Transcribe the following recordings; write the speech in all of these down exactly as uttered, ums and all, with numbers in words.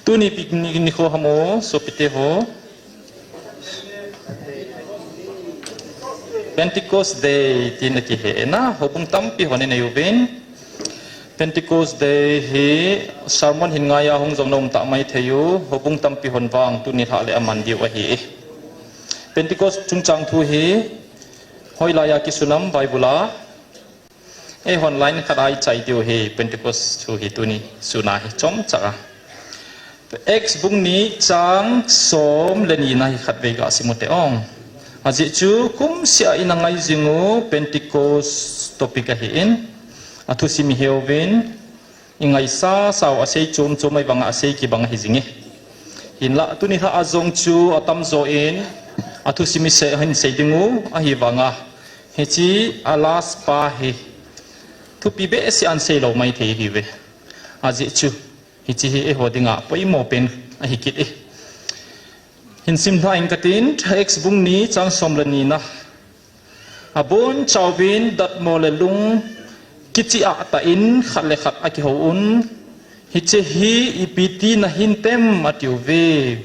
Tuni pi-, ni, nikho ham o, sopite ho. Pentecost Day tin akihe na, houbung tampi hon inei uvin. Pentecost Day hi sermon hin ngaiya hung jong na um ta mai thei u, houbung tampi hon vang tuni lhah le aman diu ahi. Pentecost chungchang thu hi hoilaiya kisun am Bible a. Eihon line khat a ichai diu hi Pentecost thu hi tuni sun a hi chomcha a. Acts bung ni chang som le ni na hi khatvei ga sim u te ong. Ajeh chu kumseh a ina ngai jing u Pentecost topic ahin. Athusim ihe uvin. Ingaisasa u asei chom chom ahi vanga asei kibang ahi jing e. Hinlah tuni lhah a jong chu atamjo in athusim isei, hin sei ding u ahi vanga. Hiche a last pa hi thupi behseh a ahin sei lou mai thei ahi uve. Ajeh chu hiche hi eiho dinga poimo pen ahi kit e. Hin sim lha ing katin, Acts bung ni chang som le ni na. Abonchauvin datmo le lung kichih a tah in khat le khat akihou un, hiche hi ipi ti nahin tem atiuve.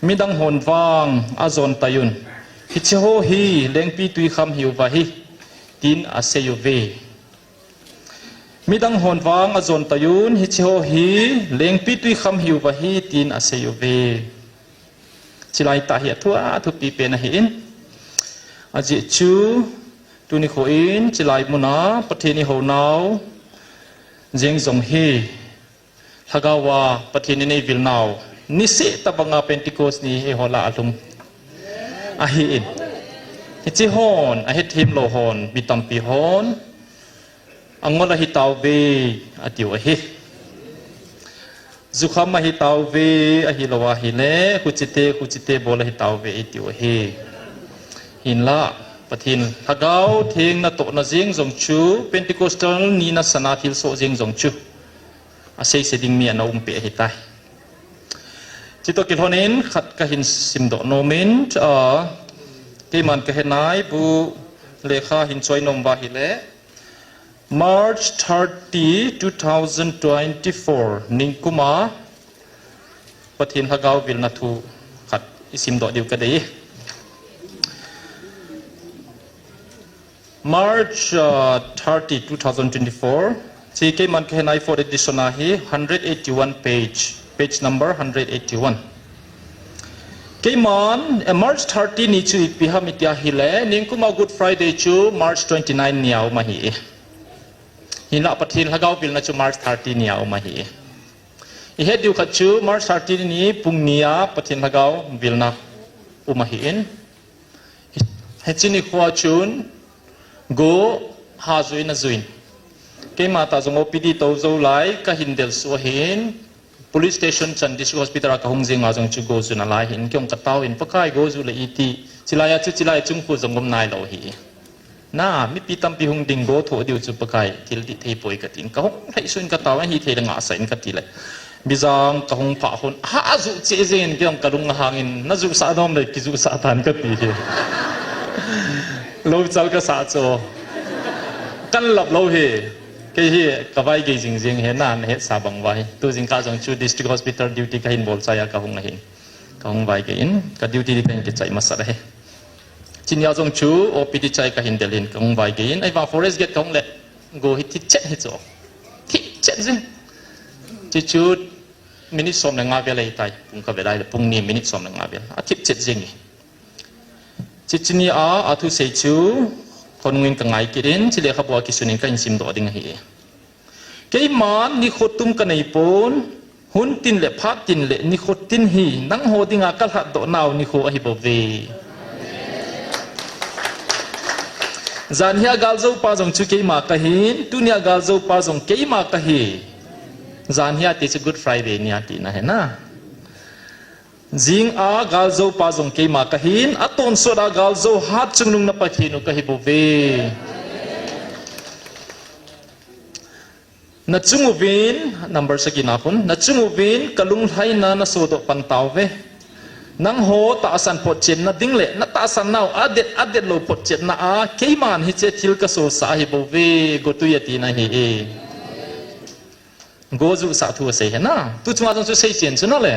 Midang hon vang ajon tai un, hiche ho hi lengpitwi kham hiuva hi, tin asei uve. Midang hon vang ajon tai un, hiche ho hi lengpitwi kham hiuva hi, tin asei uve. Chilai tah hi athu a, athupi pen ahin. Ajeh chu tuni kho in chilai muna Pathen ihounau jeng jong hi Lhagao a Pathen in eivilnau niseh tobanga Pentecost ni hi eiho lah a alhung ahin. Hiche hon ahethem lou hon, mi tampi hon, angol ahi tauve atiu ahi. Jukham ahi tauve, ahilou ahile khuchite, khuchite bol ahi tauve eitiu ahi. Hinlah Pathen Lhagao Theng natohna jeng jong chu Pentecostal ni nasana thilsoh jeng jong chu aseise ding mi ana um peh ahitai. Chutoh kilhonin khat kahin simdoh nomin, ah, keiman kahenai bu lekha hin choi nom uva ahile, March thirty, two thousand twenty-four, ningkuma Pathen Lhagao vilna thu khat isimdoh diu kadei. March, uh, thirty, two thousand twenty-four. Hiche keiman kahenai fourth edition ahi, hundred eighty-one page, page number hundred eighty-one. Keiman, eh, March thirty ni chu ipi ham iti ahile, ningkuma Good Friday chu March twenty-nine nia um ahi. Hinlah Pathen Lhagao vilna chu March thirty nia um ahi. Ihet diu khat chu March thirty ni pung nia Pathen Lhagao vilna um ahin. Hiche nikhoa chun go ha juin ajuin. Keima tah jong O P D tou jou lai kahin del suh ahin. Police station chan District Hospital a kahung jing a jong chu go jun alai hin. Kei jong katao in Pakai go ju le iti. Chilai a chu chilai chung khu jong um nailou hi. Na, mipi tampi hung ding go tho diu chu Pakai thil dih thei poi katin. Kahung lhai suh in katao in ahithei le ngahsah in kati le. Bijang kahung phah hun, ha, aju cheh jeng in kei jong kalung ahang in, najuhsah nom le kijuhsah tan kati hi. Lou chal kasah chu. Kan lap lou hi. Kei hi kavai gei jing jing hi na, nahetsa bang uva hi. Tu jingkah jong chu District Hospital duty kahin bol chai a kahung ahin. Kahung vai gei in, ka duty ding kahin kichai masat ahi. Chunia jong chu O P D chai kahin del in, kahung vai gei in, ahivang Forest Gate kahung le, go hi thipchet hi chu. Thipchet jing. Chuchu minute som le nga vel ahitai, pung kavet lai le, pung ni minute som le nga vel. Athipchet jing e. Chuchu nia athusei chu, khonung in kangai kit in, chu lekhabu a kisun in kahin simdoh ding ahi. Keiman nikho tum kanei pon, hun tin le phat tin le nikho tin hi nangho dinga kalhatdoh nau nikho ahi bouve. Janhia galjoupa jong chu keima kahin, tunia galjoupa jong keima kahi. Janhia ti chu Good Friday nia tina ahi na. Jinga galjoupa jong keima kahin, atonsot a galjou hatchungnung na Pathen u kahi bouve. Nachung uvin, number sagi na khun, nachung uvin kalunglhaina nasodoh pan tauve. Nangho tahsan photchetna ding le, natahsan nau adet, adet lou photchetna a, keiman hiche thil kasosah ahi bouve, gotui atina ahi e. Go jusah thu asei hi na. Tu chunga jong chu seichen chu na le.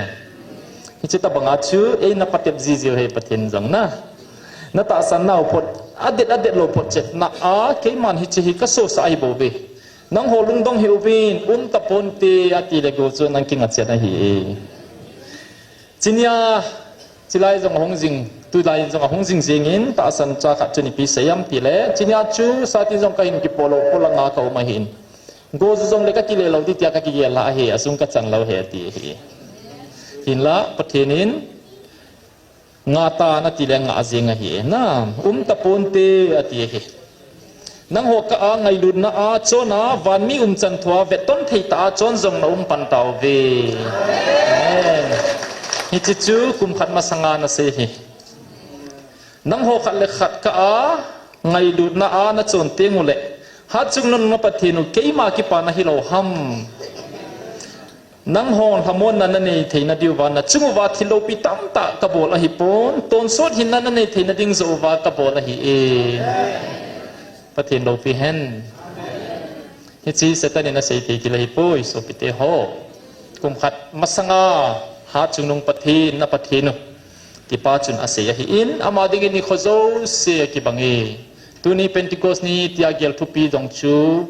Hiche tabanga chu, ei na patep jijiu hi Pathen jong na. Na tahsan nau phot, adet adet lou phot chetna a, keiman hiche hi ka sosah ahi bouve. Nangho lungdong hih uvin, um taponte ati le go chu nang kinga chet ahi e. Chunia, chilai jong ahung jing, tulai jong ahung jing jingin, tahsan cha khat chun ipi seiyam tile, chunia chu sati jong kahin kipo lou, polanga ka um ahin. Go ju jongle ka kile lou ding tia ka kigel a ahi, asung ka chan lou ahi ati ahi. Hinla, Pathen in, nga tan ati le nga jing ahi. Na, um taponte ati ahi. Nangho kah a ngailutna a chon a, vanmi umchan thua vetton thei tah a chon jong na um pan tauve. Amen. Hiche chu kum khat masanga na sei hi. Nangho khat le khat kah a ngailutna a na chon teng uleh, Hatchungnung na Pathen u keima kipana hilou ham. Nanghon lhamonna na nei theina diuva, na chung uva thil loupi tamtah ka bol ahipon, tonsot hinna na nei theina ding joh uva ka bol ahi e. Pathen loupi hen. Hiche Satan in asei thei thil ahipoi, sopite ho. Kum khat masanga, Hatchungnung Pathen, na Pathen u, tipa chun asei ahin, ama dingin nikho jouse akibang e. Tuni Pentecost ni tia gel thupi jong chu,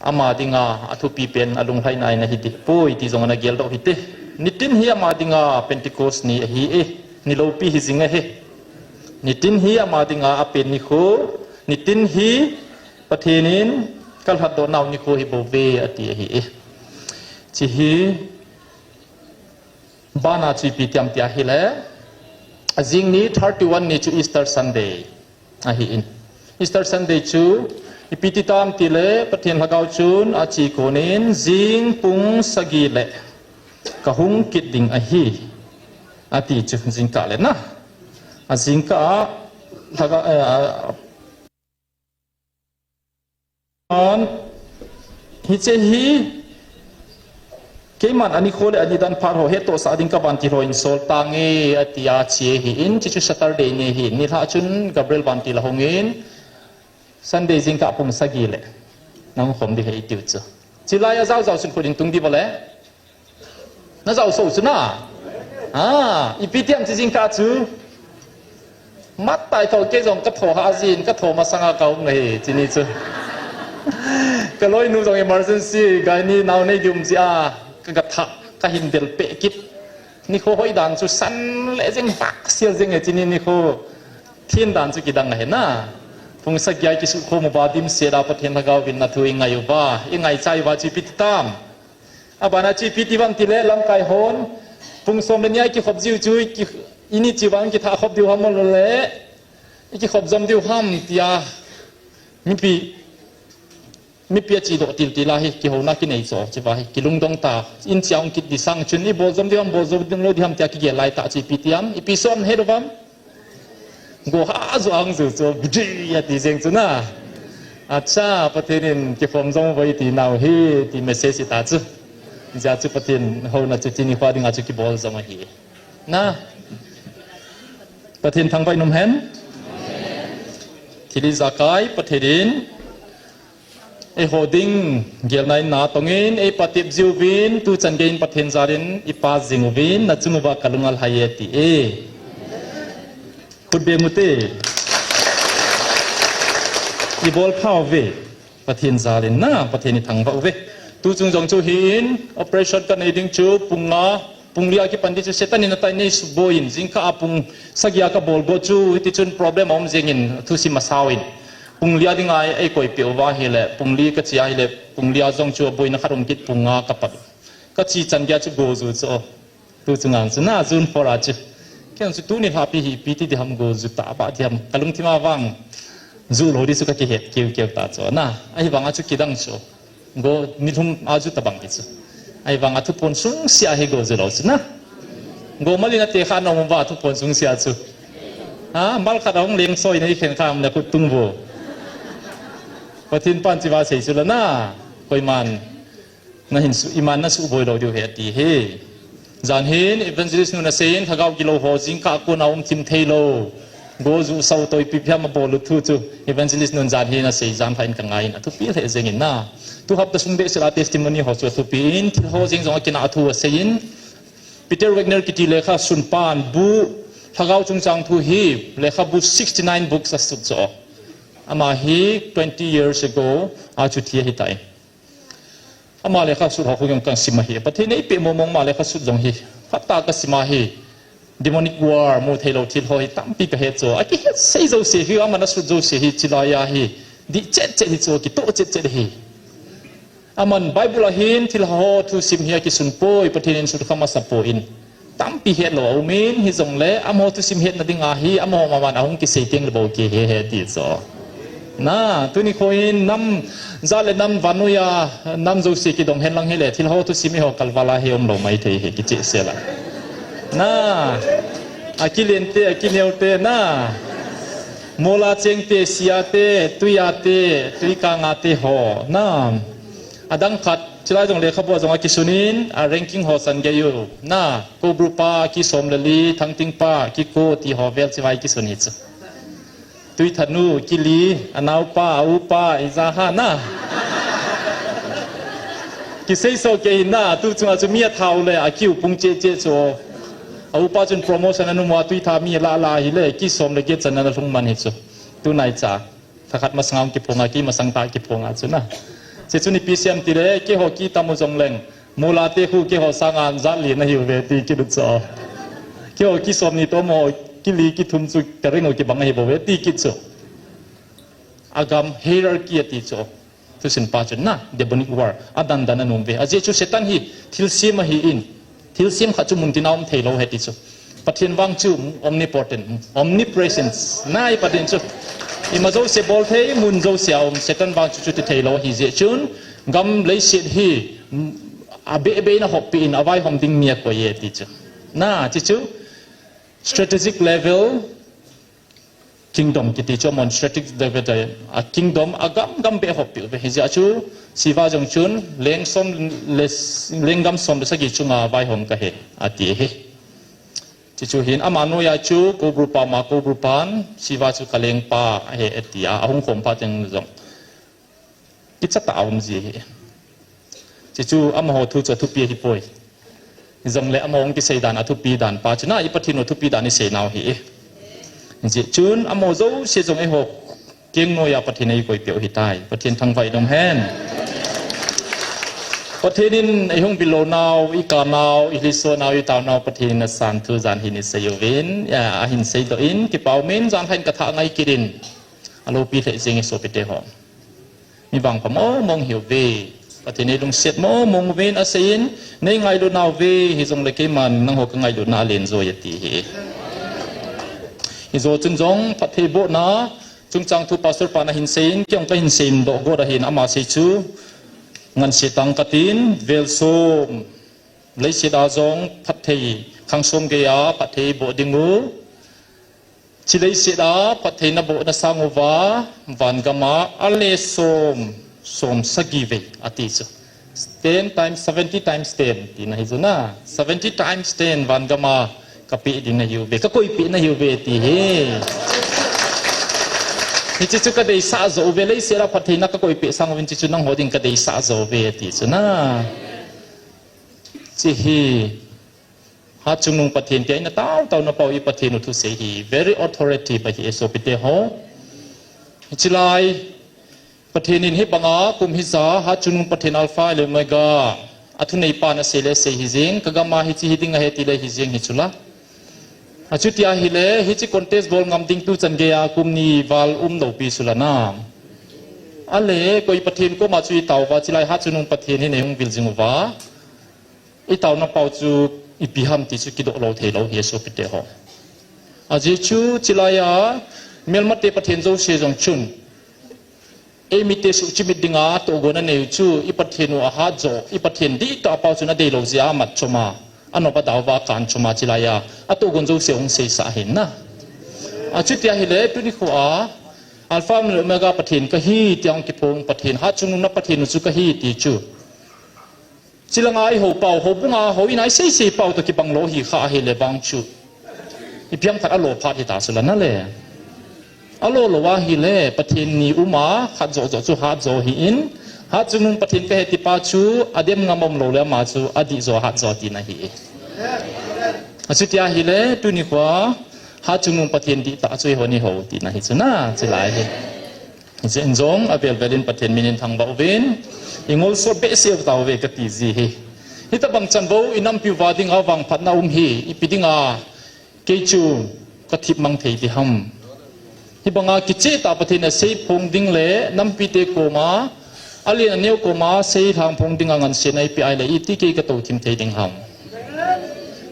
ama dinga athupi pen alunglhaina in ahi deh poi ti jong ana geldoh hite. Nitin hi ama dinga Pentecost ni ahi e, ni loupi hi jing ahi. Nitin hi ama dinga apen nikho, nitin hi Pathen in kalhatdoh nau nikho hi bouve ati ahi e. Hiche hi bana chu ipi tiam tia hile, ajing ni thirty-one ni chu Easter Sunday ahin. Easter Sunday chu ipi ti tam tile, Pathen Lhagao chun ache konin jing pung sagi le kahung kit ding ahi, ati chu jingkah le na. Ajingkah a Lhaga, eh, An, hiche hi, keiman anikho le anidan phat ho hettohsah ding ka vantil ho in sol tange, atia che ahin, hiche chu Saturday ni ahin, nilhah chun Gabriel vantil ahungin, Sunday jingkah pung sagi le, nahung khom ding ahi tiu chu. Chulai a jaojao chun khut in tung ding bou le. Na jao sou chu na. Ah, ipi tiam chu jingkah chu. Mat tai tho kei jong ka tho hah jin, ka tho masanga ka um ahi, hiche ni chu. Ka loinu jong emergency, gynae nao nei ding um jeh a, ka gatha, ka hin del peh kit. Nikho hoi dan chu san le jeng vah sel jeng e, hiche ni nikho. Thim dan chu kidang ahi na. Pung sagi a i kisukhom uva dimset a Pathen Lhagao vin na thu i ngai uva, i ngaichai uva chu ipi ti tam. Abana chu ipi ti vang tile lamkai hon, pung som le ni a i kikhop jiu chu, i ki, i ni chu vang kitha khop diu ham le, i kikhop jom diu ham tia, mipi, mipi a chedoh tiltil a hi, kihouna kinei chu, chu va hi, kilungdong ta, in chia hung kit di sang chun, i bol jom diu ham, bol jom lou diu ham tia kigel lai tah chu ipi tiam, ipi som het uvam. Go ha ju ang ju chu, bidi ati jeng chu na. Acha, Pathen in kikhom jom uve ti nau hi, ti message ta chu. Hijeh chu Pathen houna chu hiche nikho dinga chu kibol jom ahi. Na. Pathen thangvah in um hen. Thil ijakai Pathen in eiho ding gelna in na tongin, ei patep jiuvin, tuchan geiyin Pathen jalin i pa jing uvin, na chung uva ka lung alhai e ti e. Khut beng ute. I bol pha uve. Pathen jalin na, Pathen i thangvah uve. Tuchung jong chu hin, operation ka nei ding chu, pung nga, pung li a kipan ding chu Satan in atai nei suboi in, jingkah a pung sagi a ka bol go chu, hiti chun problem a um jeng in, thusim a sao in. Pung li a ding a ei koi peh uva ahile, pung li ka che ahile, pung li a jong chu aboina khat um kit pung nga ka pat. Ka che chan gei a chu go ju chu. Tu chunga chu na June four a chu. Kei chu tuni lhapi hi ipi ti ding ham go ju ta ba ding ham. Ka lungthim a vang ju lou ding chu ka kihet keu keu ta chu na. Ahivang a chu kidang chu. Go nilhum a ju tabang hi chu. Ahivang a thuphon sungsea hi go ju lou chu na. Go malin a tekha na um uva thuphon sungsea chu. Ha, mal khat a hung leng soi na i khen kha um na khut tung vo. Pathen pan chi va sei chu la na. Koiman. Na hin su, iman na suboi lou diu ahi ati hi. Jan hin evangelist nun asei in, lhagao gilou ho jingkah a kon a um thim thei lou. Go ju sao toh ipi ipi ham abol u thu chu. Evangelist nun jan hin asei, jan lha in ka ngai in. Athupi lheh jeng in na. Tu hapta sung behseh a testimony ho chu athupi in, thil ho jeng jong a kinah thu asei in, Peter Wagner kiti lekha sunpan bu, Lhagao chungchang thu hi lekhabu sixty-nine books asut chu. Ama hi twenty years ago a chu thi ahitai. Ama lekha sut ho khu jong kasim ahi. Pathen in eipeh mong mong ama lekha sut jong hi. Phatah a kasim ahi. Demonic war, mu thei lou thil ho hi tampi kahet chu. Akihet sei jouse hi, aman asut jouse hi, chilai a hi. Dih chet chet hi chu, kitoh chet chet hi. Aman Bible a hin thil ho thusim hi akisun poi, Pathen in sut kha masa poi in. Tampi het lou aum in, hijongle, amaho thusim hetna ding a hi, amaho maman ahung kisei teng le bou kihe he ti chu. Na, tuni kho hin nam, jat le nam vannoi a, nam jouse kidong hen lang hile, thil ho thusim eiho kalval a hi umlou maithei hi, kicheh sel a. Na, akilen te, akineo te, na. Mol a cheng te, sia te, tui a te, tui kang a te ho, na. Adang khat, chilai jong lekhabu a jong akisun in, a ranking ho san gei u. Na, Koubru pa, ki som le li, Thangting pa, ki ko, ti ho vel chivai kisun hi chu. Tuithanu, ki li, anaopa, aupa, ija ha na. Kisei so kei na, tu chunga chu mi athau le, akiu pung che che chu. Aupa chun promotion anu mo, tuitha mi la la hi le, ki som le get chan na lhung man hi chu. Tu nai cha. Thakhat masang a kiphong a, ki masang ta kiphong a chu na. Che chu ni P C M ti le, keiho ki tam u jong leng. Mol a te khu keiho sang a jat li na hiu ve ti kit u chu. Keiho ki som ni to mo, ki li ki thum chu ka ring u kibang ahi bou ve ti kit chu. Agam hierarchy ati chu. Thusim pa chun na, demonic war. Adan dan anom ve. Ajeh chu Satan hi thilsem ahi in. Thilsem khat chu mun tin a um thei lou ahi ti chu. Pathen vang chu omnipotent, omnipresence. Na i Pathen chu. Ima jouse bol thei, mun jouse a um. Satan vang chu chuti thei lou ahi jeh chun. Gam leiset hi, mm, abeh beh in ahoppi in avaihom ding mi akoi e ti chu. Na, ti chu. Strategic level, kingdom kiti chu mon strategic level a kingdom agam gam beh hoppi u ve. Hijeh a chu Shiva jong chun leng som le, lenggam som le sagi chunga vaihom kahi ati hi. Ti chu hin ama noiya chu Koubru pa ma Koubru pan Shiva chu ka lengpa ahi ati a, ahung khom phat teng jong. Kicha tah a um ji ahi. Chuchu amaho thu chu athupi ahi poi. Hijongle amaho hung kisei dan athupi dan pa chu na i Pathen u thupi dan i sei nau ahi. Hijeh chun amaho jouse jong eiho keng noiya Pathen in eikoi peh u ahitai. Pathen thangvah in um hen. Pathen in eihung vil lou nau, i kap nau, i lhiso nau, i tao nau Pathen in asan thu jan hin i sei uvin, ya, ahin seidoh in, kipa umin jan hin ka thah ngai kit in. Alopi lheh jeng e sopite ho. Mi vangpha mong mong hiuve. Pathen in eilungset mong mong uvin aseiyin, nei ngailut nauve, hijongle keiman nangho ka ngailutna alen joi ati hi. Hijo chun jong phatthei bohna, chungchang thu pastor pan ahin seiyin, kei jong kahin seidoh got ahin ama sei chu, ngansi tang katin, vel som, leiset a jong phatthei, khang som geiya phatthei boh ding u. Chi leiset a phatthei naboh nasang uva, van gam a ale som, som sagi vei ati chu. Ten times, seventy times ten, tina hi chu na. Seventy times ten van gam a kapeh ding nahiuve, kakoipeh nahiuve ti hi. Hiche chu kadeisah jou uve, leiset a phattheina kakoipeh sang uvin, hiche chu nangho ding kadeisah jou uve ti chu na. Hiche hi. Hatchungnung Pathen tia ina tao tao na pau i Pathen u thusei hi very authoritative ahi e sopite ho. Hiche lai Pathen in hibanga kum hija Hatchungnung Pathen Alpha le Omega athunei pan asei le sei hijeng, kagam a hiche hi ding ahi tile hijeng hi chula. Achuti ahile hiche contest bol ngam ding tuchan geiya kum ni val umlou pi chula na. Ale koi Pathen koma chu itao uva, hiche lai Hatchungnung Pathen hi nei hung vil jing uva. Itaona pau chu ipi ham ti chu kidoh lou thei lou hi sopite ho. Ajeh chu hiche laiya melmate Pathen jouse jong chun eimite suhchimit dinga tohgon aneiu chu i Pathen u ahat jo, i Pathen dihtah pau chun adeilou jeh a amat chom a, anop adau va akan chom a hiche laiya atohgon jouse hung seisah ahin na. Achuti ahile tuni kho a Alpha le Omega Pathen kahi tia hung kiphong Pathen, Hatchungnung na Pathen u chu kahi ti chu. Chilanga ihou pau, houbunga hou ina isei sei pau toh kibang lou hi kha ahile vang chu. Ipi ham khat alo phat hita chula nale. Alo lou ahile, Pathen ni uma, khat jo jo chu hat jo hi in, Hatchungnung Pathen kahe tipa chu adem ngam umlou le ama chu adih jo hat jo tina ahi. Achuti ahile tuni khoa Hatchungnung Pathen dihtah chu eihon ihou tina ahi chu na, chulai hi. Hijeh in jong avel vel in Pathen min in thangvah uvin, ingol sot behseh tauve kati ji ahi. Hitobang chan bou inampi uva dinga vangphatna um hi, ipi dinga kei chu kathip mang thei ding ham. Hibanga kicheh tah Pathen in asei phong ding le nampite koma, alen aneo koma seilhang phong dinga ngansena eipeh ahile iti kei katou thim thei ding ham.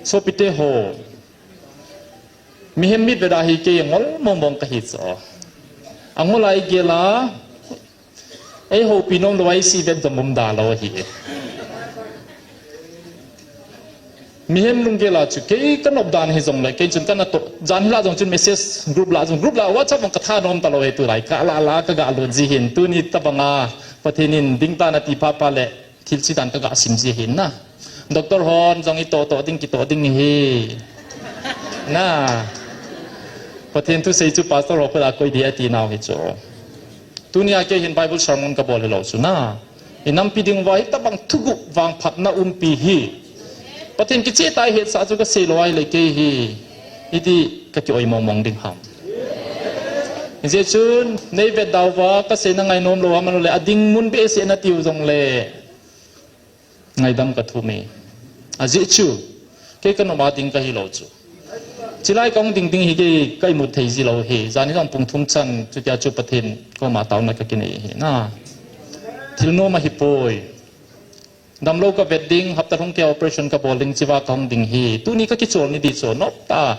Sopite ho, mihem mitvet a hi kei angol mong mong kahi chu. Angol a igel a, eihoupi nomlou a isi vet jong um dalou ahi. Mihem lunggel a chu kei kanop dan hijongle, kei chun kanatoh, jan hila jong chun message group lah jong, group lah WhatsApp jong katha nom talou ahi tulai, kalah lah kagalut ji ahin, tuni tobanga Pathen in dingtah in ati phapha le, thil chidan kaga sim ji ahin na. Doctor hon jong itoh toh ding, kitoh ding ahi. Na. Pathen thusei chu pastor ho khuta koi ding ati nau hi chu. Tunia kei hin Bible sermon kabol hilou chu na. Inampi dinguva hitobang thugup vangphatna umpi hi, Pathen kicheh tah a ihetsah chu kaseilou ahile kei hi iti kakioi mong mong ding ham. Hijeh chun neivetda uva kaseina ngainom lou ham, ahilou le adingmun behseh natiu jongle ngaidam kathum e. Ajeh chu kei kanop a ding kahilou chu. Chulai kahung ding ding hi kei ka imut thei jilou ahi. Jan hi jong pung thum chan chutia chu Pathen koma taona kakinei ahi na. Thil nom ahipoi. Damlou kavet ding, hapta lhung kei operation kabol ding, chuva kahung ding ahi. Tuni kakichol ni ding chu noptah a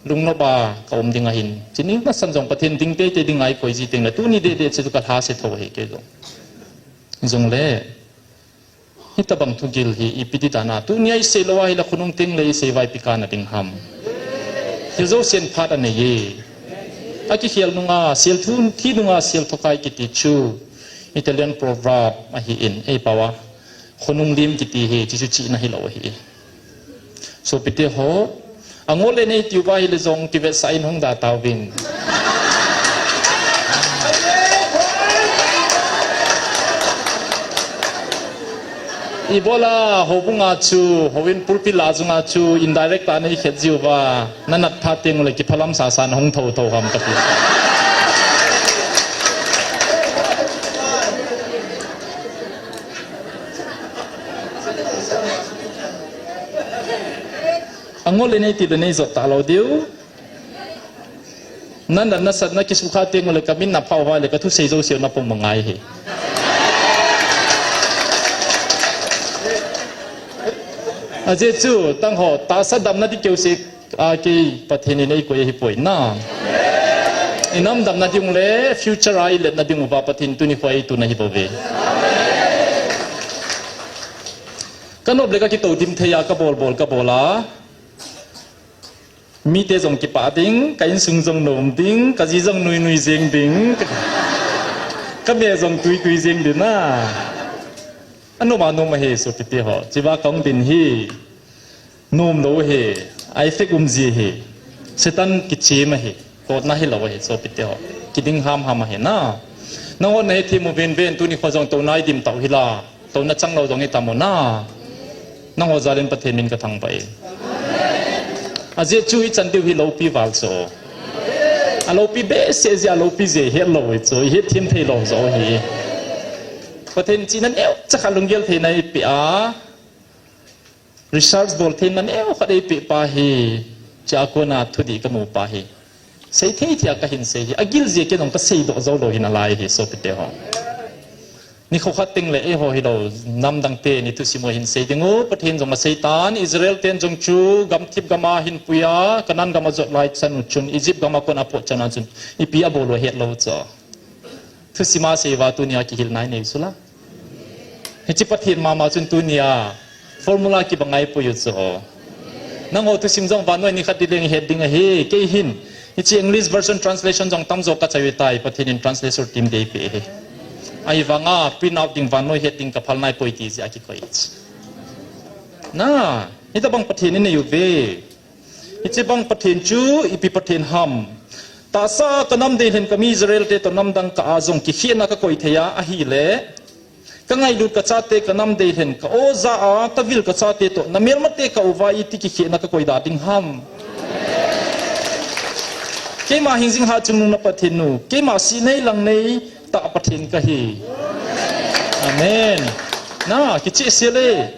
lungnop a kaum ding ahin, chuni masan jong Pathen ding teitei dinga eikoi ji tengle tuni deh deh chu kalhase thou ahi kei jong. Jongle hitobang thugil hi ipi ti dan a tunia isei lou ahile khonung tengle isei uva ipi kana ding ham. Thil jousen phat anei e. Akikhel nunga sel thu, thi nunga sel thokhai kiti chu Italian proverb ahin, eipao a khonung lim kiti hi chuchu chihna hilou ahi. Sopite ho, angol le nei tiuva ahile jong kivetsah in hung da tauvin. Ibola houbunga chu, houin pulpit lah chunga chu indirect a neikhet jiuva, nanat phat tengule kiphalam sasa nahung thou thou ham kati. Angol le nei ti le nei jot talou diu. Nanat nasatna kisukha tengule kamin naphah uva le kathusei jouseu napom angai ahi. Ajeh chu tangho tahsa damna ding keuse a kei Pathen in eikoi ahipoi na. Inam damna ding le future a iletna dinguva Pathen tuni khoa eitun ahibouve. Kanop le kakitoh dim thei a kabol bol kabol a, mite jong kipah ding, ka insung jong nom ding, kaji jong nui nui jeng ding, ka, kameh jong tui tui jeng ding na. Anom a nom ahi sopite ho, chuva kahung ding hi nomlou ahi, a effect um ji ahi. Satan kichem ahi, totna hilou ahi sopite ho. Kiding ham ham ahi na. Nangho nahethem uvin uvin, tuni kho jong touna idim tau hila, touna changlou jong itam u na. Nangho jalin Pathen min kathangvah e. Ajeh chu ichan diu hi loupi val chu, aloupi behseh jeh a loupi jeh hetlou hi chu, ihetthem theilou joh hi. Pathen chihna neocha khat lunggel theina eipeh a, research bol theina neokhat eipeh pa hi, chua kona thudih kamu pa hi. Seithei thei a kahin sei hi, agil jeh a kei jong kaseidoh joulou hi nalai hi sopite ho. Nikho khat tengle eiho hilou, namdang teni thusim u hin sei dingu, Pathen jong aseitan, Israel ten jong chu gamthip gam a ahinpui a, Canaan gam ajot lai chan u chun, Egypt gam a kon apoh chan a chun ipi abol u ahetlou chu. Thusim a sei uva tunia kihilna inei chu la. Hiche Pathen mama chun tunia formula kibang a eipui u chu. Nangho thusim jong vannoi nikhat ding leng ihet ding ahi, kei hin. Hiche English version translation jong tamjo kachai u tai, Pathen in translator team dei eipeh ahi. Ahivanga print out ding vannoi het ding kaphal naipoi ti jeh a kikoi chu. Na, hitobang Pathen inei uve. Hiche bang Pathen chu ipi Pathen ham. Tahsa kanam deilhen kami Israel te toh namdang kah a jong kikhehna kakoi thei a ahile, Ka ngailut ka chate ka nam dei lhen ka oja a, ka vil ka chate toh, na melmate ka uva iti kikhehna ka koi da ding ham. Keima hingjing hatchungnung na Pathen u, keima sihnei langnei tah Pathen ka hi. Amen. Na, kicheh sel e.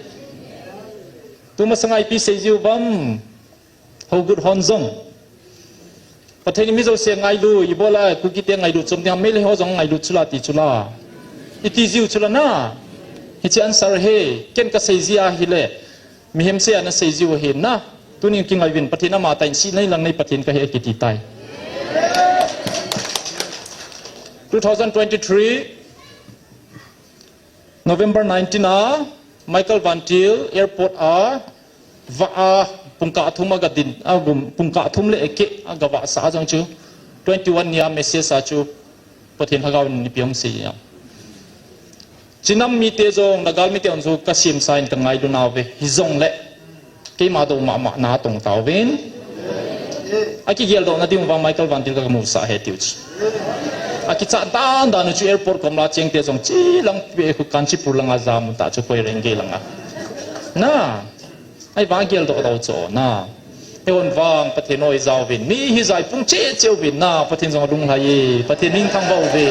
Tuma sanga ipi sei jiu vem. Hogut hon jong. Pathen in mi jouse ngailu, ibola Kuki te ngailu chom ding ham, Meitei ho jong ngailu chula ti chula. Iti jiu chula na. Hiche answer hi, ken ka sei ji ahile. Mihem se ana sei jiu ahi na. Tunin kingai uvin Pathen ama tah in sihnei langnei Pathen ka hi kiti tai. Two thousand twenty-three, November nineteen a, Michael Van Til airport a, va a, pungkah thum a ga din, a gum, pungkah thum le eke a ga vahsah a jong chu, twenty-one nia message a chu, Pathen Lhagao in ipi hung sei a. Chinam mite jong, na gal mite jong chu ka simsa in ka ngailu nauve, hijongle. Keima dou mama na tong tauvin. Akigel doh na ding uva Michael Van Til ka musah ahi tiu chu. Akichat dan dan u chu airport kom la cheng te jong chi lang pe khu Kanchipur langa jam u ta chu koi reng ge langa. Na. Ahivang gel doh doh chu na. Eihon vang Pathen oi jauvin. Mi hi jaipung cheh cheh uvin na. Pathen jong lunglhai e. Pathen in thangvah uve.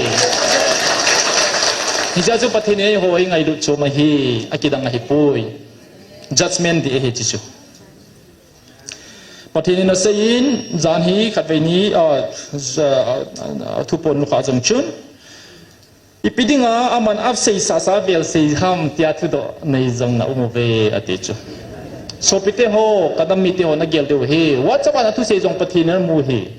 Hijeh chun Pathen in eiho hi ngailut chu ma hi. Akidang ahipoi. Judgment di ahi chi chu. Pathen in aseiyin, jan hi khatvei ni, a, ja, a, a, a, thupon lukha jong chun. Ipi dinga, aman asei sasa vel sei ham, tia thudoh nei jong na um uve, ati chu. Sopite ho, ka nam mite ho na gel diu hi. WhatsApp a na thusei jong Pathen in amu hi.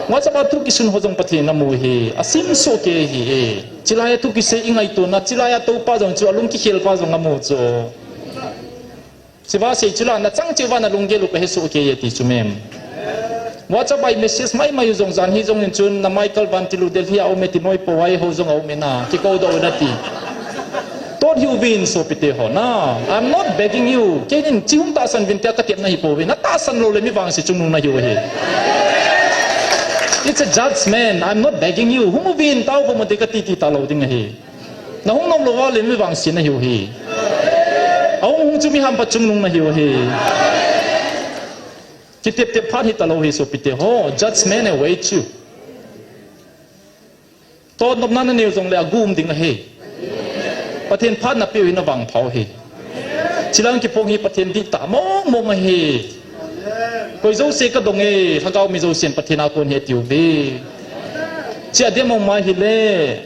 WhatsApp a thu kisun ho jong Pathen in amu hi. Asim soh kei hi e. Chilai a thu kisei i ngaitona, chilai a toupa jong chu, alung kikhel pa jong amu chu. Chiva sei chula na chang chiva na lunggel u ka he soh kei e ti chu mem. WhatsApp a i message mai mai u jong jan hi jong in chun na Michael Van Til u Delhi a um e ti noi po ai ho jong a um e na. Kikou doh u na ti. Tot hi uvin sopite ho na. I'm not begging you. Keinin chi hung tahsan uvin tia ka tepna hi pouvin. Na tahsan lou le mi vangse chungnung na hi u ahi. It's a judgment. I'm not begging you. Hung uvin tao ho mo te ka ti ti talou ding ahi. Na hung nom lou va le mi vangse na hi u ahi. Ahung hung chu mi hampa chungnung na hi u ahi. Kitep tep phat hi talou hi sopite ho. Judgment await you. Tot nopna na neu jongle agum ding ahi. Pathen phat na pe u hi na vangpha u ahi. Chilang kipong hi Pathen dihtah mong mong ahi. Koi jouse ka dong e, Lhagao mi jousen Pathen a kon ahi tiu ve. Chia dem mong mai hile.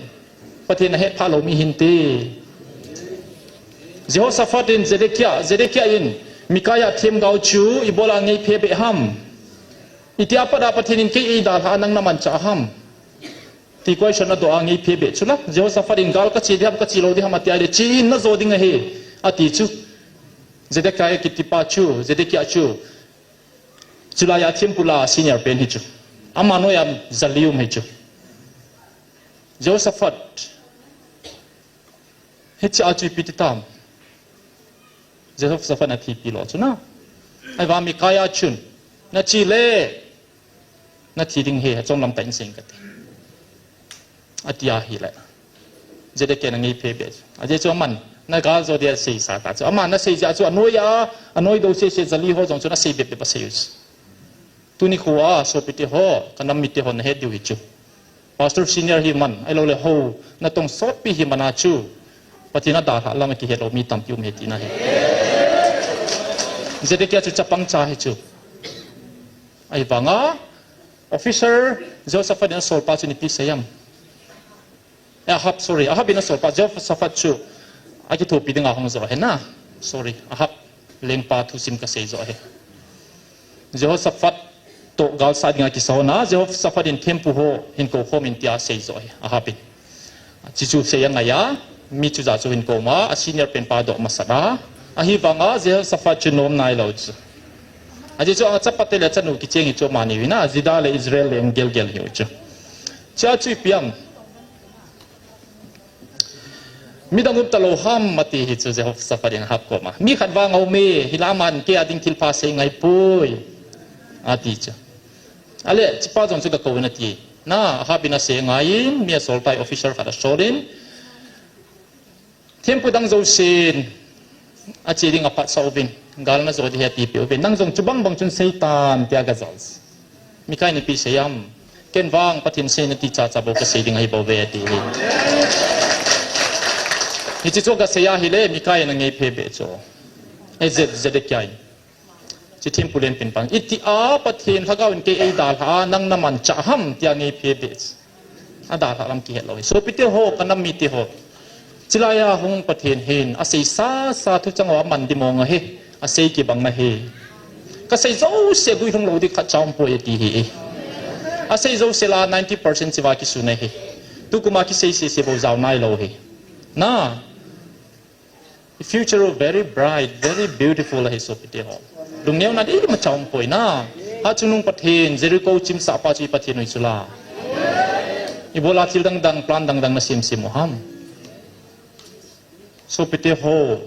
Pathen ahet pha lou mi hinte. Jehoshaphat in Zedekiah, Zedekiah in Micaiah themgao chu ibola ngei phe be ham. Itia pat a Pathen in kei eidalha nang na manchah ham. Ti question adoh a ngei phe be chu la. Jehoshaphat in gal ka chi di ham ka chi lou di ham atia le chi in na jo ding ahi. Ati chu. Zedekiah kitipa chu, Zedekiah chu. Chulai a thempu la senior pen hi chu. Ama noiya jali um hi chu. Jehoshaphat. Hiche a chu ipi ti tam. Jehoshaphat na thipi lou chu na. Ahivang Micaiah chun. Na chi le. Na thi ding ahi, achom lam tah in sei ing kati. Ati ahile. Zedekiah na ngei phe be. Ajeh chu aman, na gal jo dia sei sa ta chu. Aman na sei jeh chu anoi a, anoi do sese jali ho jong chu na sei be be ba sei u chu. Tuni khu a, sopite ho, ka nam mite ho na het diu hi chu. Pastor senior hi man, ahilou le ho, na tong sotpi hi man a chu. Pathen a dalha lam a kihet lou mi tampi um ahi tina ahi. Zedekiah chu chapang cha hi chu. Ahivanga, officer, Jehoshaphat in asolpa chu ipi asei am. Eh, Ahab, sorry, Ahab in asolpa, Jehoshaphat chu, akithopi dinga hung jo ahi na. Sorry, Ahab, lengpa thusim ka sei jo ahi. Jehoshaphat toh gal sa dinga kisa ho na, Jehoshaphat in thempu ho hin kou khom in tia sei jo ahi, Ahab in. Chuchu sei angai a, mi chu ja chu hin kou ma, a senior pen pa doh masat a. Ahivanga Jehoshaphat chu nom nailou chu. Ajeh chu achapa te le achanu kicheng hi chu amani u hi na, Judah le Israel le gelgel hi u chu. Chia chu ipi am. Midang um talou ham ati hi chu Jehoshaphat in Ahab koma. Mi khat vang aum e, hilai aman kei a ding thilpha sei ngai poi. Ati chu. Ale, chupa jong chu ka kou in ati. Na, Ahab in asei ngai in, mi asol tai officer khat asol in. Thempu dang jousen, ache ding aphatsah uvin, gal najo ding ahi ati peh uvin. Nang jong chubang bang chun seitan tia gajal. Mikai in ipi asei ham. Ken vang Pathen sei nati chacha bou kasei ding ahi bouve ati hi. Hiche chu kasei ahile, Mikai in angei phe beh chu. E Zed-, Zedekiah in. Hiche thempu lenpen pan. Itia Pathen Lhagao in kei eidalhah a, nang namanchah ham tia angei phe beh chu. Adalhah lam kihet lou hi. Sopite ho, kanam mite ho. Chulai a hung Pathen hin asei sasa thucheng ho aman ding mong ahi. Asei kibang ahi. Kasei jouse guilhung lou ding khatcha umpoi ati hi. Asei jouse la ninety percent cheh uva kisun ahi. Tukum a kisei sese bou jao nailou hi. Na. Future very bright, very beautiful ahi sopite ho. Lungneona ding imacha umpoi na. Hatchungnung Pathen, Jericho chimsah pa chu i Pathen u ahi chu la. Ibola thil dang dang, plan dang dang nasem sem u ham. Sopite ho.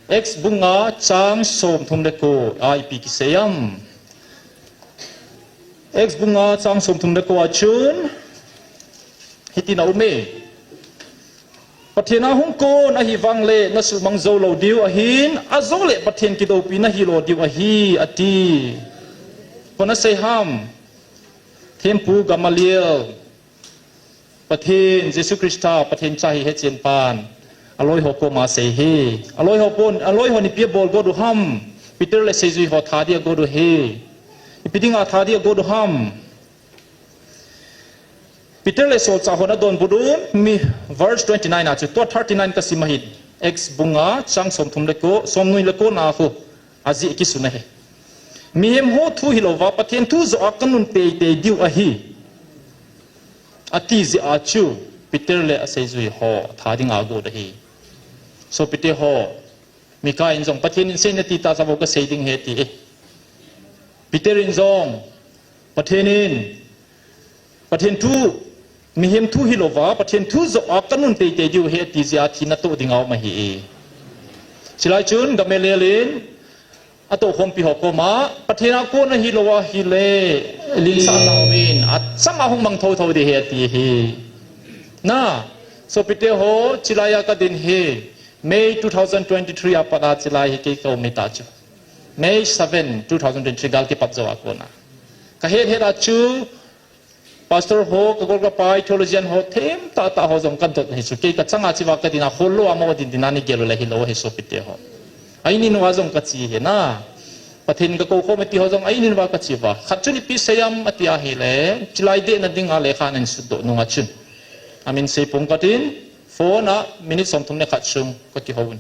Acts bung nga chang somthum le ko a ipi kisei ham. Acts bung nga chang somthum le ko a chun, hitin aume. Pathen a hung kon ahi vang le nasuhmang jou lou diu ahin, ajou le Pathen kidoupi nahi lou diu ahi, ati. Koi in asei ham. Thempu Gamaliel. Pathen, Jesu Christa, Pathen cha hi hechen pan. Aloi ho koma asei hi. Aloi ho pon, aloi hon ipi abol got u ham. Peter le seijui ho tha dia got u hi. Ipi dinga tha dia got u ham. Peter le solchah hon adonbut un, mi verse twenty-nine a chu, tua thirty-nine kasim ahin. Acts bung nga, chang somthum le ko, somni le ko na khu. Ajeh kisun ahi. Mihem ho thu hilouva, Pathen thu joh a kanun teitei diu ahi. Ati jeh a chu, Peter le aseijui ho, tha dinga agot ahi. Sopite ho, Mikai in jong, Pathen in sei nati tah cha bou kasei ding ahi ati e. Peter in jong, Pathen in, Pathen thu, mihem thu hilouva, Pathen thu joh a kanun teitei diu ahi ati jeh a thina toh dinga um ahi e. Chulai chun, Gamaliel in, atohkhompi ho koma, Pathen a kon ahilou ahile, linsah tauvin, achang a hung mang thotho ding ahi ati hi. Na, sopite ho, chulai a kadin hi, May two thousand twenty-three a pat a chulai hi kei kaum ahi tah chu. May seven, two thousand twenty-three gal kipat jou a kona. Kahet het a chu, Pastor ho, kagol kapai, theologian ho, themtah tah ho jong kadot ahi chu. Kei kachang a cheh uva kadin a, hol lou a mo din din a neigel u le hilou ahi sopite ho. Ahin in uva jong kache ahi na. Pathen kakou khom e ti ho jong ahin in uva kache uva. Khat chun ipi sei ham ati ahile, chulai dehna dinga lekha ahin sutdoh nunga chun. Amin sei pong katin, phone a minute somthum le khat sung kakihou un.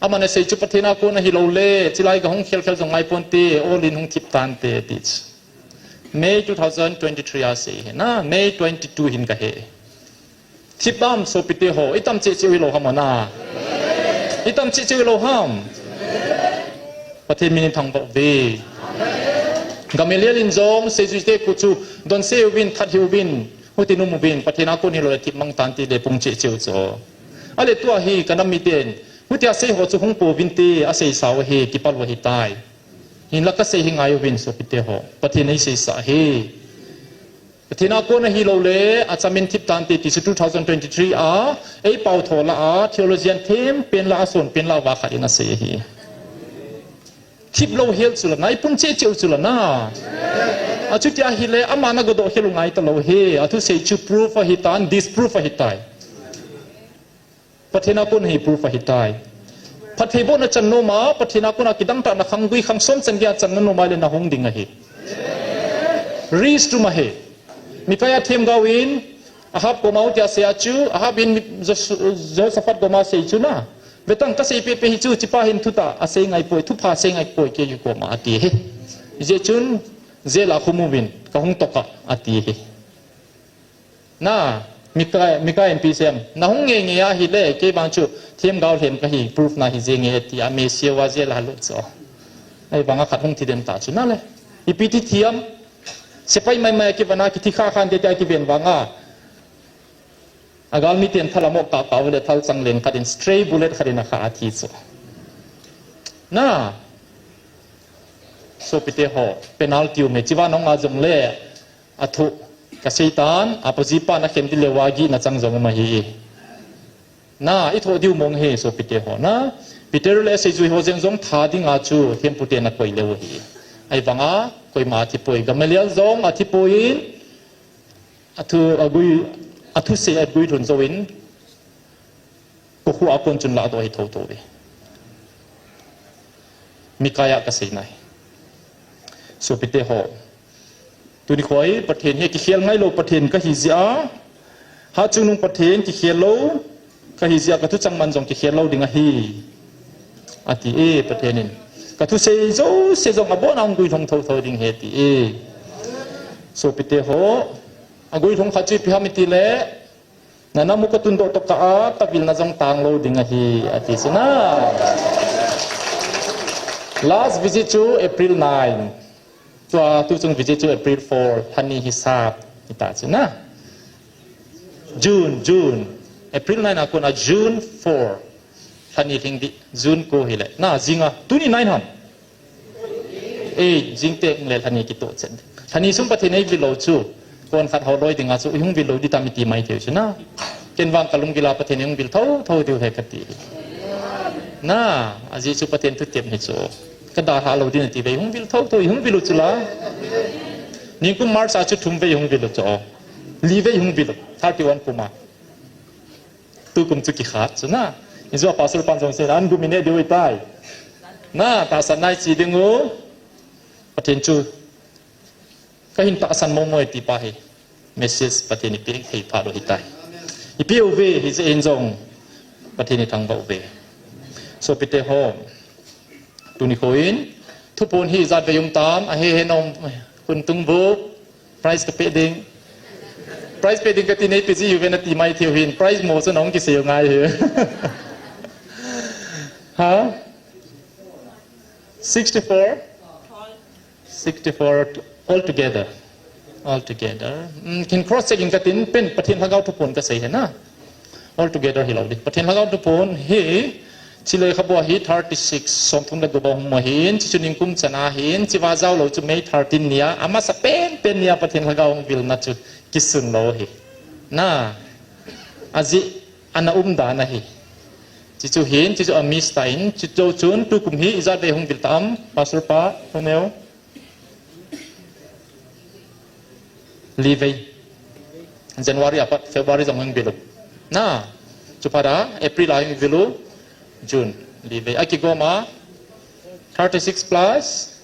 Aman asei chu Pathen a kon ahilou le, chulai kahung khel khel jong ngai ponte, olin hung thip tante, ati chu. May two thousand twenty-three a sei ahi na, May twenty-two hin kahe. Thip ham sopite ho, itam cheh cheh u hilou ham ana. Itam cheh cheh u hilou ham. Pathen min in thangvah uve. Gamaliel in jong, seijuite khu chu, donse uvin, that hih uvin, hutin um uvin, Pathen a kon hilou le thip mang tante le pung cheh cheh u chu. Ale tua hi, kanam miten, hutia sei ho chu hung pouvinte, asei sao ahi, kipal u ahitai. Hinla kasei hi ngai uvin sopite ho. Pathen in eiseisah ahi. Pathen a kon ahilou le, achamin thip tante ti chu two thousand twenty-three a, eipao tho lah a, theologian thempen lah a, sonpen lah uva khat in asei ahi. Thip lou hel chu la na, ipung cheh cheh u chu la na. Achuti ahile, aman agodoh hel u ngai talou ahi, athusei chu proof ahitan, disproof ahitai. Pathen a kon hi proof ahitai. Phattheibohna chan nom a, Pathen a kon a kidangtahna khanggui khangsom chan geiya channa nom a le nahung ding ahi. Risk tum ahi. Micaiah themgao in, Ahab koma hutia asei a chu, Ahab in Jos-, Jehoshaphat koma asei chu na. Vetang kasei pehpeh hi chu, hichepa hin thutah asei ngai poi, thupha asei ngai poi kei koma ati ahi. Hijeh chun, jail a khum uvin, kahung toh a ati ahi. Na, Micaiah, Micaiah in ipi asei em. Nahung ngeingei ahile, kei vang chu, themgao lhem kahi, proof na hijeng e, tia, Messiah uva jail a lut chu. Ahivanga khat hung thi den ta chu, na le. Ipi ti thi em. Sepai maimai a kivon a kithi kha khan te tia kiven vanga. Agalmi ten thal amoh kah kah u le thal chang leng khat in stray bullet khat in akha athi chu. Na. Sopite ho, penalty um e, hicheva nahung a jongle, athu, kaseitan, apajipa nakhen ding le uva gihna chang jong um ahi. Na, i thoh diu mong hi, sopite ho na. Peter le seijui ho jeng jong tha dinga chu thempu ten akoi leu hi. Ahivanga, koima athipoi. Gamaliel jong athipoi in, athu, agui, athusei agui lhun jouvin, kokhuh a kon chun lahdoh hi thotho ve. Mikaya kasei nai. Sopite ho. Tuni khoi, Pathen hi kikhel ngailou Pathen kahi jeh a. Hatchungnung Pathen kikhel lou kahi jeh a kathuchang man jong kikhel lou ding ahi. Ati e, Pathen in. Kathusei jouse jong abon a hung guilhung thotho ding ahi ati e. Sopite ho. Aguilhung khat chu ipi ham itile, nana mu katundoh tokah a, kavilna jong tanglou ding ahi, ati chu na. Last visit chu April nine. Tua, tuchung visit chu April four, lhani hisap, hita chu na. June, June. April nine a kona June four. Lhani lhing ding, June ko hile. Na, jinga, tuni nine ham. Ei, jingteng le lhani kitoh chen. Lhani sung Pathen eivil lou chu. Kon khat ho loi dinga chu, ihung vil lou ding tam iti mai thei chu na. Ken vang kalunggil a Pathen ihung vil thotho diu ahi kati. Na, ajeh chu Pathen thutep hi chu. Kadalha lou ding ati ve, ihung vil thotho, ihung vil u chu la. Nikum March a chu thum vei ihung vil u chu. Li vei ihung vil u, thirty-one kum a. Tukum chu kikhat chu na. Injo a pastor pan jong seinan gumine diu ahitai. Na, tahsan nai chi ding u. Pathen chu. Kahin tahsan momo e ti pa hi. Message Pathen in ipi thei pha lou ahitai. Ipi uve hijeh in jong. Pathen ithangvah uve. Sopite ho. Tuni khoi in. Thuphon hi ijat vei um tam. Ahe he nom. Khun tung bu. Prize kapeh ding. Prize peh ding kati nei pe ji uve nati mai thei u hin. Prize mo chu nahung kisei u ngai hi. Ha? Sixty-four? Sixty-four altogether. Altogether. Mm, kin cross checking katin pen Pathen Lhagao thuphon kasei hi na. Altogether hilou ding. Pathen Lhagao thuphon hi, chule khabu hi thirty-six, somthum le gup a hung um ahin, chuchu nikum chan ahin, chuva jao lou chu May thirteen nia, amasa penpen nia Pathen Lhagao hung vilna chu kisun lou hi. Na, ajeh, ana umdan ahi. Chuchu hin, chuchu a miss tan, chuchu chun, tukum hi, ijat vei hung vil tam, Pastor pa, Toneu. Li vei. January apat, February jong hung vil u. Na, chuphat a, April a hung vil u, June, li vei. Akigom a, thirty-six plus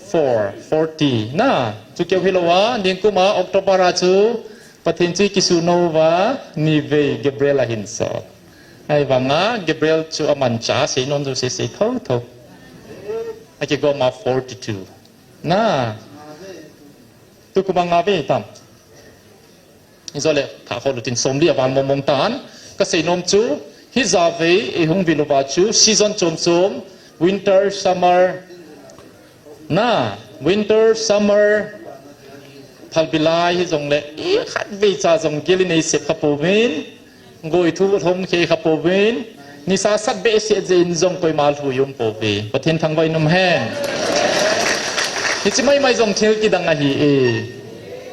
four, forty. Na, chu keu hilou a, nikum a, October a chu, Pathen chu kisun uva, ni vei, Gabriel ahin so. Ahivanga, Gabriel chu amanchah, seinom jouse sei thotho. Akigom a, forty-two. Na. Tukum a nga vei tam. Ijole, tha khol utin somli aval mong mong tan. Kasei nom chu, hijat vei, ihung vil uva chu, season chom chom, winter, summer, na, winter, summer, phalbi lai hijongle, ikhat vei cha jong gel in eisep kha pouvin, Goi thu lhom khei kha pouvin, nisa sat behseh jeh in jong koima lhu i um pouve. Pathen thangvah in um hen. Hiche maimai jong thil kidang ahi e.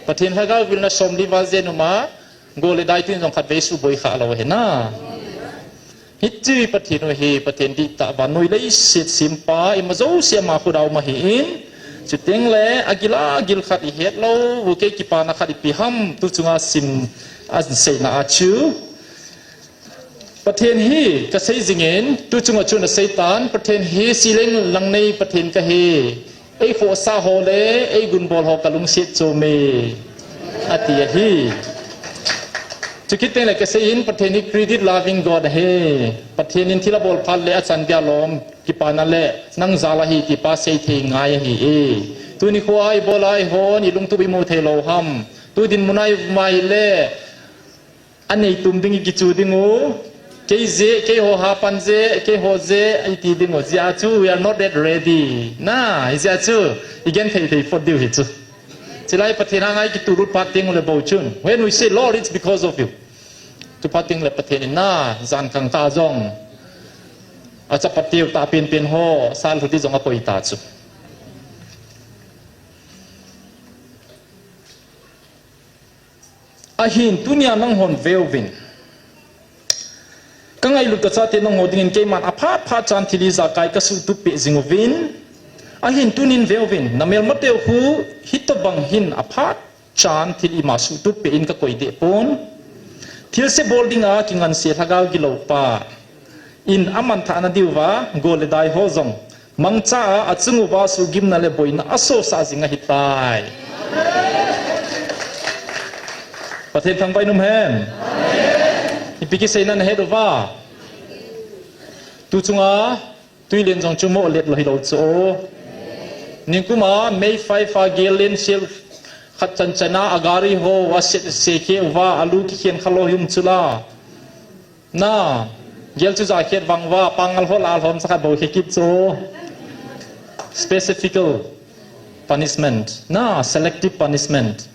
Pathen Lhagao vilna somli val jen um a, go le dai tin jong khatvei suboi kha lou ahi na. Hiche Pathen u hi, Pathen dihtah vannoi leiset sempa, ima jouse ama khut a um ahin, chuteng le, agil agil khat i het lou, u kei kipana khat ipi ham, tu chunga sim, aseina a chu. Pathen hi kasei jingin, tu chunga chun asei tan, Pathen hi sileng lang nei Pathen kahi, ei khohsah ho le, ei gunbol ho kalungset chom e, ati ahi. Chukit teng le kasei in, Pathen hi credit loving God ahi. Pathen in thil abol phat le achan dia lom, kipana le, nang jal ahi ti pa sei thei ngai ahi e. Tuni khoa i bol a i hon, i lungtup i mu thei lou ham. Tu dinmun a i um a hile, anei tum ding i kichu ding u, kei jeh, keiho hapan jeh, keiho jeh, i ti ding u, jeh a chu, we are not yet ready. Na, i jeh a chu, i genthei thei phot diu hi chu. Chulai Pathen a ngai kitulut phat teng u le bou chun. When we say, "Lord, it's because of you." Tu phat teng le Pathen in na, jan khang ta jong. Achapa teu ta penpen ho, sal huti jong akoi ta chu. Ahin tunia nanghon veuvin. Kachate nangho dingin keiman aphat phat chan thil ijakai kasuhtup peh jing uvin. Ahin tunin veuvin, namelmateu khu hitobang hin aphat chan thil ima suhtup peh in kakoi deh pon. Thilse bol dinga kinganse lhagao giloupa in amanthahna diuva gol le dai ho jong mangcha a achung uva suhgimna le boina asosah jing ahitai. Pathen thangvah in umhen. Ipi kiseina nahet uva? Tu chunga Tuilen jong chu moh let lou hilou chu. Ningkuma May five a gel len sel khat chan chana agari ho aset se khe uva alu kikhen khalou hi um chu la. Na, gel chu ja khet vang uva pangal ho la lhom sa khat bou khe kit chu. Specifical punishment. Na, selective punishment.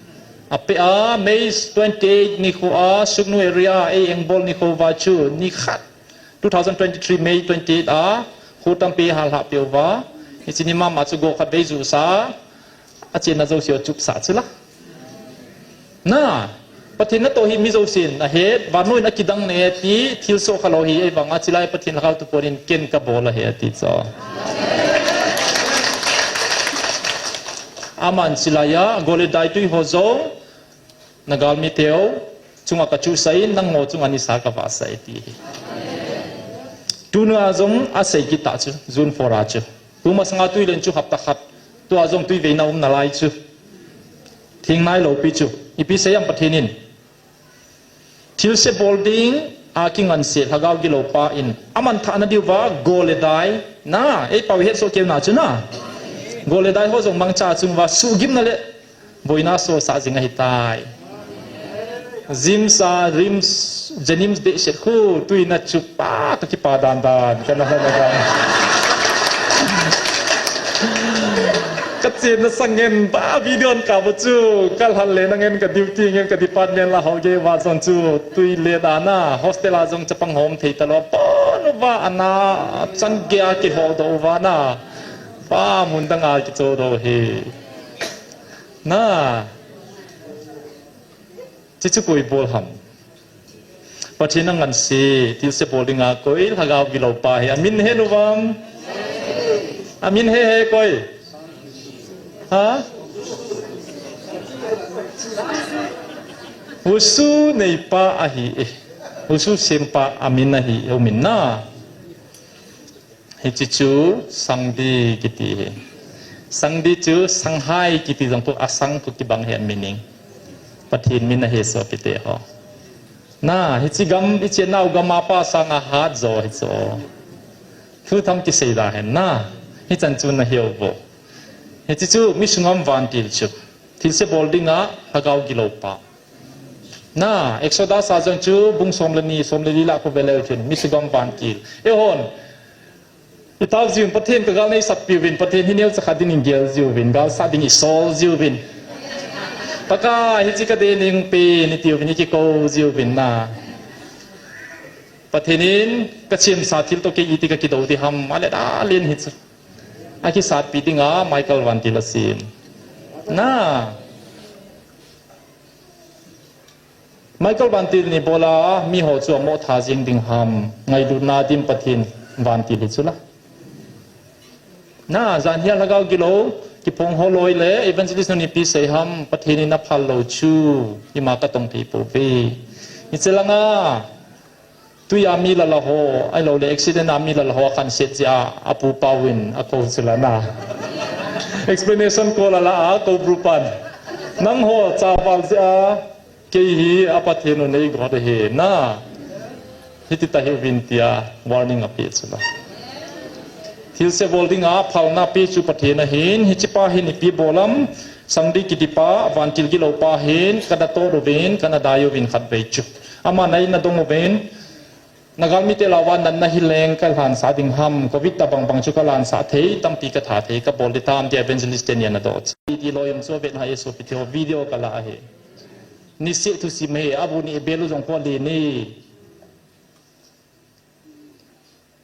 Apeh a May twenty-eight nikho a Sugnu area a engbol nikho uva chu ni khat two thousand twenty-three May twenty-eight a, kho tampi halhah peh uva. Hiche ni mama chu go khat vei jusa, achenna jouse achupsah chu la. Na, Pathen natoh hi mi jousen ahet, vannoi in akidang ne ti, thilsoh khalou hi, ahivanga chilai Pathen lhagao tu pon in ken kabol ahi ati chu. Aman chilai a, gol le dai tui ho jong, nagalmi teu chunga kachuhsah in, nangho chunga nisa kavahsah e ti hi. Tuna jong asei kit tah chu, June four a chu. Tumasanga tuilen chu hapta khat, tua jong tuiveina um nalai chu. Theng nailou pi chu, ipi sei am Pathen in. Thilse bol dinga kinganse lhagao giloupa in amanthahna diuva gol le dai. Na, eipao hetsoh keu na chu na. Gol le dai ho jong mangcha achung uva suhgimna le boina asosah jing ahitai. JNIMS a, RIMS, JNIMS behseh khu, tuina chu pa, kakipa dan dan, kana lhon dan. Kachenna sang ngen ba, video in kap u chu, kalhan le nangen ka duty ngen ka department la ho gei uva jong chu, tuilen a na, hostel a jong chapang hom thei talou, pon uva ana, chan gei a kihol doh uva na, pa mun dang a kicho doh hi. Na. Chuchu koi bol ham. Pathen anganse, thilse bol dinga koi, lhagao giloupa hi. Amin he nu vang. Amin he he koi. Ha? Husu neipa ahi e. Husu sempa amin ahi e, umin na. Hiche chu Sangdi kiti hi. Sangdi chu Sanghai kiti jong khu asang khu kibang hi a meaning. Pathen min ahi sopite ho. Na, hiche gam, hiche nau gam a pa sanga hat jo hi chu. Thu tham kisei da hen na. Hichan chu nahiu vo. Hiche chu mi sungam vantil chu. Thilse bol dinga lhagao giloupa. Na, Exodus a jong chu bung som le ni, som le li lah khu veleu chun, mi sugam vantil. Eihon, itao jiuvin Pathen ka gal nei satpiuvin, Pathen hi neocha khat dingin gel jiuvin, galsat ding isol jiuvin. Pakai, hiche ka dei ning pen, itiuvin, ikikou jiuvin na. Pathen in kachemsa thil toh kei iti kakidou ding ham, ale da len hichu. Akisatpi dinga, Michael vantil asem. Na. Michael vantil ni bola, miho chu amo tha jing ding ham, ngailutna dim Pathen vantil hi chu la. Na, jan hia lhagao gilou, kiphong ho loi le, evangelist nu nipi sei ham, Pathen in aphal lou chu, ima katong thei pouve. Hiche langa, tui a mi lala ho, ahilou le accident a mi lala ho akhanset jeh a, apu pa uvin akou chu la na. Explanation call ala a, kou bru pan. Nangho chaval jeh a, Kei hi a Pathen u neigot ahi na. Hiti ta hiuvin tia warning apeh chu la. Thilse bol dinga phalna pe chu Pathen ahin, hiche pa hin ipi bol am, Sangdi kiti pa, vantil gilou pa hin, kana tol uvin, kana dai uvin khatvei chu. Ama nei nadong uvin, Nagalmi te lou va natna hileng kalhansah ding ham, covid tabang bang chu kalhansah thei, tampi katha thei, kabol ding tam tia evangelist teni anadoh. Ti loi um chu avetna hi sopite ho video kala ahi. Niseh thusim hi, abu ni belu jong kho li ni.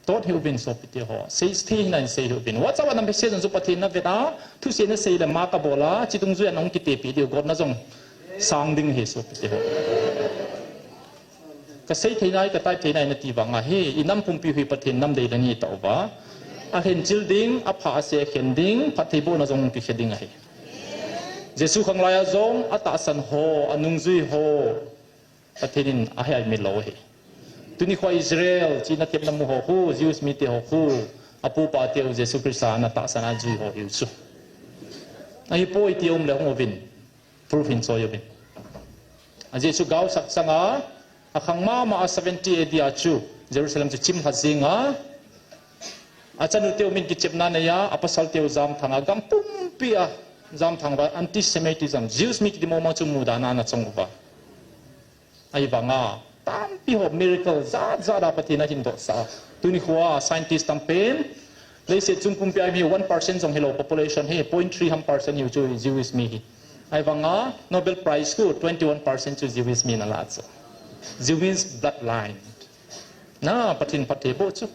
Tot hiuvin sopite ho. Sei thei hina sei hiuvin. WhatsApp a nam message jong chu Pathen navet a, thusei nasei le ma kabol a, chidungjuia nahung kitepi diu gotna jong sang ding ahi sopite ho. Ka sei thei nai, ka type thei nai nati vang ahi, i nam pumpi hi Pathen nam dei le ni tauva. A hen chil ding, a pha a se khen ding, phattheibohna jong kikhen ding ahi. Jesu khanglai a jong, a tahsan ho, a nungjui ho, Pathen in a hei mi lo ahi. Tuni kho Israel, chi na tep na mu ho khu, Jewish mite ho khu, a pupa teu Jesu Christa na tahsan a jui ho hiu chu. Ahi poi ti um le hung uvin. Proof hin soi uvin. A Jesu gao sak sanga, a khang mama a seventy A D a chu, Jerusalem chu chim kha zinga, a chanu teu min kichepna nei a, a pasal teu jam thanga, gam pumpi a jam thang va anti-Semitism, Jews mi kiti mong mong chu mudana na chong uva. Ahi vanga, tampi ho miracle, jat jat a Pathen a hin doh sa. Tuni khua, scientist tam pen, leiset chung pumpi a mi one percent jong hilo population hi, point three ham percent hiu chu Jewish mi hi. Ahi vanga, Nobel Prize khu twenty one percent chu Jewish mi na la chu. Jewish bloodline. Na, Pathen phattheiboh chu.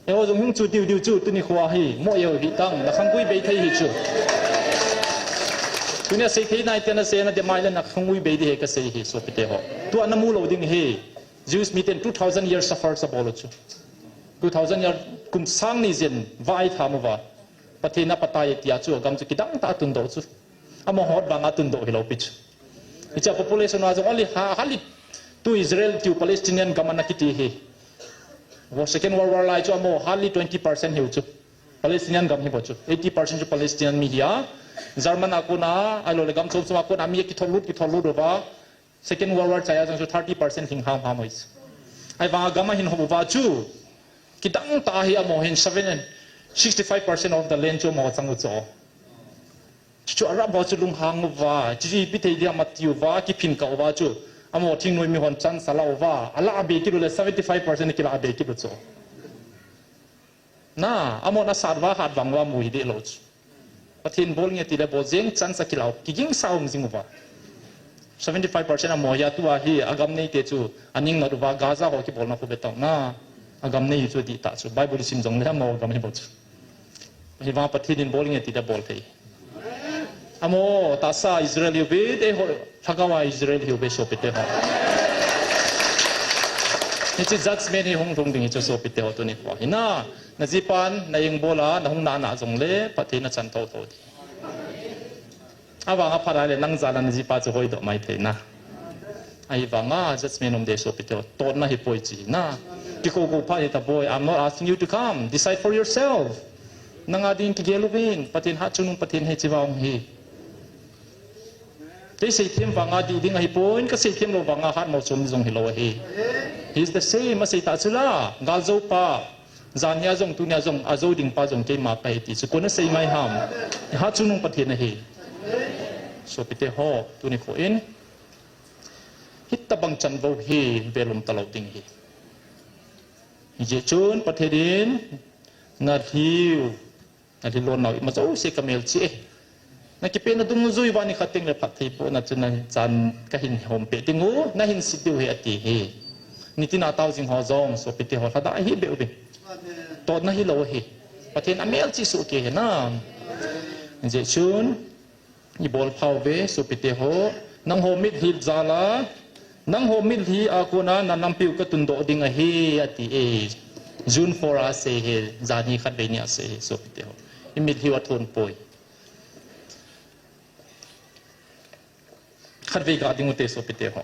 Eiho jong hung chu diu diu chu, tuni khua hi, mo eiho hi tang, na khang gui bei thei hi chu. Tuni a sei thei nai te na sei na de mai le na khang gui bei di he ka sei hi, sopite ho. Tu ana mu lo ding hi, Jewish miten two thousand years suffer sa bol chu. Two thousand year kum sang ni jen, vai tha mu va. Pathen a patai tia chu, gam chu kidang ta tun do chu. Amo hot vanga tun do hilo pi chu. Hicha population a jong only ha, hali tu Israel tiu Palestinian gam ana kiti hi. Wo Second World War lai chu amo hardly twenty percent hiu chu. Palestinian gam hi bo chu. Eighty percent chu Palestinian mi hi a. German a kona, ahilou le gam chom chom a kona mi kithol lut, kithol lut uva. Second World War chai a jong chu thirty percent hing ham ham hois. Ahi vanga gam a hin hop uva chu. Kidang ta hi amo hin seven, sixty five percent of the land chu amo chang u chu. Chu Arab ho chu lunghang uva, chu ipi thei dia mati uva, kiphin ka uva chu. Amo thingnoi mi hon chance ala uva, ala be kit u le seventy five percent kila be kit u chu. Na, amo na sat uva hat vang uva mu hi de lo chu. Pathen bol nge ti le bol jeng chance a kilau, kiging sa um jing uva. Seventy five percent amo ya tua hi, agam nei te chu, aning na uva, Gaza ho kibolna khu betong na, agam nei chu di ta chu, Bible sim jong le amo gam hi bo chu. Hi vang Pathen in bol nge ti da bol thei. Amo, tahsa Israel hiu ve, te ho, lhagao a Israel hiu ve sopite ho. Hiche judgment hi hung lhung ding hi chu sopite ho tuni kho. Hi na, na jipan, na eng bola, na hung na na jong le, Pathen na chan tho tho di. Avang a phat a le nang jal a na jipa chu hoi doh mai thei na. Ahi vanga judgment um de sopite ho. Totna hi poi chi na. Kiko ko phat hi ta poi. I'm not asking you to come. Decide for yourself. Nanga ding kigel uvin. Pathen hat chungnung Pathen hi chi vang hi. Kei seithem vanga di ding ahi poi. Ka seithem lou vanga hat mo chom jong hi lou ahi. He's the same. Asei ta chu la. Gal jo pa. Jan hia jong, tunia jong, ajo ding pa jong keima pa hi ti chu kona sei ngai ham. Hat chungnung Pathen ahi. Sopite ho, tuni kho in. Hitabang chanvo hi velum talou ding hi. Hijeh chun Pathen in, na lhiu, na lhilon nau, ima jouse ka mel chi e. Na kipe na dungjui uva ni khat teng le phattheibohna chu na chan ka hin hom pe ding u, na hin sit diu hi ati hi. Nitin a tao jing ho jong, sopite ho lhada hi be uvin. Totna hi lou hi. Pathen a mel chi su ke hi na. Hijeh chun, i bol phau ve, sopite ho. Nang ho mitlhi jal a, nang ho mitlhi a kona na nampiu ka tun doh ding ahi, ati e. June four a sei hi, jan hi khat vei ni a sei hi, sopite ho. I mitlhi u athon poi. Khatvei ga ding u te sopite ho.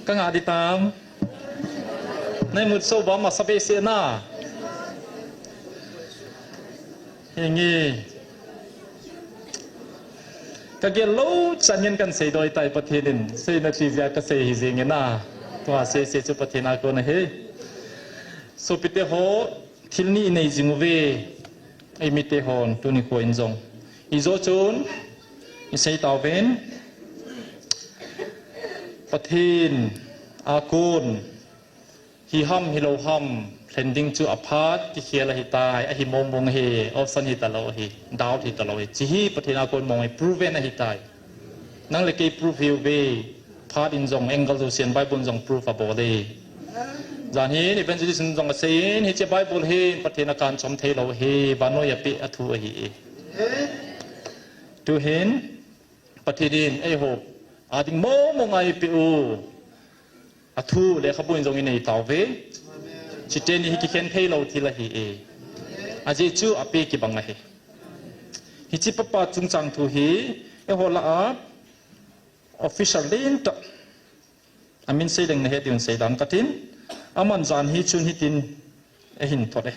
Ka nga di tam. Nai mut so ba ma sa be se na. Hingi. Ka gel lou chan ngen kan sei doi tai Pathen in. Sei na ti jia ka sei hi jing e na. Tua sei sei chu Pathen a kona hi. Sopite ho, thil ni i nei jing uve, eimite hon, tuni kho in jong. Ijo chun, i sei tauvin, Pathen a kon, hi ham, hi lou ham, lhen ding chu aphat, kikhel ahitai, ahi mong mong hi, option hi talou hi, doubt hi talou hi. Chi hi Pathen a kon mong hi, proven ahitai. Nang le kei proof hiu ve, phat in jong, angle jousen Bible in jong proof abol e. Jan hin, evangelist in jong asei in, hiche Bible hi, Pathen a kan chom thei lou hi, vannoi a pe a thu ahi e. Tuhin, Pathen in eiho ading mong mong a eipeh u, athu lekhabu in jong inei tauve. Chuteni hi kikhen thei lou thil ahi e. Ajeh chu apeh kibang ahi. Hiche papa chungchang thu hi eiho lah a official lentah, amin sei leng nahet diuvin seidan katin, aman jan hi chun hitin eihin thot e.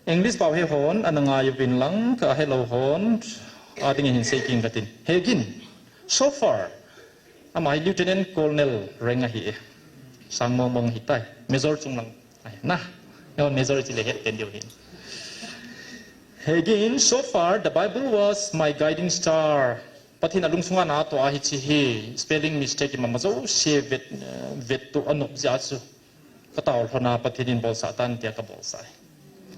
English pao he hon ana ngai uvin lang, ka helou hon ading in hin sei kit katin. Hegin, so far, ama hi Lieutenant Colonel rank ahi e. Sang mong mong hitai. Major chung lang ahi na. Eiho Major chule het pen diu hin. Hegin, so far, the Bible was my guiding star. Pathen a lungsunga natoh a hiche hi, spelling mistake ima ma jouse vet, eh, vet to anop jeh a chu. Ka tao lhona Pathen in bolsah tan tia ka bolsah e.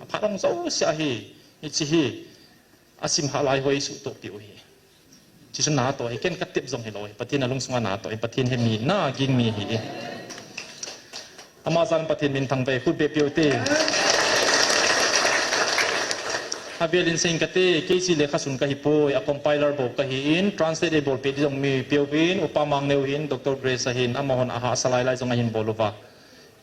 Aphat hong jouse ahi, hiche hi, asim hah lai ho eisuhtoh peh u hi. Chuche chu natoh hi, ken ka tep jong hilou hi. Pathen a lungsunga natoh hi, Pathen he mi, na ging mi ahi e. Ama jal Pathen min thangvah e, khut beh peh u te. Avel in sei ing kate, kei chu lekha sun kahi poi, a compiler bou kahi in, translate eibolpeh ding jong mi peuvin, Upa Mangneo hin, Doctor Grace ahin, amahon ahahsa lai lai jong ahin bol uva.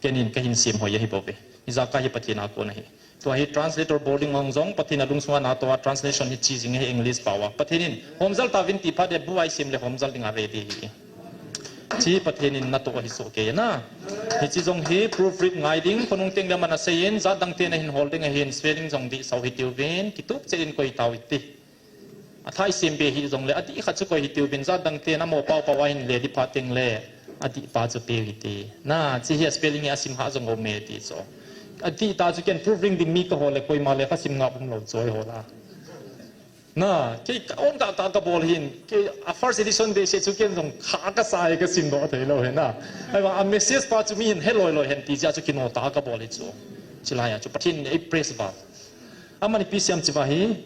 Ken in kahin sem hoi ahi bouve. Ijakai hi Pathen a kon ahi. Tua hi translator boarding ong jong Pathen a lungsunga natoh a translation hi che jing ahi English pao a. Pathen in, "Homjal tauvin," ti phat le bu a eisem le homjal dinga ready ahi. Hiche Pathen in natoh ahi soh kei na. Hiche jong hi proofread ngai ding, khonung teng le aman asei in, jat dang ten ahin hol ding ahin, spelling jong dih sau hitiuvin, kitup cheh in koi tau hite. Athah eisem be hih jongle, adih khat chu koi hitiuvin, jat dang ten amo pao pao a hin le dih phat teng le, adih pa chu peu hite. Na, hiche hi a spelling hi asim hah jong aume ti chu. Adih ta chu ken proofreading ding mi kahol le, koima lekha sim ngap umlou chu eiho lah a. Na, kei ka on tah tah kabol hin, kei a first edition behseh chu ken jong kha kasa e, kasim doh theilou hi na. Ahivang a message pa chu mi hin he loi loi hen ti jeh a chu kino tah kabol hi chu. Chulai a chu Pathen in ei praise uva. Aman ipi asei em ti uva hi,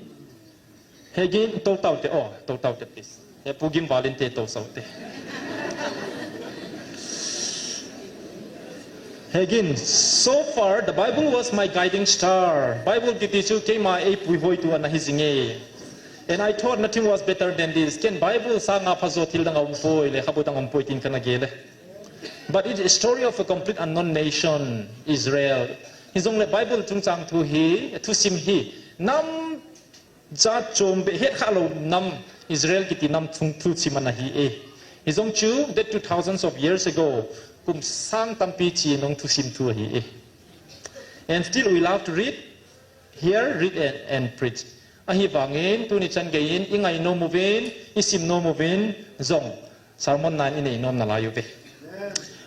Hegin, to tau te, oh, to tau te, please. He Pu Gim Valin te to sau te. Hegin, so far, the Bible was my guiding star. Bible kiti chu keima eipuihoitu ana hi jing e. And I thought nothing was better than this. Ken Bible sanga phajo thil dang aumpoi, lekhabu dang aumpoi tin kana gel e. But it's a story of a complete unknown nation, Israel. Hijongle Bible chungchang thu hi, thusim hi, nam jat chom beh het khalou nam Israel kiti nam chung thusim ana hi e. Hijong chu, that two thousands of years ago, kum sang tampi chi nung thusim thu ahi e. And still we love to read, hear, read and, and preach. Ahivangin, tuni chan geiyin, ingai nom uvin, isim nom uvin, jong, sermon nine inei nom nalai uve.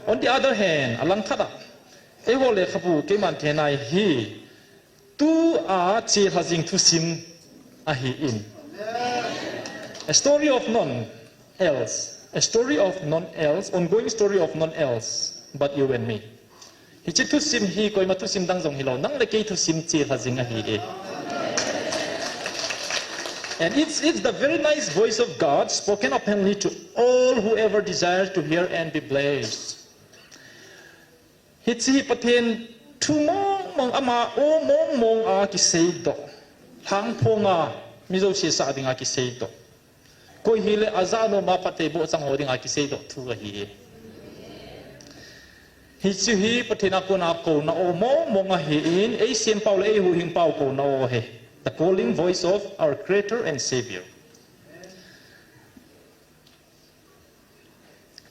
On the other hand, alangkhat a, eiho lekhabu, keiman theinai hi, Tua chelha jing thusim ahin. A story of none else. A story of none else, ongoing story of none else, but you and me. Hiche thusim hi koima thusim dang jong hilou, nang le kei thusim chelha jing ahi e. And it's, it's the very nice voice of God spoken openly to all whoever desires to hear and be blessed. Hiche hi Pathen thu mong mong, ama o mong mong a kiseidoh. Lhangphong a mi jouse sah dinga kiseidoh. Koi hile ajah nom a phatthei boh chang ho dinga kiseidoh thu ahi. Hiche hi Pathen a kona kouna o mong mong ahin, eisempau le eihuhhingpau kouna o ahi. The calling voice of our Creator and Savior.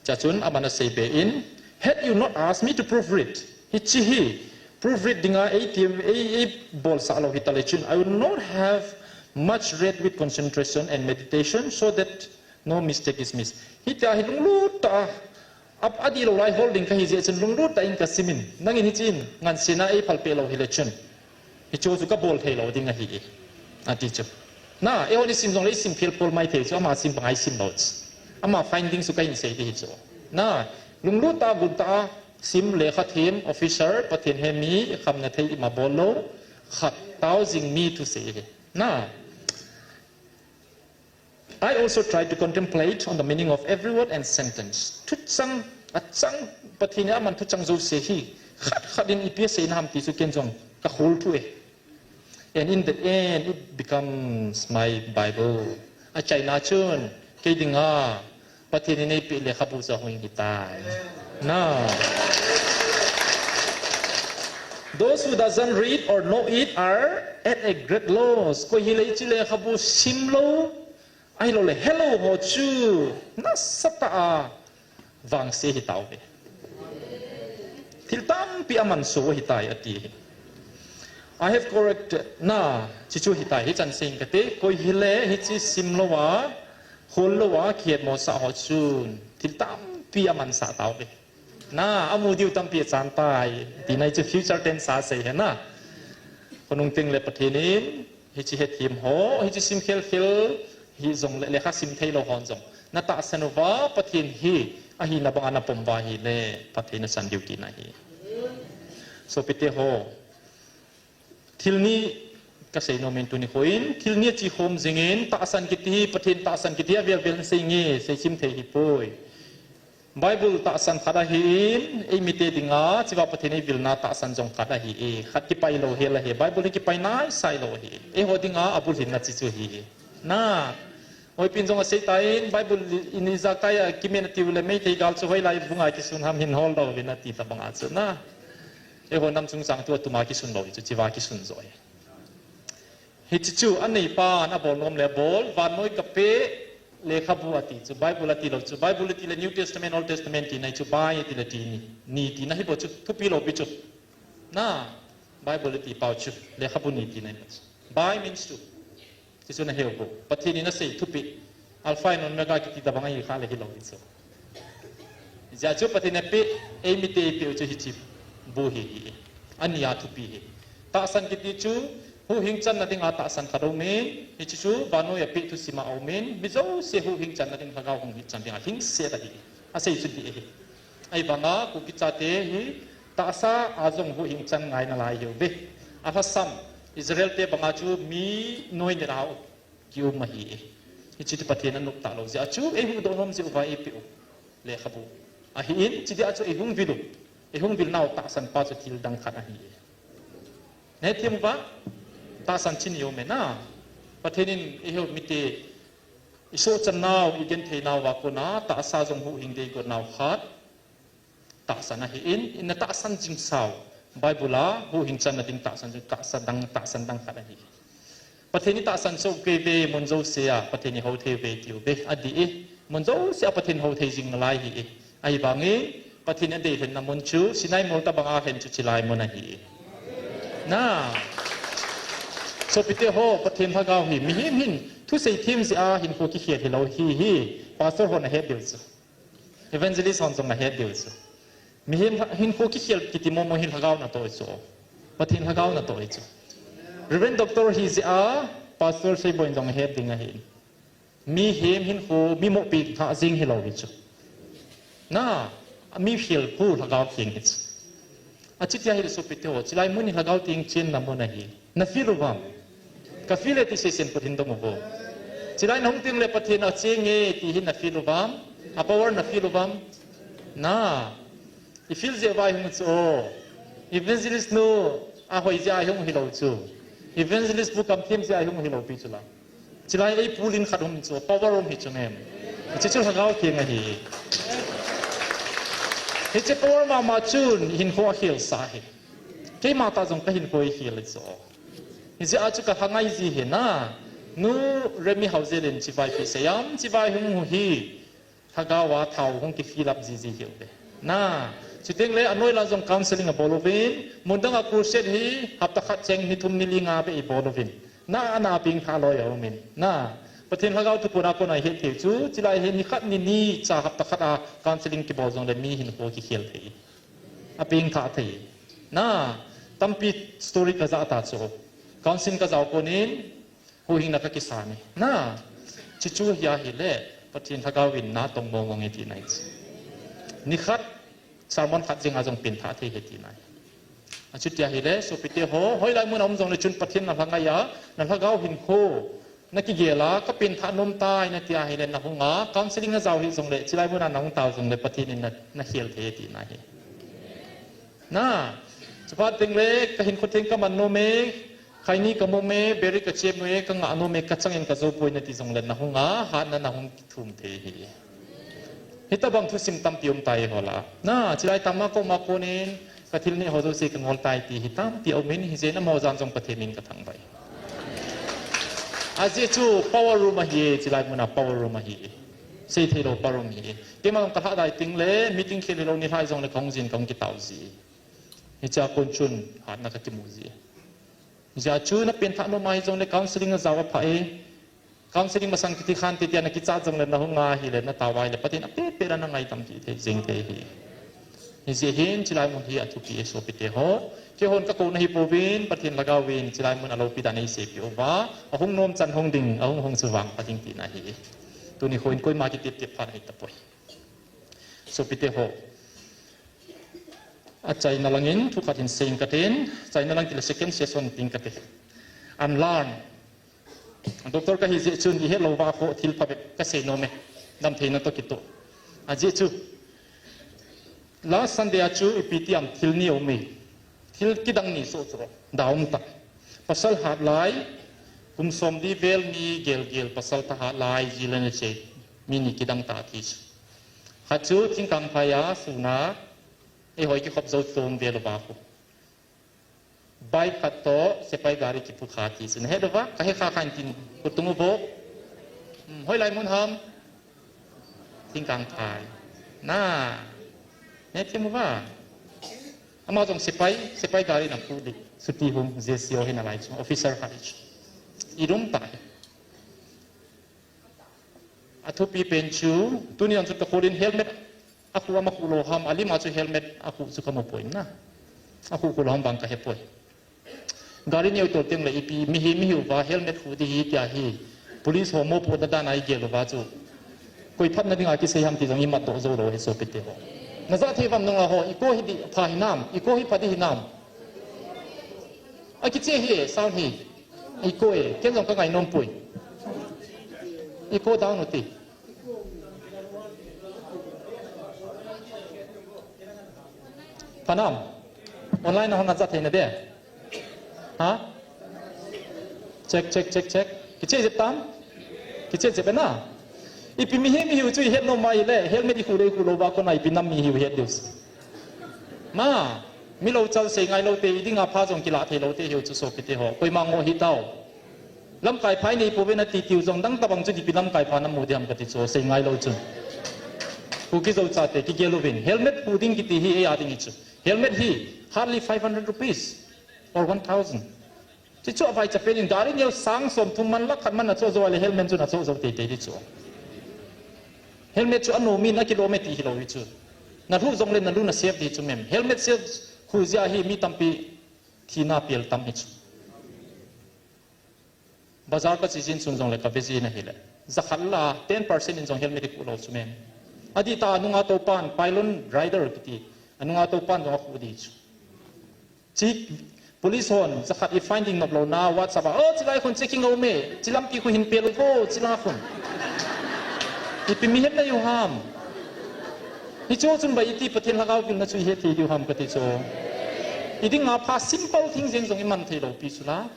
Chachun aman asei be in, had you not asked me to proofread, hiche hi proofread dinga ei ti, ei, eibolsah lou hitale chun, I would not have much read with concentration and meditation so that no mistake is missed. Hitia hi lunglut tah a, ap, adihlou lai hol ding kahi jeh chun lunglut tah in kasimin, nangin hichun ngansena eiphalpeh lou hile chun. Hichu chu kabol theilou ding ahi e, ati chu. Na, eihon isim jongle isim phel phol mai thei chu, ama sim banga isim lou chu. Ama finding chu kahin sei ding hichu. Na, lunglut tah a, gun tah a, sim lekha them, officer, Pathen he mi, khamna thei ima bol lou, khat tao jing mi thusei ahi. Na, I also try to contemplate on the meaning of every word and sentence. Thuchang, achang, Pathen in aman thuchang jouse hi, khat khat in ipi asei naham ti chu ken jong kakhol thu e. And in the end, it becomes my Bible. Achaina chun, kei dinga, Pathen in eipeh lekhabu chu ahung hitai. Na. Those who doesn't read or know it are at a great loss. Koi hile hiche lekhabu simlou, ahilouleh helou ho chu nasatah a vangse hitauve. Thil tampi amansuh u ahitai ati hi. I have corrected. Na, hiche chu ahitai, hichan seiyin kate, koi hile hiche simlou a, holou a, kihetmosah ho chun thil tampi amansah tauve. Na, amu diu tampi achan tai. Tina hichu future tense a sei ahi na. Khonung tengle Pathen in, hiche hethem ho, hiche sim khelkhel, hijongle lekha sim theilou hon jong, natahsan uva, Pathen hi, ahina banga napom uva ahile, phatthei nasan diu tina ahi. Sopite ho, thil ni kasei nomin tuni khoin, thil ni achi khom jingin, tahsan kiti hi, Pathen tahsan kiti hi, avel vel in seinge, seisim thei hipoi. Bible tahsan khat ahin, eimite dinga, hichea Pathen eivilna tahsan jong khat ahi e, khat kipailou hel ahi, Bible hi kipai naisai lou ahi. Eiho dinga, abulhinna hiche chu ahi. Na, Hoipin jong aseitan, Bible in ijat a kimen atiu le, Meitei gal chu hoilai vunga kisun ham hin holdoh uvin ati tabanga chu na. Eiho nam chungchang chu atuma kisun lou hi chu, hichea kisun joh ahi. Hiche chu aneipan abol nom le abol, vannoi kapeh lekhabu ati chu, Bible atilou chu, Bible atile New Testament, Old Testament tina ahi chu, bai atile ti ni, ni tina ahibou chu, thupi loupi chu. Na, Bible atipau chu, lekhabu ni tina ahi chu. Bai means chu. Hichu nahe uvem? Pathen in asei thupeh. Alpha and Omega kiti tabang ahi kha le hilou hichu. Hijeh chun Pathen in apeh, eimite eipeh u chu hiche bu hi ahi. Ania thupi hi. Tahsan kiti chu, huhhing channa dinga tahsan khat aumin, hiche chu vannoiya apeh thusim a aumin, mi jouse huhhing channa ding lhagao hung hing chan dinga hingset ahi. Asei chu dih ahi. Ahivanga Kuki chate hi tahsa a jong huhhing chan ngai nalai ahiuve. Alhasam, Israel te banga chu mi noinat a kium ahi. Hiche chu Pathen anop talou jeh a chu eihuhdoh nom jeh uva eipeh u lekhabu ahin, hiche dia chu eihung vil u, eihung vil nau tahsan pa chu thil dang khat ahi. Nahethem uva, tahsan chu ni aume na. Pathen in eiho mite isohchan nau, igenthei nauva kona tahsa jong huhhing ding agot nau khat tahsan ahin, ina tahsan jing sau, Bible a huhhing channa ding tahsan chu tahsan dang, tahsan dang khat ahi. Pathen in tahsan soh kei uve, mun jouse a Pathen in hou thei uve ati uve, adih e. Mun jouse a Pathen hou thei jing nalai ahi e. Ahivangin Pathen in adeilhenna mun chu Sinai mol tabanga lhen chu chulai mun ahi e. Na, sopite ho, Pathen lhagao hi mihem hin thusei them jeh a hinkho kikhel hilou ahi, pastor hon ahet diu chu, evangelist hon jong ahet diu chu. Mihem hinkho kikhel kiti momo hi lhagao natoh ahi chu. Pathen lhagao natoh ahi chu. Reverend Doctor hijeh a Pastor Seiboi in jong ahet ding ahi. Mihem hinkho mi moh pengthah jeng hilou ahi chu. Na, mi khel khu Lhagao Theng ahi chu. Achuti ahile sopite ho, chulai mun hi Lhagao Theng chenna mun ahi. Na feel uvam? Ka feel e ti seisen put hin dong uvo. Chulai nahung tengle Pathen achenge ti hi na feel uvam? A power na feel uvam? Na, i feel jeh uva ihung chu o. Evangelist nu ahoi jeh a ihung hilou chu. Evangelist bu kamthem jeh a ihung hilou pi chula. Chulai eipul in khat um chu, power um hi chu ngem? Hiche chu Lhagao Theng ahi. Hiche power mama chun hinkho akhelsah ahi. Keima tah jong ka hinkho eikhel ahi chu. Hijeh a chu ka lhangai ji ahi na. Nu Remi Haojel in chibai pi seiam, chibai hung hi. Lhagao a thao hung ki fill up jiji hiuve. Na, chuteng le anoi lang jong counseling abol uvin, mun dang a crusade hi hapta khat cheng ni thum ni li nga beh ibol uvin. Na, ana pengthah loi aumin. Na, Pathen Lhagao thuphon a kona ihet thei chu, chulai hi ni khat ni ni cha hapta khat a counseling kibol jongle mi hinkho kikhel thei. Apengthah thei. Na, tampi story kajah ta chu. Counseling kajao konin, huhhingna kakisan e. Na, chuchu hi ahile, Pathen Lhagao in natong mong mong e tina ahi chu. Ni khat, sermon khat jenga jong pengthah thei ahi tina ahi. Achuti ahile, sopite ho, hoilai mun a um jongle chun Pathen na lhangai a, na lhagao hinkho, na kigel a, ka pengthah nom tai nati ahile, nahung a, counseling najao hih jongle, chulai mun a nahung tao jongle, Pathen in na, nakhel thei tina ahi. Na, chuphat tengle, ka hinkho theng kaman nom e, Khaini kamu me, beri kachem me, kangah nom me, kachang in kajou poi nati jongle nahung a, hatna nahung kithum thei hi. Hitabang thusim tampi um tai hola. Na, chilai tama koma konin, kathil neh ho jouse kangol tai ti hi tampi aum in, hijeh in amaho jan jong Pathen min kathangvah e. Ajeh chu power room ahi e, chilai muna power room ahi e. Seithei lou power room hi e. Keima jong kalhah dai tengle, meeting khel hilou nilhah jongle kahung jin kahung kitao ji e. Hichea kon chun, hatna kakimu ji e. Hijeh chun napenthah nom ahi jongle counseling najao aphah e. Counseling masang kiti khante tia nakichat jongle nahung a hile natao a hile Pathen in apeh peh a nangaidam kit thei jeng thei hi. Hijeh hin chilai mun hi athupi e sopite ho. Keihon kakou nahi pouvin Pathen lhagao vin chilai mun aloupi dan eiseipeh uva. Ahung nom chan hung ding, ahung hung chu vangpha ding tina hi. Tuni hin koima kitep tep pha nahi tapoi. Sopite ho. Achaina langin, thukhat hin seiyin katin, achaina lang tile second session tin kati. Unlearn. Doctor kahi jeh chun ihet louva kho thil phabep kasei nom e. Damtheina toh kitoh. Ajeh chu. Last Sunday a chu ipi ti ham thil ni aum e. Thil kidang ni soh chu. Daum tah. Pasal hat lai. Kum som li vel mi gel gel pasal thahat lai jile na che. Mi ni kidang tah thi chu. Khat chu Thingkangphai a suna, eihoi kikhop jou tom vel uva khu. Bike khat toh, sepai gari kipukha ti chu. Nahet uva, kahe kha khan tin, khutung uvo. Hmm, hoilai mun ham? Thingkangphai. Na, nahet thim uva. Ama jong sepai, sepai gari na pu di. Chuti hung, J C O hi nalai chu, officer khat hi chu. Idum tah hi. Athupi pen chu, tuni jong chu kakhol in helmet akhu am akhu lou ham, alima chu helmet akhu chu kamu poi na. Akhu khu lou ham vang kahepoi. Gari neo tol tengle ipi, mihem ihiuva helmet khu di hi tia hi. Police ho mopohna dan a igel uva chu. Koi phatna dinga kisei ham ti jong imatdoh jou lou hi sopite ho. Najah thei uvam nunga ho, echo hi di pha hinam, echo hi pha di hinam. Akiche hi, sound hi. Echo e, ken jong kangai nom poi. Echo down u ti. Phanam. Online na hon najah thei nade. Ha? Check, check, check, check. Kiche jep tam? Kiche jep na? Ipi mihem ihiu chu ihet nom mai le, helmet ikhu le ikhu lou uva kona ipi nam mi ihiu het diu. Ma, mi lou chal sei ngai lou te, idinga pha jong kilah thei lou te ihiu chu sopite ho. Koima ngoh hih tao. Lamkai pha inei pouve nati tiu jong dang tabang chu ipi lamkai pha namu diham kati chu, sei ngai lou chun. Kuki Zo chate, kigel uvin. Helmet pu ding kiti hi, eia ding hi chu. Helmet hi, hardly five hundred rupees or one thousand. Chuchu avaicha pen in gari neo sang som thum man lakh khat man nachoh jou le helmet chu nachoh jou teitei di chu. Helmet chu anom in akilom e ti hilou hi chu. Nalu jongle nalu na save di chu mem. Helmet save khu jeh a hi mi tampi thina pel tam hi chu. Bazar kache jin chun jongle kave jin ahile. Jakhat la ten percent in jong helmet ikhu lou chu mem. Adih tah a anunga toupan, pylon rider kiti. Anunga toupan jong akhu di chu. Chi police hon, jakhat i fine ding nop louna, WhatsApp a, "Oh, chilai khun checking a um e, chi lampi khu hin pel uvo, chilai khun." Ipi mihem nahiu ham. Hichu chun bai iti Pathen lhagao vilna chu ihet thei diu ham kati chu. Idinga pha simple thing jeng jong iman thei lou pi chu la.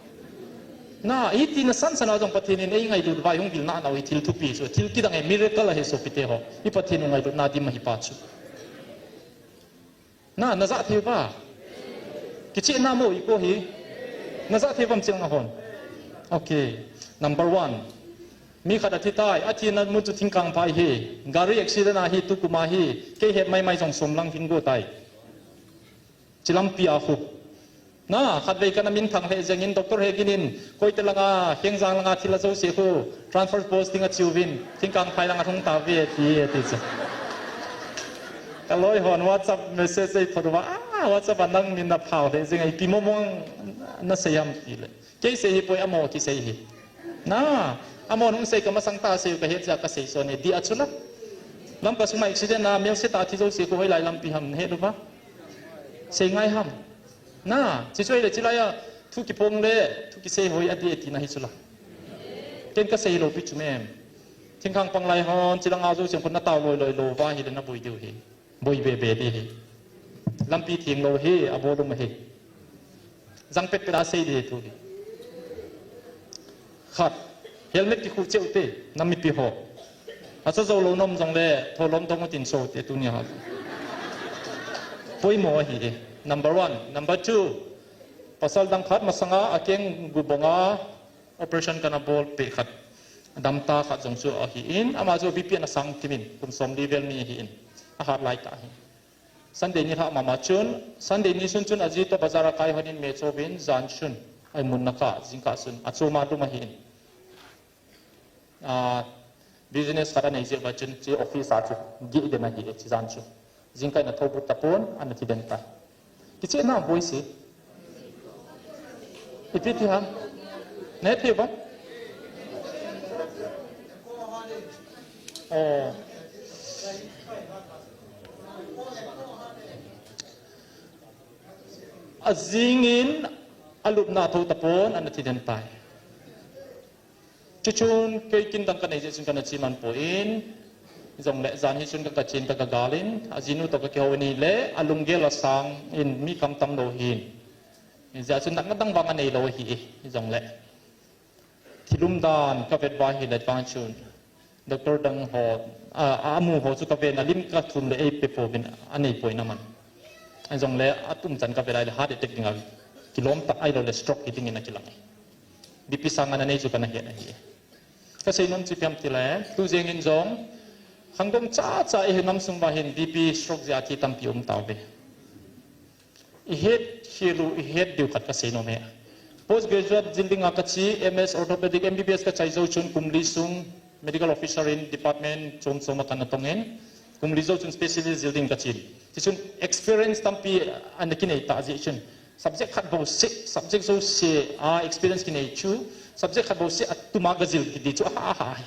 Na, iti nasan san a jong Pathen in eingailut uva ihung vilna nau hi thil thupi chu, thil kidang e miracle ahi sopite ho. I Pathen u ngailutna dim ahi pa chu. Na, najah thei uva. Kicheh na mo echo hi. Najah thei uvam chilna hon. Okay. Number one. Mi khat athi tai, athina mun chu Thingkangphai hi. Gari accident ahi, tukum ahi. Kei het maimai jong som lang hin go tai. Chi lampi a khu. Na, khatvei kana min thang lheh jeng in, Doctor Hegin in, Koite langa, Hengjang langa thil ajouse khu, transfer posting achiuvin, Thingkangphai langa lhung tauve, ati, ati chu. Ka loi hon WhatsApp message eiphot uva, ah, WhatsApp a nang min naphao lheh jeng, ipi mong mong nasei ham tile. Kei sei hipoi, amaho kisei hi. Na, amahon hung sei kamasang tah a sei u kahet jeh a kasei son e, dih a chu la. Lamka sunga accident a, melse tah a thi jouse khu hoilai lampi ham nahet uva. Sei ngai ham. Na, chi chu ahile chilai a, thu kiphong le, thu kisei hoi adih e tina hi chu la. Ken kasei lou pi chu mem. Thingkang pang lai hon, chilang a jouse khu natao loi loi lou uva hile naboi diu hi. Boi be be di hi. Lampi theng lou hi, abol um ahi. Jang pet pet a sei di thu hi. Khat, helmet kikhu cheu te, nam mipi ho. Acha jou lou nom jong le, tholom dong utin so te tunia. Poimo ahi e. Number one. Number two, pasal dang khat masanga akeng gubonga operation kana bol pe khat. Damta khat jong chu ahi in, ama chu B P ana sang kimin, kum som li vel mi ahi in. Ahat lai ta ahi. Sunday ni lha mama chun, Sunday ni sun chun aji to bazar a kai honin me chovin jan chun. Ai mun na ka, jing ka sun, achoma lum ahi in. Ah, business khat anei jeh uva chun, chi office a chu, gih den ahi e, chi jan chu. Jing kai na thobut tapon, ana thi den ta. Kiche na boi si. Ipi ti ham? Ne thi ba? Oh. Ajingin alupna tho tapon, ana thi den tai. Chuchun kei kin dang kanei jeh chun kana chi man poi in, jongle jan hi chun ka, ka chin ka, ka gal in, ajinu to ka kihou in ahile, alunggel asang in mi kam tam lou hin. Hijeh chun natna dang vang anei lou ahi, jongle. Thil umdan ka vet uva ahile vang chun, doctor dang ho, a, a, amu ho chu ka vet na lim ka thum le ei pe pouvin anei poi na man. Jongle atum chan ka vet ahile heart attack dinga kilom tah ahilou le stroke hi dingin akilang e. B P sang ana nei chu kana het ahi. Ka seinom chu ipi ham tile, tu jeng in jong, khangdong chacha eiho nam sung uva hin B P stroke jeh a thi tampi um tauve. I het khel u, i het diu khat ka seinom e. Post graduate jil dinga ka chi, M S orthopedic, M B B S ka chai jou chun kum li sung medical officer in department chom chom a kana tong in, kum li jou chun specialist jil ding ka chin. Tichun experience tampi ana kinei ta jeh chun. Subject khat bou seh, subject jouse a experience kinei chu, subject khat bou seh a tuma ka jil kiti chu aha aha.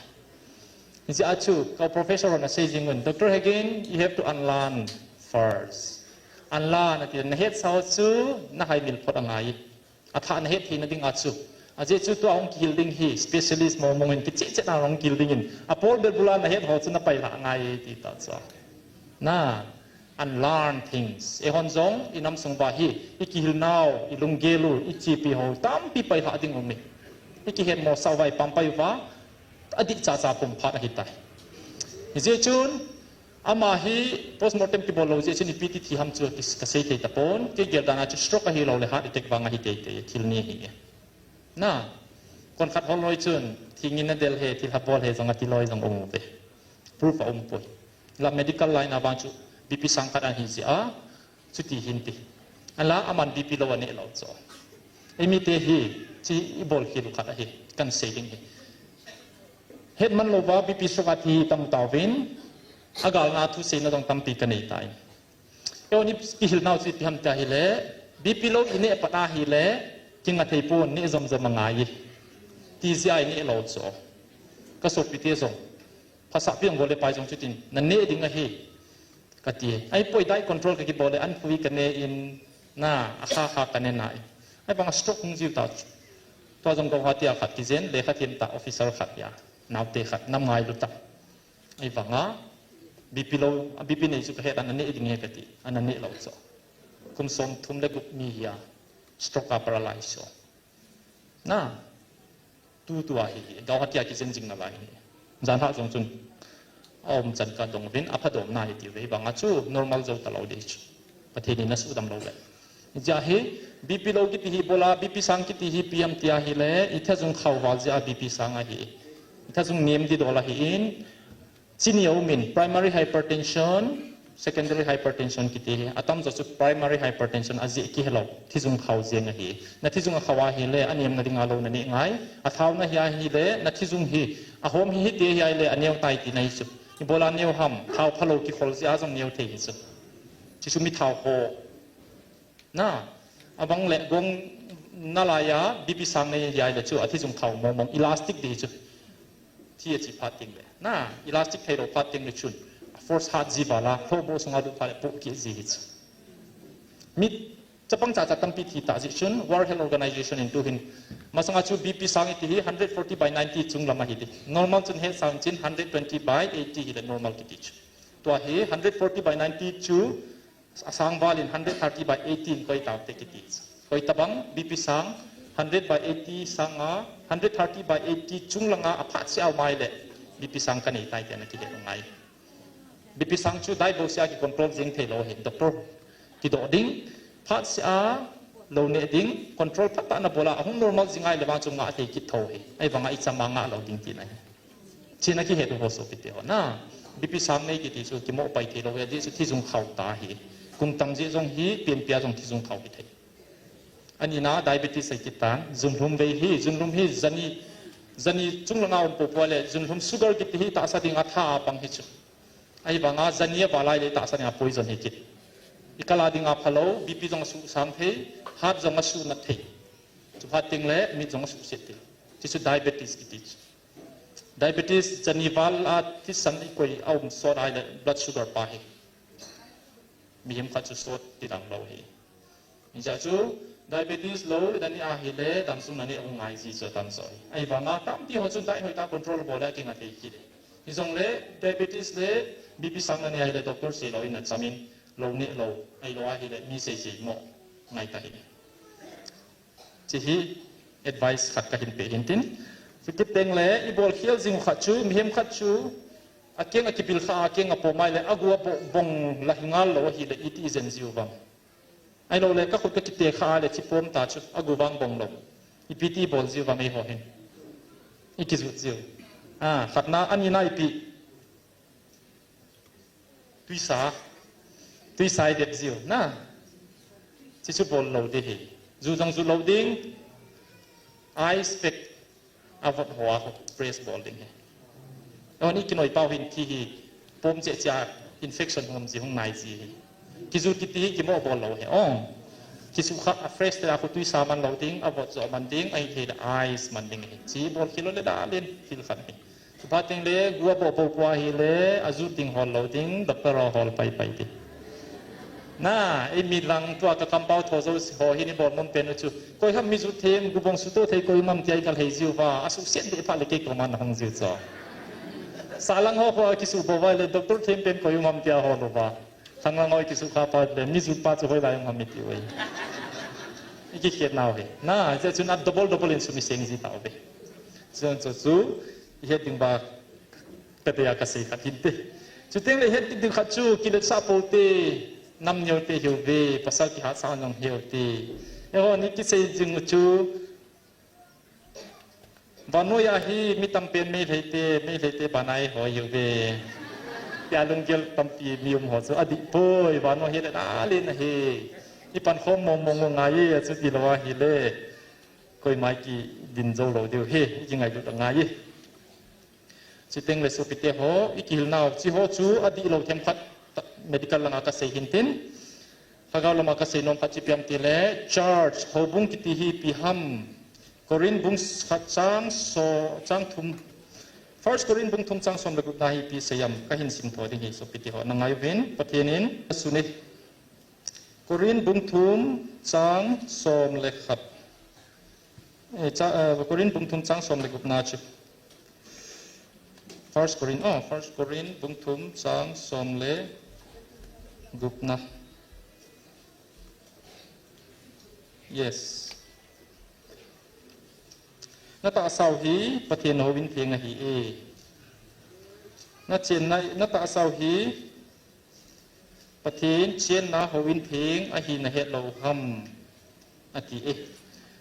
Hijeh a chu, ka professor hon asei jing un, Doctor Hegin, you have to unlearn first. Unlearn ati, na het sau chu, na haimil phot angai. Athah na het theina dinga chu. Ajeh chu tua hung kihil ding hi, specialist mong mong in, kicheh cheh na hung kihil ding in. Apol bel bula na het ho chu na pailha angai ti ta chu. Na, unlearn things. Eihon jong, i nam sung uva hi, i kihil nau, i lunggel u, i chepi ho, tampi pailha ding um e. I kihet mo sau vai pampai uva, adih chacha pum phat ahi tai. Hijeh chun, ama hi postmortem kibol lou jeh chun ipi ti thi ham chu ka, ka sei thei tapon, kei gel dan a chu stroke ahilou le heart attack vang ahi tei tei, thil ni ahi e. Na, kon khat hol loi chun, thingin na del he, thilha bol he jong ati loi jong um uve. Proof a um poi. La medical line a vang chu B P sang khat ahi jeh a, chuti hin ti. Ala aman B P lou aneh lou chu. Eimi te hi, chi i bol khel u khat ahi, kan sei ding hi. Het man lou va B P stroke a thi tam tauvin, agal na thu seina jong tampi ka nei tai. Eihon i kihil nau chu ipi ham tia ahile, B P lou i neh pat ahile, kinga thei pon neh jom jom angai. Ti jeh a i neh lou chu. Ka sopi te jong. Phasah pi jong gol le pai jong chutin, na neh ding ahi. Ka ti. Ahipoi diet control ka kibol le, an pui ka ne in, na, akha kha ka ne nai. Ahivang a stroke hung jiu ta chu. Tua jong Guwahati a khat kijen, lekha them ta officer khat a. Naote khat, nam ngailu ta. Ahivang a, B P lou, a B P nei chu ka het, ana neh ding ahi ka ti, ana neh lou chu. Kum som thum le gup ni hi a, stroke a paralyze chu. Na, tu tu ahi, Guwahati a kijen jing nalai hi. Jan hah jong chun, a um chan ka dong uvin, aphadom na hi ti uve, ahivang a chu normal jou ta lou ding chu. Pathen in ana sudam lou le. Hijeh a hi, B P lou kiti hi bol a, B P sang kiti hi ipi ham tia ahile, i thejung khao val jeh a B P sang ahi. I thejung nem di dol ahi in, chini a um in, primary hypertension, secondary hypertension kiti hi. Atam jo chu primary hypertension ajeh kihe lou, thejung khao jeng ahi. Na thejung akhao ahile, anem na dinga lou na neh ngai. Athao na hi ahile, na thejung hi, ahom hi hite hi ahile, aneo tai tina hi chu. Ibola neo ham, thao phalou kikhol jeh a jong neo thei hi chu. Chuchu mi thao ho. Na, abang le gong nalai a, B P sang nei hi ahile chu, athejung khao mong mong, elastic di hi chu. Thi achi phat teng le. Na, elastic thei lou phat teng le chun. Force hat ji vala, lhohboh sunga lut phat le poh kit ji hi chu. Mi chapang chacha tampi thi ta jeh chun, World Health Organization in tu hin. Masanga chu B P sang iti hi hundred forty by ninety chung lam ahi ti. Normal chun het sang chin hundred twenty by eighty hi le normal kiti chu. Tua hi hundred forty by ninety chu asang val in hundred thirty by eighty in koi tau te kiti. Koi tabang B P sang hundred by eighty sang a Hundred thirty by eighty chung langa aphat sia mai le, B P sang kanei tai tia nakihe ngai. B P sang chu dai bou sia kicontrol jing thei lou hi, doctor kidoh ding, phat sia lou neh ding, control phat phat nabol a, ahung normal jing ngai le vang chu ngah thei kit tho hi. Ahivanga icham a ngah lou ding tina hi. China kihe tu ho sopite ho na. B P sang nei kiti chu kimoh pai thei lou hi, ajeh chu thi jung khau ta hi. Kum tam jeh jong hi, pianpia jong thi jung khau hi thei. Anina diabetes ahi kit tan, junlhum vei hi, junlhum hi jani, jani chung langa um popo le, junlhum sugar kiti hi tahsa dinga tha a pang hi chu. Ahivanga jani aval lai le tahsa dinga poison hi kit. Ikal a dinga phalou, B P jong asuh sang thei, heart jong asuh nat thei. Chu phat teng le, mit jong asuh set thei. Chu chu diabetes kiti chu. Diabetes jani val a thisan ikoi a um sot a le blood sugar pa hi. Mihem khat chu sot ti dang lou hi. Hijeh chu diabetes lou nani ahile, damsung nani ahung ngai ji chu atam sot hi. Ahivanga tampi ho chun diet hoitah control bol le kinga thei kit. Hijongle diabetes le B P sang nani ahile doctor seilou in nachamin, lou neh lou, ahilou ahile mi seisei mo ngai ta hi. Chi hi advice khat kahin pe hin tin. Chu kit teng le, ibol khel jing u khat chu, mihem khat chu, akeng akibil kha, akeng apo mai le, agu aboh bong la hi ngal lou ahile, iti ijen jiu vang. Ahilou le, kakhut kakite kha le, chi pom ta chu, agu vang bong lou. Ipi ti ibol jiu vang eiho hin. Ikijut jiu. A, khatna, anina ipi. Tuisa. Tuisa idep jiu. Na. Chi chu bol lou ding hi. Ju jong ju lou ding. Ice pack. Avot ho a ho press bol ding hi. Oni kinoi pau hin thi hi. Pom che che a infection hung ji hung nai ji hi. Kiju kiti hi kimo bol lou hi. Ong. Kisu kha a fresh te a khu tuisa man lou ding, avot jo man ding, ahithei le ice man ding hi. Chi bol khel le da len, khel khan hi. Chu phat teng le, gu aboh popo ahile, ajut ding hol lou ding, doctor a hol pai pai ding. Na, eimi lang tua ka kampau tho jouse ho hin ibol mun pen u chu. Koi ham mi jut them, gu bong suto thei koi ngam tia ikal hei jiu va, asuhset deh phat le kei koma nahung jiu chu. Salang ho kho kisu bou vai le, doctor them pen koi ngam tia hol u va. Khanglang ho kisu kha phat le, mi jut pa chu hoilai um ham iti oi. Ikikhet nau hi. Na, hijeh chun a double double in sum iseng ji tauve. Chun chu chu, ihet ding ba, kadei a kasei khat hinte. Chuteng le ihet kit ding khat chu, kiletsah pou te, nam neo te hiuve, pasal kihatsah jong hiu te. Eiho ni kisei jing u chu, vannoi a hi mi tampen Meitei te, Meitei te banai ho hiuve. Tia lunggel tampi mi um ho chu adih poi, vannoi hi le na le na hi. Ipan khom mong mong u ngai e, achuti lou ahile. Koima kidin jou lou diu hi, ikingailut angai e. Chuteng le sopite ho, ikihil nau, chi ho chu adih lou themkhat medical langa kasei hin tin. Lhagao lama kasei nom khat chu ipi ham tile, church, houbung kiti hi ipi ham. Corinth bung khat chang so, chang thum. First Corinth bung thum chang som le gupna hi ipi sei ham, kahin simtho ding hi sopite ho. Nangai uvin, Pathen in, asun e. Corinth bung thum chang som le khat. Eh, cha, eh, Corinth bung thum chang som le gupna chu. First Corinth, oh, First Corinth bung thum chang som le gupna. Yes. Natahsau hi Pathen houin theng ahi e. Nachenna, natahsau hi Pathen chenna houin theng ahi nahet lou ham, ati e.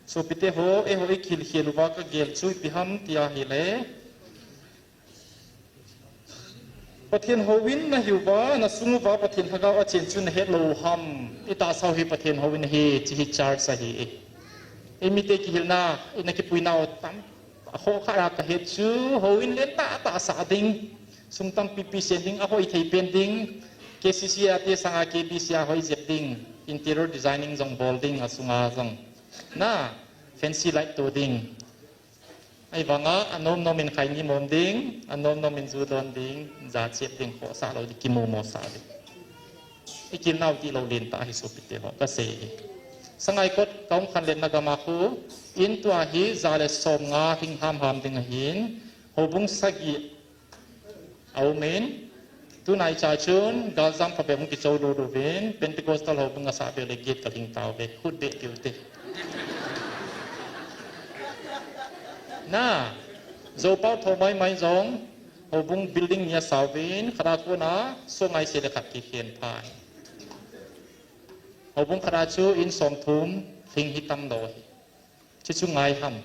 Sopite ho, eiho ikihil khel uva kagel chu ipi ham tia ahile, Pathen houin nahiuva, nasung uva Pathen Lhagao achen chu nahet lou ham, itahsau hi Pathen houin ahi, chi hi charge ahi e. Eimite kihilna, ina kipuinau tam, akhoh khat a kahet chu, houin lentah tah sah ding, sum tampi pi sen ding, ahoi thei pen ding, K C C a te sanga K B C a hoi jep ding, interior designing jong bol ding, asunga jong. Na, fancy light to ding. Ahivanga, anom nom in khaini mom ding, anom nom in ju don ding, jachet ding, khohsah lou ding, kimomo sah ding. Ikilnau dihlou lentah ahi sopite ho, kasei hi. Sangaikot, kahung khanletna gam a khu, in tua hi, ja le som nga hing hamham ding ahin, houbung sagi, Amen. Tunaicha chun, galjam phabep hung kicholu luvin, Pentecostal houbung asah bep le gate kalhing tauve, khut beh piu te. Na, Zopau Thomai mai jong, houbung building ni asao vin, khat a kona, so ngai se le khat kikhen pha. Houbung khat a chu in som thum, hling hi tam lo hi. Chu chu ngai ham.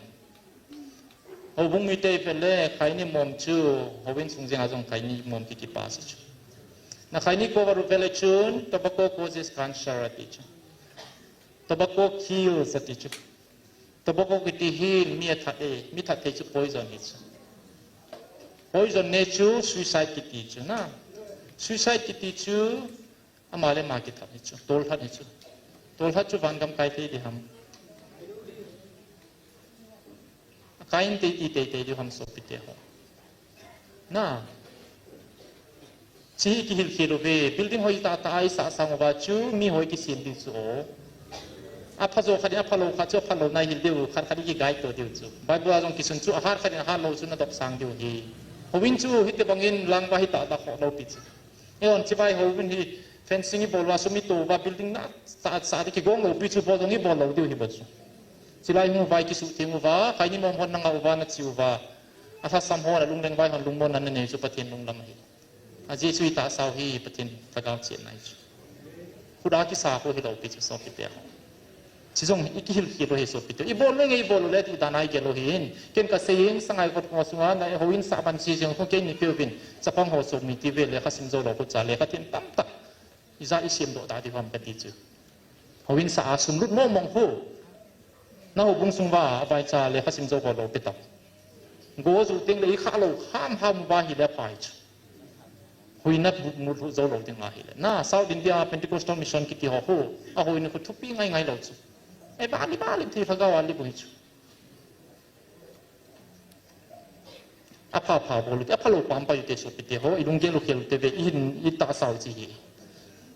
Houbung mite vele, khaini mom chu, houin sung jeng a jong khaini mom ki kipa si chu. Na khaini ko varu vele chun, tobacco causes cancer ati chu. Tobacco kills ati chu. Tobacco kiti hin mi athat e, mi that thei chu poison hi chu. Poison ne chu suicide kiti chu na. Suicide kiti chu ama le ama kithat hi chu. Tolthat hi chu. Tolthat chu vangam kai thei di ham. Kai in tei ti tei tei di ham sopite ho. Na. Chi kihil khel uve, building hoi tah tah a i sah sang uva chu, mi hoi kisem diu chu o. Apha jo khat in apha lou khat chu, apha lou na hil diu, khat khat i ki guide to diu chu. Bible a jong kisun chu, ahat khat in ahat lou chu na dop sang diu hi. Houin chu, hiti bangin lang uva hi tah tah khoh lou pi chu. Eihon chibai houin hi, fencing i bol uva, sum i to uva, building na, sah, sah di kigong lou pi chu, bol jong i bol lou diu hi bol chu. Chilai hung uva i kisuh theng uva, khaini mom hon na ngah uva, na chi uva. Alhasam hon, alungleng vai hon, lungmonna na nei chu, Pathen lunglam ahi. Ajeh chu i tahsa u hi Pathen lhagao chenna ahi chu. Khut a kisa khu hilou pi chu sopite ho. Chi jong i kihil khel u hi sopite. I bol le nge i bol u le ti dan a i gel u hin. Ken ka sei in Sangaikot kho sunga na houin sah ban chi jeng khu keini peuvin. Chapang ho somi ti ve le kha sim jou lou khu cha le kha thim tamtah. Ija i sem doh da di ham kati chu. Houin sah a sum lut mong mong khu. Na houbung sung uva, avaicha le kha sim jou ho lou pe tah. Go ju teng le i kha lou, ham ham uva hi le aphai chu. Houin a bu mu lhu jou lou ding ahi le. Na, South India Pentecostal Mission kiti ho khu, ahouin khu thupi ngai ngai lou chu. E ba li ba li thi lhagao a li bu hi chu. Apha pha bol u te, apha lou pam pai u te sopite ho, i lunggel u khel u te ve, i hin i tahsa u chi hi.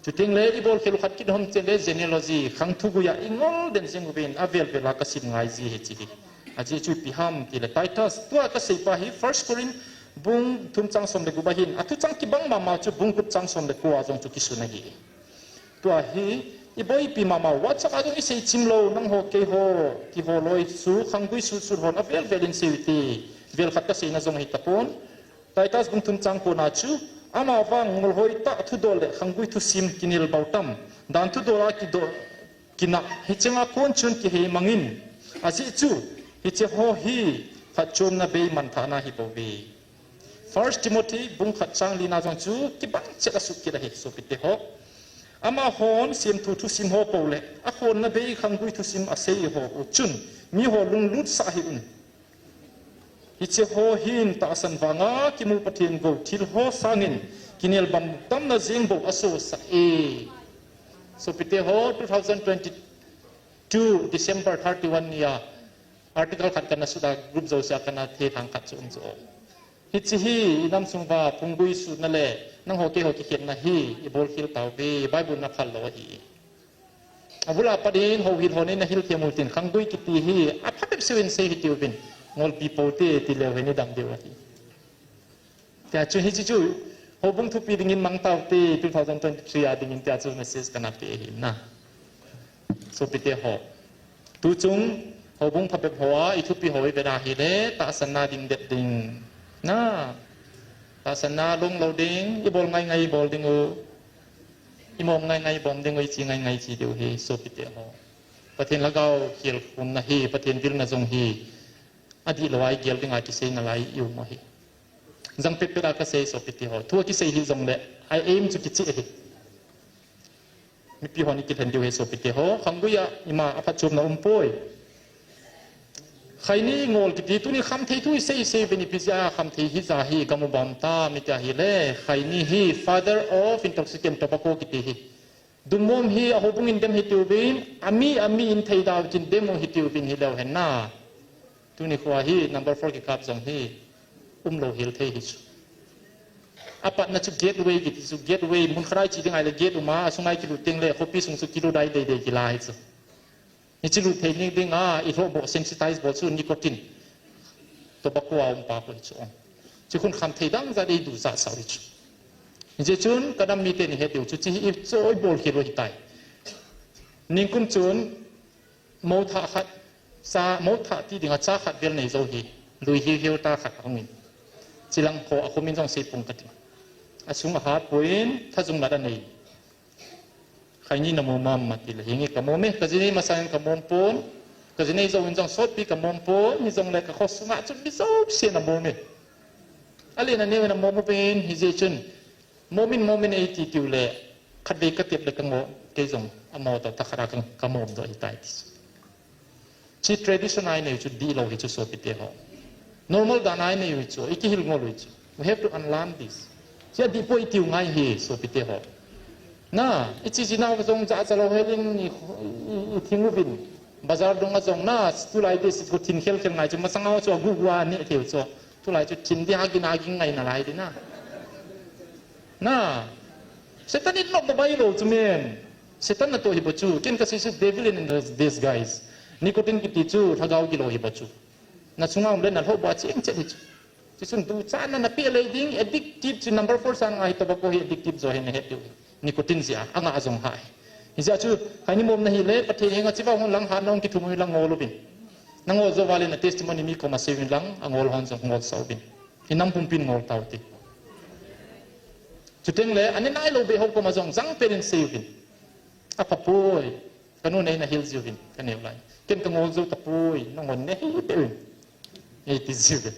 Chuteng le, i bol khel u khat kit hom che le, genealogy, khang thugui a i ngol den jeng uvin, avel vel a ka sim ngai ji hi chi hi. Ajeh chu ipi ham ti le, Titus, tua ka sei pa hi, First Corinth, bung thum chang som le gup a hin, athu chang kibang mama chu, bung gup chang som le ko a jong chu kisun ahi. Tua hi, i boipi mama, WhatsApp a jong i sei chim lou, nangho keiho, kiho loi chu, khanggui sut sut hon, avel vel in sei u te, vel khat ka seina jong ahi tapon. Titus bung thum chang ko na chu, amavang ngol hoi tah thudol le khanggui thusim kinel bau tam, dan thudol a kidol kinah, hicheng a kon chun kihei mangin, ajeh chu, hiche ho hi, phatchomna bei manthahna hi bou ve. First Timothy bung khat chang li na jong chu kibang chet a sut kit ahi sopite ho. Amahon semthu thusim ho pou le, akhonna bei khanggui thusim asei ho u chun, mi ho lunglut sah hih un. Hiche ho hin tahsan vanga kimu Pathen gou thil ho sangin, kinel bam tamna jeng bou asosah e. Sopite ho, two thousand twenty-two December thirty-one ni a, article khat kana sut a group jouse a kana thethang khat chu um chu o. Hiche hi, i nam sung uva, phunggui sutna le, nangho keiho kikhenna hi, i bol khel tauve, Bible in aphal lou ahi. Abul a pat in, houhil hon in ahil them u tin, khanggui kiti hi, apha bep seh in sei hitiuvin, ngolpi pou te, ti leu hen i dam diu ahi. Tia chu hiche chu, houbung thupi dingin mang taute, two thousand twenty-three a dingin tia chu message kana pe ahi na. Sopite ho. Tuchung, houbung phabep ho a, i thupi ho i vet a hile, tahsanna ding det ding. Na, tahsanna long lou ding, i bol ngai ngai i bol ding u, i mom ngai ngai i bom ding u, i chi ngai ngai i chi diu hi, sopite ho. Pathen lhagao khel khumna hi, Pathen vilna jong hi, adih lou a i gel ding a kisei nalai i um ahi. Jang pet pet a kasei sopite ho. Thu a kisei hi jongle, a aim chu kicheh ahi. Mipi hon i kilhen diu ahi sopite ho, khanggui a ima a phatchomna um poi. Khaini ngol kiti tuni khamthei thu i sei sei uvin ipi jeh a khamthei hija hi gam u bam ta mi tia hile, khaini hi father of intoxicant tobacco kiti hi. Dummom hi a houbung in dem hitiuvin, ami, ami in thei dau chin dem u hitiuvin hileu hen na. Tuni khoa hi number four kikap jong hi umlou hel thei hi chu. Apatna chu gateway kiti chu, gateway mun khat a i che ding ahile gate um a, asunga i kilut teng le khopi sung chu kilut a i dei dei kila hi chu. Hiche lut thei ding ding a, i lhoh bou, sensitize bol chu nicotine. Tobacco a um pa khu hi chu ong. Chu khun khamthei dang jat i duh jat sau hi chu. Hijeh chun ka nam mite ni het diu chu, chu hi i choi bol khel u hitai. Ningkum chun, Mo thah khat, cha, mo thah ti dinga cha khat vel nei jou hi. Lui hiu hiu ta khat ahung in. Chilang kho a khumin jong sei pung kati. Asung a hat poi in, thajung lat anei. Khaini na mom am ti le, hinge ka mom e, ka jinei masang in ka mom pon, ka jinei jou in jong sotpi ka mom pon, hijongle ka kho sunga chun mi jouse na mom e. Ale na neo na mom pen, hijeh chun, mom in mom in eiti tiu le, khatvei ka tep le ka ngo, kei jong, amaho toh thakhat a ka, ka mom doh ahitai ti. Chi tradition a inei chu dihlou hi chu sopite ho. Normal dan a inei u hi chu, i kihil ngol u hi chu. We have to unlearn this. Chi adih poi itiu ngai hi sopite ho. Na, i chi chi nau jong ja cha lou helin i, i, i thing uvin. Bazar dung a jong na, tulai te si ko thin khel khel ngai chu masang a chu agu gu a ne theu chu. Tulai chu thin di ha gin a ging ngai nalai di na. Na, Satan in not the Bible chu men. Satan natoh hi bou chu. Ken ka sei chu devil in disguise. Nicotine kiti chu lhagao gilou hi bou chu. Na chunga um le na lhoh bou a cheng chet hi chu. Chuchun duchatna na pe lei ding, addictive chu number four san nga hi tobacco hi addictive jo hi na het diu hi. Nicotine jeh a, anga jong ha hi. Hijeh a chu, khaini mom na hi le, Pathen henga chiva hon lang hat na hung kithum hi lang ngol uvin. Na ngol jou va le na testimony mi koma sei uvin lang, angol hon jong ngol sah uvin. Hi nam pumpin ngol tau ti. Chuteng le, ani nailou bei ho koma jong jang pen in sei uvin. Apha poi. Ka nu nei na hil jiuvin, ka neo lai. Ken ka ngol jou tapoi, na ngol ne hi pe uvin. Ei ti jiuvin.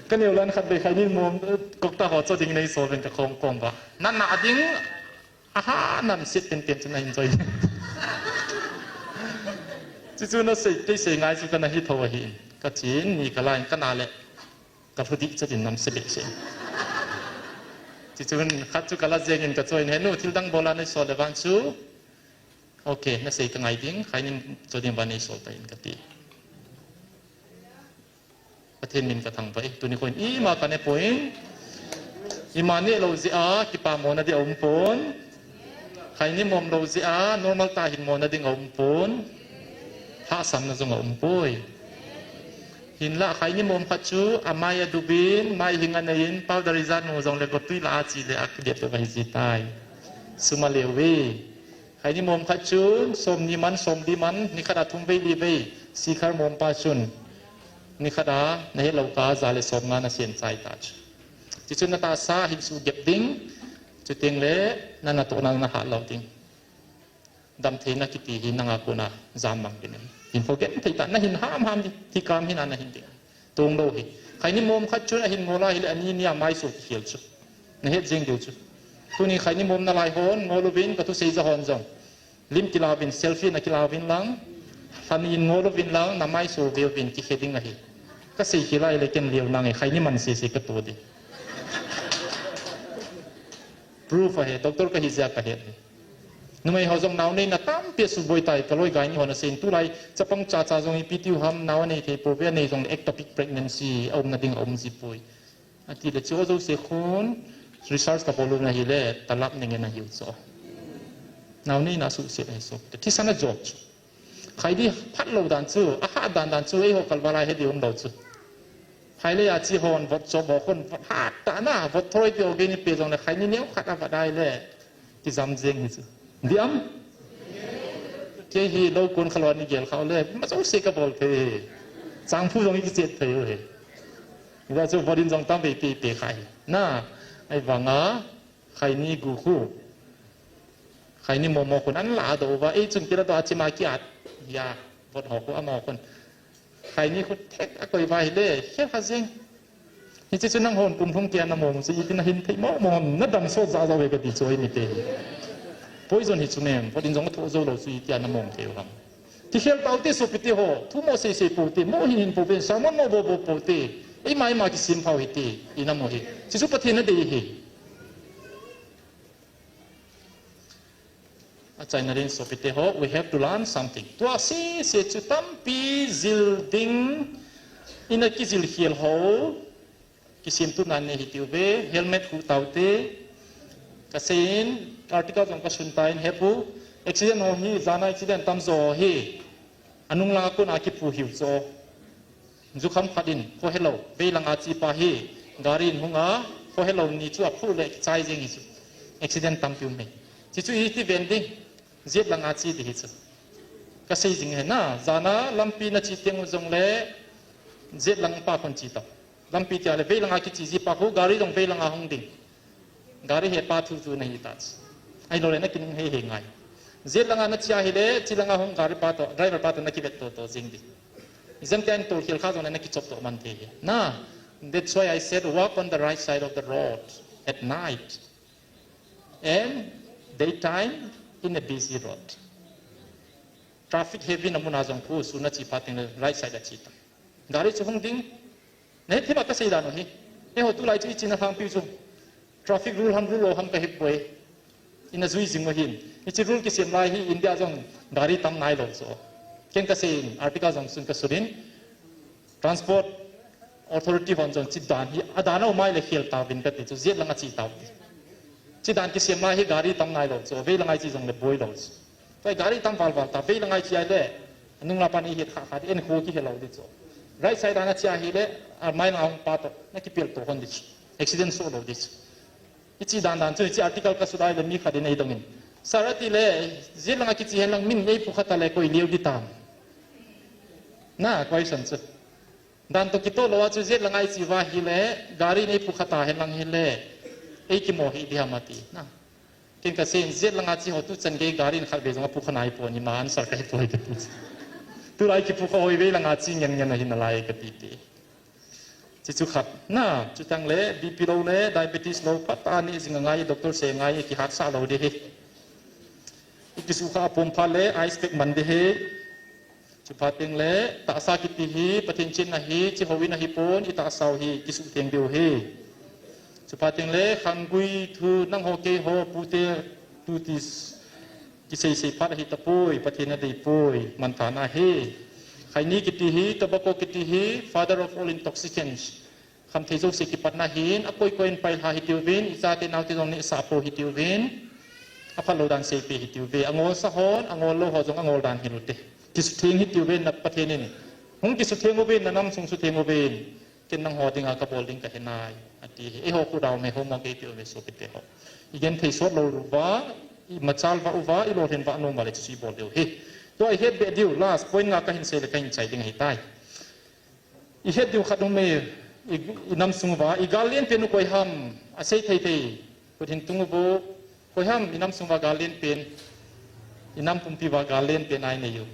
Ka neo lai khatvei khaini mom, kok ta ho cho ding nei so uvin ka khom khom ba. Na na ding, aha, nam sit pen pen chu na enjoy. Chuchu na sei, kei sei ngai chu ka na hi tho ahi. Ka chin, ni ka lai, ka na le. Ka lhu dih chet in nam se beh se. Chuchun khat chu ka la jeng in ka cho in, he nu, thil dang bol a nei so le vang chu. Ok, na sei ka ngai ding, khaini cho ding ba nei sol ta in ka ti. Pathen min ka thangvah e, tuni khon ima ka ne poi. Ima ne lou jeh a, kipamona di aum pon. Khaini mom lou jeh a, normal tah hin mona ding aum pon. Lhahsamna jong aum poi. Hinlah khaini mom khat chu, amai adubin, mai hing anei in, powder ijat nu jong le gotui la a chi le a kidep pe va hi ji tai. Sum a leu ve. Khaini mom khat chun, somni man, somli man, nikhat a thum vei li vei, sikhar mom pa chun, nikhat a, na het lou kah a, ja le somnga na sen chai ta chu. Chuchun na tahsa hin suhgep ding, chuteng le, na natohna na hat lou ding. Damtheina kiti hi nanga kona jam mang ding ahi. Hin forget thei ta, na hin ham ham ding, thi kam hin a na hin ding. Tong lou hi. Khaini mom khat chun ahin ngol a hile ani nia mai so kikhel chu. Na het jeng diu chu. Tuni khaini mom nalai hon ngol uvin ka thusei ja hon jong. Lim kila uvin selfie na kila uvin lang. Lhani in ngol uvin lang na mai so ve uvin kikhe ding ahi. Ka sei khel a hile ken leo nange khaini man sese ka to ding. Proof ahi, doctor ka hi jeh a ka het ahi. Numei ho jong nao neina tampi asuboi tai, ka loi gai ni hon asei in, tulai chapang chacha jong ipi tiu ham, nao anei thei pouve, anei jong le ectopic pregnancy aumna ding aum ji poi. Ati le chu jouse khun research ka bol u na hile, talap ning in ahiu chu. Nao neina asuhset ahi chu. Thisan a job chu. Khaini phat lou dan chu, ahat dan dan chu, eiho kalval a he ding um lou chu. Khailei a chi hon, vot chop ho khun, vot hat tah na, vot throi ti ho gei ni pe jong le, khaini neo khat a vat a hile, kijam jeng hi chu. Diam? Kei hi lou kon khalou a ni gel khau le, ma jouse ka bol thei hi. Changphu jong i kichet thei u hi. Hijeh chu vot in jong tam vei pe pe kha hi. Na, ahivanga, khaini gu khu. Khaini mom ho khun an la doh uva, ei chun kila doh a chima kiat. Ya, vot ho khu amaho khun. Khaini khu thek a koi uva hile, khel kha jeng. Hiche chu nang hon kum lhung kia na mom chu, iti na hin thei mo mo ham, na dam sot ja ja ve ka ti chu ei mi te hi. Poison hi chu mem, vot in jong a thoh jou lou chu itia na mom thei u ham. Kikhel tau te sopite ho, thu mo sei sei pou te, mo hin hin pou te, sermon mo bol bol pou te, eima eima kisem phau hi te, i na mo hi. Chuchu Pathen na dei hi. Achaina din sopite ho, we have to learn something. Tua sese chu tampi jil ding, ina kijil khel ho, kisemtuna nei hi tiu ve, helmet khu tau te, ka sei in, article jong ka sun ta in, hepu, accident ho hi, jana accident tam jo hi, anung langa kon a kipu hiu cho. Jukham khat in, khohelou, vei langa chi pa hi, gari in hung a, khohelou ni chu aphu le kichai jeng hi chu. Accident tampi um hi. Chi chu iti ven ding, jet langa chi di hi chu. Ka sei jing hi na, jana lampi na chi teng u jong le, Jet lang pa khun chi ta. Lampi tia le vei langa kichi ji pa khu gari jong vei langa hung ding. Gari he pa thu chu na hi ta. Ai lo le na kinung he he ngai. Jet langa na chia hi le chi langa hung gari pa to driver pa to na kivet to to jing di. Ijemtia in tol khel kha jong le na kichop to man thei hi. Na, that's why I said walk on the right side of the road at night and daytime in a busy road. Traffic heavy na muna jong khu sun a chi pha teng le right side a chi ta. Gari chu hung ding. Nei thima ka sei dan u hi. Eiho tulai chu i china thang piu chu. Traffic rule ham rule lo ham ka he poi. Ina jui jing u hin. Hichi rule kisem lai hi India jong gari tam nai lo chu. Ken ka sei in article jong sun ka sun in. Transport Authority hon jong chi dan hi a dan a umai le khel ta vin ka ti chu jet langa chi ta u ti. Chi dan kisem lai hi gari tam nai lo chu. Vei langa i chi jong le boi lo chu. Tua gari tam val val ta vei langa i chi ai le. Nung la pa ni hi kha kha en khu ki he lo di chu. Right side ana chi a hi le a mai na hung pa to na kipel to hon di chu. Accident so lo di chu. Hichi dan dan chu hichi article ka sudai le mi khat in ei dongin. Sir ati le, jet langa kichi hen lang min ei phu khata le koi liu di tam. Na, question chu. Dan to kito lo a chu jet langa i chi va hi le, gari nei phu khata hen lang hi le, ei kimo hi di ham ati. Na. Ken ka sei in jet langa chi ho tu chan gei gari in khat ve jong a phu kha nai po ni ma answer ka he poi ka ti. Tulai ki phu kha hoi ve langa chi ngen ngen a hin a lai ka ti ti. Chi chu khat. Na, chu tang le, B P lo le, diabetes lo, pat a ni jing a ngai, doctor se ngai, ki hat sa lo de he. I ki su kha pum pha le, ice pack man de he. Chu pha teng le, tahsa kiti hi, Pathen chin na hi, chi ho in a hi pon, i tahsa u hi, ki su teng deu he. Chu pha teng le, khan gui thu, nang ho kei ho, pu te, tu ti s- Kisei sei phat ahi tapoi, Pathen a dei poi, man tha na hi. Khaini kiti hi, tobacco kiti hi, father of all intoxicants. Khamthei jouse kipatna hin, a koi koi in pai lha hi tiu vin, i chate naute jong neh sah po hi tiu vin, a phat lo dan sei pe hi tiu ve. A ngol sa hon, a ngol lo ho jong a ngol dan hi lute. Kisutheng hi tiu vin, na Pathen in. Hung kisutheng u vin, na nam sung sutheng u vin. Ken nang ho dinga ka bol ding ka he nai, ati hi. Eiho khu dau me homework ei pe u me sopite ho. I gen thei sot lo uva, i machal va uva, i lolhin va nom va le chu i bol deu hi. Tua i het be diu, last point nga ka hin sei le ka hin chai ding ahi tai. I het diu khat um e, i, i nam sung uva, i gal lien pen u koi ham, a sei thei thei. Kut hin tung u vo, koi ham, i nam sung uva gal lien pen, i nam pumpi uva gal lien pen ai nei u.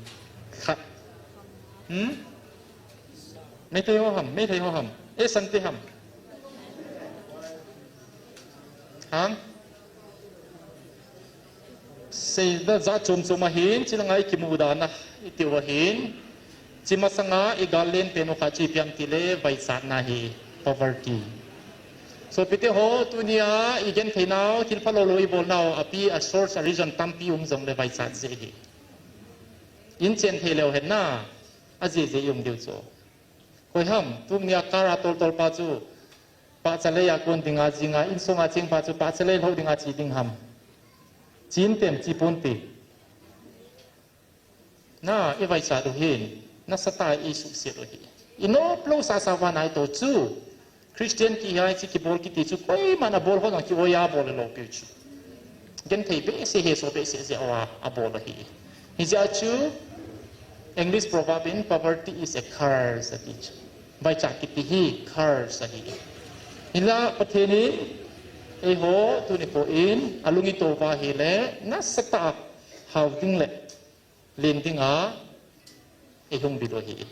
Khat. Hmm? Meitei ho ham, Meitei ho ham, e Sante ham. Ham? Sei da ja chom chom ahin, chi langa i kimu dan a, i tiu ahin. Chi masanga i gal lien pen u kha chu ipi ham ti le vaichatna hi, poverty. Sopite ho, tunia i gen thei nau, thil pha lo lo i bol nau, api a source a reason tampi um jong le vaichat jeh hi. In chen thei leu hen na, a jeh jeh i um diu chu. Koi ham, tunia car a tol tol pa chu, pahcha lei a kon dinga jinga, insonga cheng pa chu, pahcha lei lou dinga chi ding ham. Chin tem, chi pon ti. Na, i vaichat u hin, nasatah a i suhset u hi. I nop lou sasa uva nai to chu. Christian kihi a hiche kibol kiti chu, koiman abol ho jong ki-oi a bol lou pi chu. Genthei behseh, hesoh behseh jeh uva abol ahi. Hijeh a chu, English proverb in, "Poverty is a curse," ati chu. Vaichat kiti hi curse ahi. Hinla Pathen in, eiho, tuni nikho in, alung ito uva ahile, nasatah a hao ding le, len dinga, eihung bil u ahi.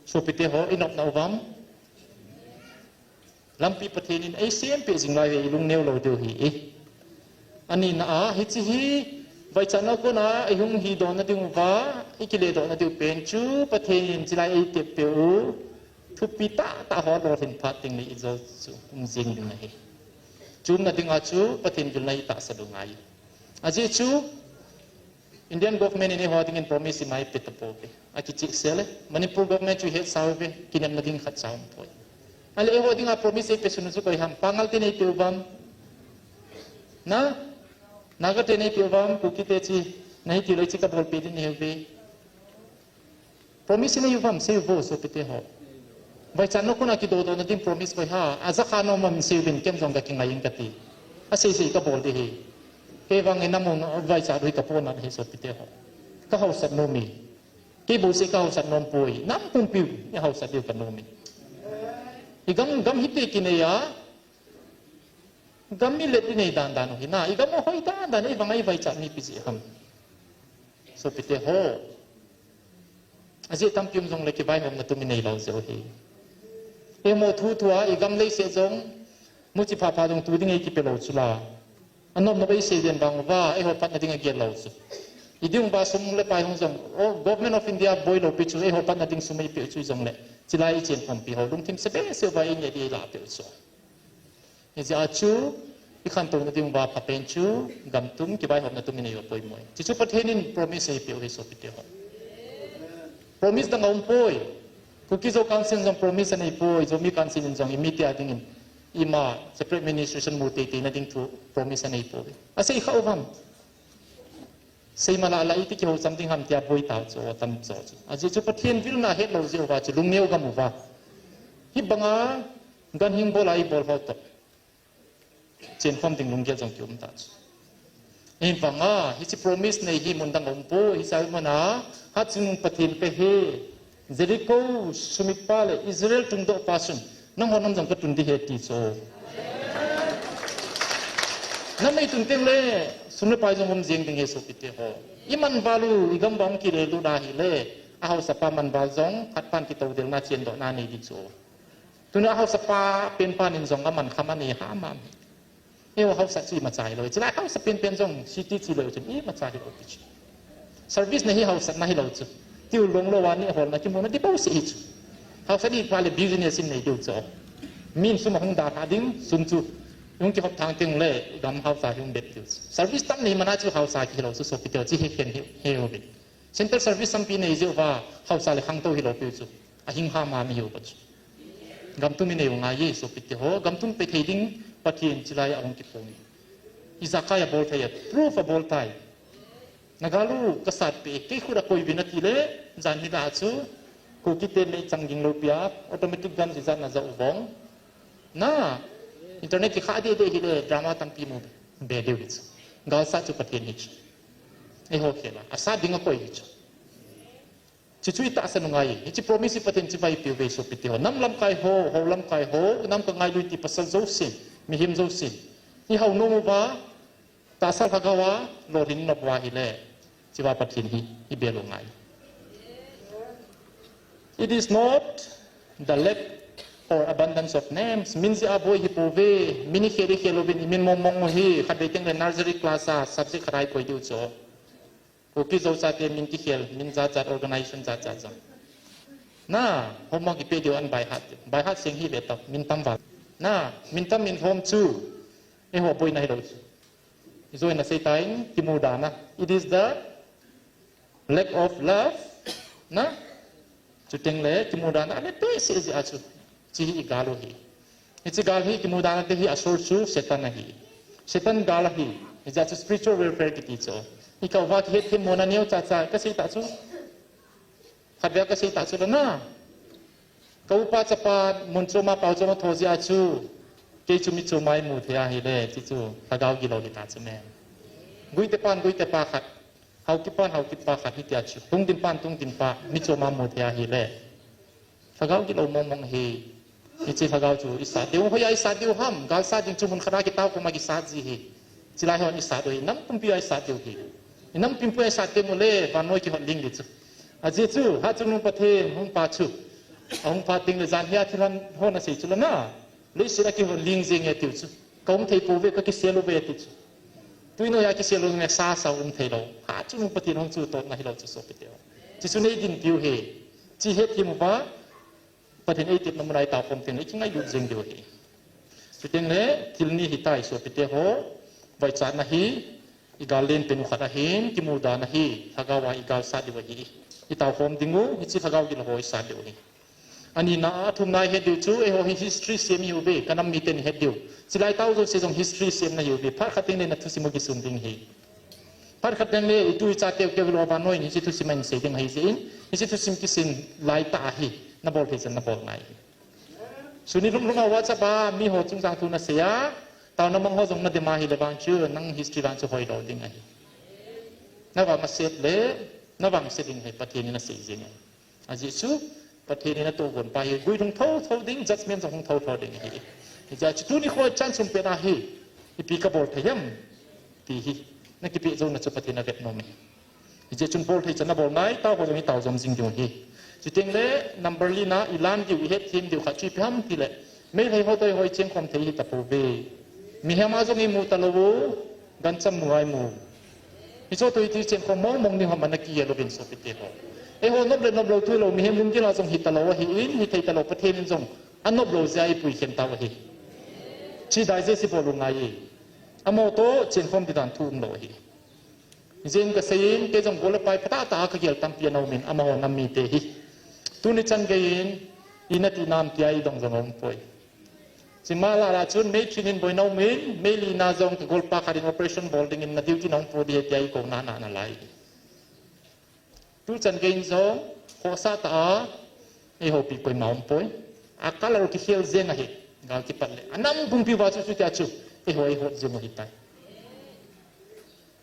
Sopite ho, i nopna uvam. Lampi Pathen in eisem peh jing lai uve, i lung neo lou diu ahi. Anina a, hiche hi, vaichatna kona, eihung hi dohna ding uva, i kile dohna diu pen chu, Pathen in chulai eitep peh u, thupi tahtah ho lolhin phat ding le i jo chu, um jing ding ahi. Chu umna dinga chu, Pathen vilna i tahsa diu ngai. Ajeh chu, Indian government in eiho dingin promise ima eipeh tapouve. Akichehsel e. Manipur government chu ihet sauve. Kinepna ding khat cha umpoi. Ahile eiho dinga promise eipeh sun u chu koi ham. Pangal ten eipeh uvam. Na? Naga ten eipeh uvam. Kuki te chi. Nahi tilou hiche kabolpeh ding nahiuve. Promise inei uvam, sei uvo, sopite ho. Vaichatna kona kidodohna ding promise koi ham, ajakha nom uvam sei uvin, ken jong kakingai in kati. Asei sei kabol ding ahi. Kei vang in namun vaichat u hi kapohnat ahi, sopite ho. Kahaosat nom e. Kei bouseh kahaosat nom poi, nam pumpiu, ihaosat diu kanom e. Igam, gam hiti kinei a, gam mi let inei dan dan u hi na, igam u hoi dan dan, eivang a ivaichat mi ipi jeh ham. Sopite ho. Ajeh tampi um jongle kivaihomna tum inei lou jeh u hi. Imo thu thu a, igam leiset jong, muchi pha pha jong tu ding eikipe lou chu la. Anom nop eisei den vang uva, eiho phatna ding agel lou chu. Iding uva sum le pai hung jong, o, Government of India boi lou pi chu, eiho phatna ding sum eipe chu jongle. Chilai ichenkhompi ho, lungthim sebe se uva inei di eilah pe chu. Hijeh a chu, ikhantouna ding uva phapen chu, gam tum, kivaihomna tum inei u apoimo e. Chuchu Pathen in promise eipeh u hi sopite ho. Promise dang aumpoi. Kuki Zo Council in jong promise aneipoi, Zomi Council in jong imite a dingin, ima separate administration mu teitei na ding thu promise aneipoi. Asei kha u ham. Sei mala la iti kihou cham ding ham tia boi tau chu, tam chu chu. Ajeh chu Pathen vilna hetlou jeh uva chu, lungneo gam uva. Hibanga, ganhing bol a ibol ho toh. Chenkhom ding lunggel jong kium ta chu. Hibanga, hiche promise nei hi mun dang aumpoi, hiche mun a, Hatchungnung Pathen pe hi, Jericho sumit pa le Israel tungdoh pa chun, nangho nam jong katun ding ahi ti chu. Nam eitun teng le, sum le pai jong um jeng ding ahi sopite ho. Iman val u, igam vang kile lut ahile, ahaosapa man val jong, khat pan kitoudelna chendohna nei ding chu. Tuna haosa pa pen pan in jong aman kham anei ham ham. Eiho haosa chu imacha hilou. Chulai haosa pen pen jong city chilou chun imacha hilou pi chu. Service na hi haosa na hilou chu. Tiu long lou a neh holna kimuna di bouseh hi chu. Haosa di pa le business in nei diu chu. Min sum ahung dalha ding sum chu. Hung kihop thang teng le gam haosa hung bet diu chu. Service tam nei mana chu haosa kihilou chu sopite ho chu hi khen hi, hi ho be. Central service tampi nei jeh uva, haosa le khangtou hilou piu chu. Ahing ham ham ihiu pa chu. Gam tum inei u ngai e, sopite ho, gam tum pe thei ding, Pathen chilai a ahung kiphong e. Ijakai abol thei a, proof abol tai. Naga lu kasat pe, kei khut a koi uvin ati le, jan nila chu, Kuki te meichang ging lou pia, automatic gun jijat na ja u vong. Na, internet kikha deh deh hile, drama tampi mu be diu hi chu. Galsat chu Pathen hi chu. Eiho khel a, asat ding akoi hi chu. Chuchu itahsan u ngai, hiche promise hi Pathen chibai peh uve sopite ho. Nam lamkai ho, hou lamkai ho, nam kangailui ti pasal jousen, mihem jousen. Ihao nom uva, tahsa lhagao a, lolhin nop uva hile, chiva Pathen hi, ibel u ngai. It is not the lack or abundance of names. Min jeh a boi hi pouve, min ikhel ikhel uvin, imin mong mong u hi, khatvei teng le nursery class a, subject khat a ikoi diu chu. Kuki Zo chate min kikhel, min jat jat, organization jat jat jong. Na, homework ipe diu an by heart diu. By heart seng hih ve tau, min tam val. Na, min tam min lhom chu, eiho boina hilou chu. Ijo in asei tan, kimudan a. It is the lack of love. Na, Chuteng le, kimudan a le behseh jeh a chu. Hiche hi igal u ahi. Hiche gal hi kimudan a te hi asource chu Satan ahi. Satan gal ahi. Hijeh a chu spiritual warfare kiti chu. Ikah uva kihetthem mona neocha cha kasei tah chu. Khatvei kasei tah chu la na. Ka upa chapa mun chom a pao chom a tho jeh a chu. Kei chu mi chom a imu thei ahile, hiche chu lhagao gilou hita chu me. Guite pan guite pa khat. Haokip pan haokip pa khat hitia chu, tungdin pan tungdin pa, mi chom a mu thei ahile. Lhagao gilou mong mong ahi, hiche lhagao chu isat diu, hoiya isat diu ham, galsat ding chu mun khat a kitao koma kisat ji ahi. Chulai hon isat u ahi, nam pumpi a isat diu ahi. Inam pumpi a isat teng ule, vannoi kihot ling ding chu. Ajeh chu, Hatchungnung Pathen, hung pa chu. Ahung phat teng le jan hia thilhan hon asei chu la na. Leiset a kihot ling jeng e tiu chu. Ka um thei pouve, ka kisel uve tiu chu. Tui noiya kisel u nge sa sa um thei lou. Hatchungnung Pathen hung chu totna hilou chu sopite ho. Chuchu nei dinpiu ahi. Hiche hetthem uva. Pathen eitepna mun a itao khom teng le ikingailut jeng diu ahi. Chuteng le thil ni hitai sopite ho. Vaichatna hi. Igal len pen u khat ahin, kimudan ahi, lhagao a igalsat diu ahi. Itao khom ding u, hiche lhagao gilou ho isat diu ahi. Anina a, athumna ihet diu chu, eiho hi history sem ihiuve, ka nam miten ihet diu. Chulai tao jouse jong history sem nahiuve, phat khat teng le na thusim u kisun ding ahi. Phat khat teng le itu icha teu keu lou vannoi in hiche thusim a insei ding ahi jeh in, hiche thusim kisin lai tah ahi, nabol thei chan nabol ngai ahi. Suni lum lum a WhatsApp a, miho chungchang thu nasei a, taona mang ho jong nadem ahile vang chu, nang history vang chu hoilou ding ahi. Nava maset le, Na vangse ding ahi, Pathen in asei jeng ahi. Ajeh chu, Pathen in atohgon pa hi, guilhung thotho ding, judgment jong hung thotho ding ahi. Hijeh chun tuni kho chance um pen ahi, ipi kabol thei ham, ti hi. Na kipeh jouna chu Pathen in avet nom ahi. Hijeh chun bol thei chan nabol nai, tao ho jong itao jom jing diu ahi. Chuteng le, number li na, ilan diu, ihet them diu khat chu ipi ham ti le, Meitei ho toh eiho ichen khom thei hita pouve. Mihem a jong imu talou u, gancha mu a imu. Hiche toh iti chen khom mong mong ni ham ana kigel uvin sopite ho. Eiho nop le nop lou thu lou, mihem lunggel a jong hita lou ahin, hithei talou, Pathen in jong anop lou jeh a eipui khen tau ahi. Hiche digest ibol u ngai e. Amaho toh chen khom ding dan thu um lou ahi. Hijeh in kasei in, kei jong gol le pai phatah tah a kagel tampi ana um in, amaho nam mite hi. Tuni chan gei in, ina ti nam tia idong jong aum poi. Chuma lah lah chun, May three nin boina um in, May li na jong kagol pa khat in operation bol ding in na duty na hung po ding ahi tia ikouna ana nalai. Tu chan gei in jong, khohsah tah a, eihoupi koima um poi. A color kikhel jeng ahi, gal kipat le. Anam pumpi uva chu chutia chu, eiho eihot jeng u ahitai.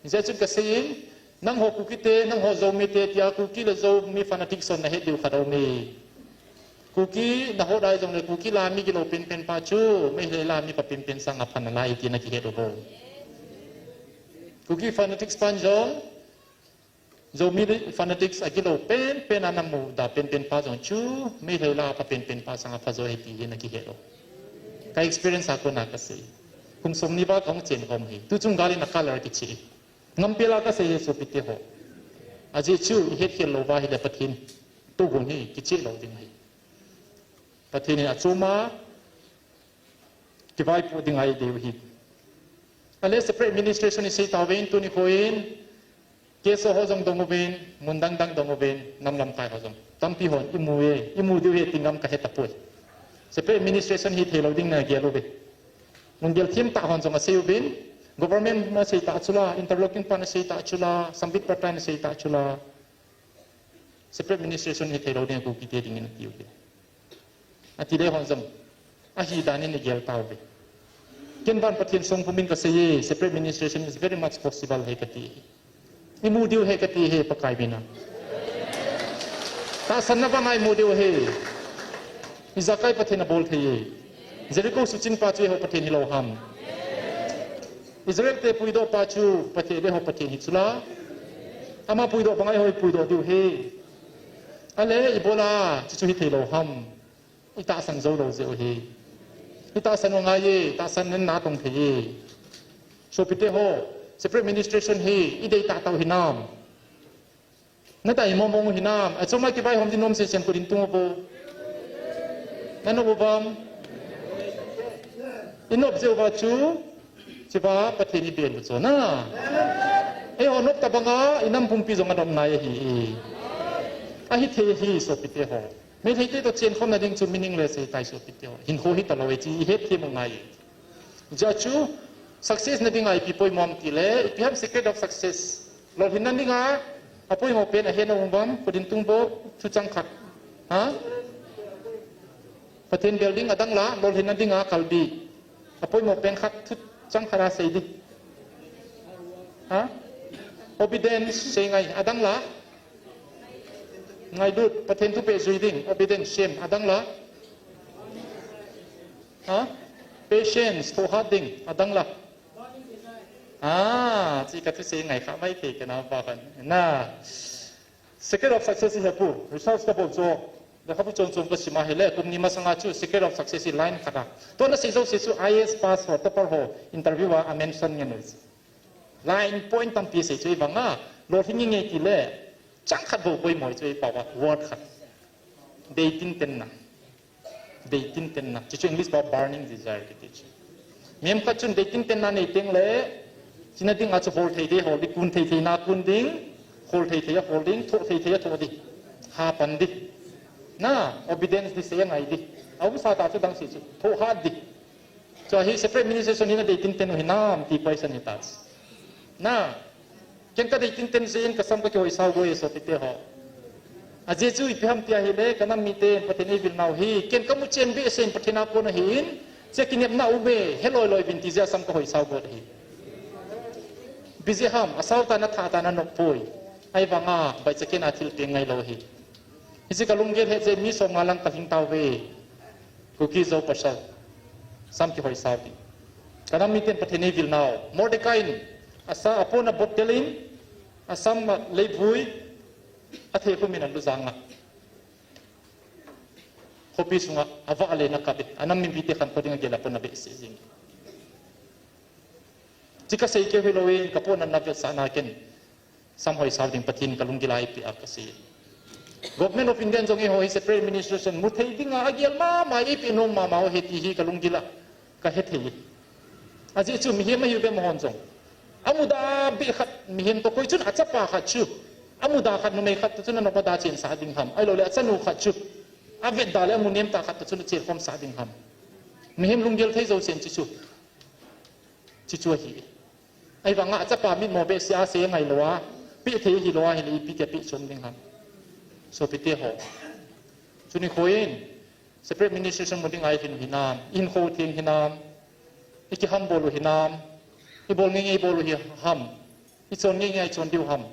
Hijeh chun kasei in, nangho Kuki te, nangho Zomi te, tia Kuki le Zomi fanatics hon nahet diu khat aum e. Kuki nahot a jongle Kuki la mi gilou penpen pa chu, Meitei la mi pha penpen sanga pha nalai ti nakihet u bou. Kuki fanatics pan jong, Zomi fanatics a gilou penpen a namu da penpen pa jong chu, Meitei la pha penpen pa sanga pha jo ahi ti hi nakihet u. Ka experience a kona kasei. Kum somni val kahung chen khom hi. Tu chung gal in a color kiche. Ngam pela kasei hi sopite ho. Ajeh chu ihet khel lou uva ahile Pathen tohgon hi kicheh lou ding ahi. Pathen in achom a kivaipoh ding ahi diu ahi. Ale separate administration isei tauvin tuni kho in, K S O ho jong dong uvin, mun dang dang dong uvin, nam lamkai ho jong. Tampi hon imu e, imu diu ahi ti ngam kahe tapoi. Separate administration hithei lou ding nagel uve. Mun gel thim tah hon jong asei uvin, government na sei ta chula, interlocking pan na sei ta chula, Sambit Patta na sei ta chula. Separate administration hithei lou ding Kuki te ding in ati uve. Ati le hon jong, ahi dan in igel tauve. Ken vang Pathen songpum in kasei e, separate administration is very much possible ahi kati. Imu diu ahi kati ahi Pakai mina. Tahsan na vang a imu diu ahi. Ijakai Pathen abol thei e. Jericho suchin pa chu eiho Pathen hilou ham. Israel te puidoh pa chu Pathen eiho Pathen hi chula. Ama puidoh banga eiho ipuidoh diu ahi. Ale ibola chuchu hithei lou ham. Itahsan jou lou jeh u ahi. Itahsan u ngai e, tahsan in natong thei e. Sopite ho, separate administration hi idei tahtah u hinam. Nadei mong mong u hinam. Achom a kivaihom ding nom seh seh in khut in tung uvo. Nanop uvam. Inop jeh uva chu, chuva Pathen in ibel u chu na. Eiho nop tabanga inam pumpi jong anop ngai ahi. Ahithei ahi sopite ho. Meitei te toh chenkhomna ding chu meaningless ahitai sopite ho. Hinkho hitalou ahi chu ihet them u ngai. Hijeh chun success na dinga ipi poimo ham tile, ipi ham secret of success. Lolhinna dinga apoimo pen ahet nom uvam, khut in tung uvo, thuchang khat. Ha? Pathen bel ding adang la, lolhinna dinga kalbi. Apoimo pen khat, thuchang khat a sei ding. Ha? Obedience sei ngai, adang la. Ngailut, Pathen thupeh jui ding, obedience, same, adang la. Ha? Patience, thohhat ding, adang la. Ah, chuti kathusei ngai kha maithei kana ba khan. Na. Secret of success hi hepu, research kabol chu. Lekhabu chom chom kasim a hile, kum ni masanga chu secret of success hi line khat a. Tua nasei jouse chu I A S pass ho, topper ho, interview a, a mention ngen u. Line point tampi sei chu ibanga, lolhing nge tile, chang khat bou poimo chu ipao a, word khat. Deitintenna. Deitintenna. Chuchu English pao burning desire kiti chu. Mihem khat chun deitintenna nei teng le, chuna dinga chu hol thei thei hol ding, kun thei thei na kun ding, hol thei thei a hol ding, thoh thei thei a thoh ding. Hapan ding. Na, obedience ding, sei a ngai ding. Aum sa ta chu dang sei chu, thohhat ding. Chua hi separate administration hi nadeitinten u hinam ti question hi ta chu. Na, ken kadeitinten jeh in kasam kakihoi sao go e sopite ho. Ajeh chu ipi ham tia hile, kanam miten Pathen in eivil nau hi, ken kamu chen behseh in Pathen a kon ahin, che kinepna um e, he loi loi uvin ti jeh a sam kahoi sao go ahi. Ipi jeh ham, asao tan athah tan anop poi. Ahivanga, vaicha kena thil peng ngailou hi. Hiche kalunggel hetjeh mi som nga lang kalhing tauve. Kuki Zo pasal. Sam kihoi sao ding. Kanam miten Pathen in eivil nau. Mordecai in, asa apon abottel in, asam a leivui, athei khum in alu janga. Khopi sunga, avah le na kabe. Anam mipite khankho ding agel a pon abehseh jing. Hiche kasei keu hilou in, kapona navetsahna ken. Sam hoi sao ding Pathen kalunggil a eipeh a kasei. Government of India in jong eiho hi separate administration mu thei dinga agel mama eipeh nom mama u ahi ti hi kalunggil a kahethei. Ajeh chu mihem ahiuve amahon jong. Amuda beh khat mihem toh koi chun achapa khat chu. Amuda khat numei khat toh chun anop ada chensah ding ham. Ahilouleh achanu khat chu. Avetda le amu nemtah khat toh chun achenkhomsah ding ham. Mihem lunggel thei jousen chuchu. Chuchu ahi. Ahivanga achapa mitmo behseh a sei angailou a, peh thei hilou a, hile ipi tia peh chom ding ham. Sopite ho. Tuni nikho in, separate administration mu dinga ilhin u hinam, ihinkho theng hinam, ikihambol u hinam, ibol ngeingei bol u hi ham, ichon ngeingei a ichon diu ham.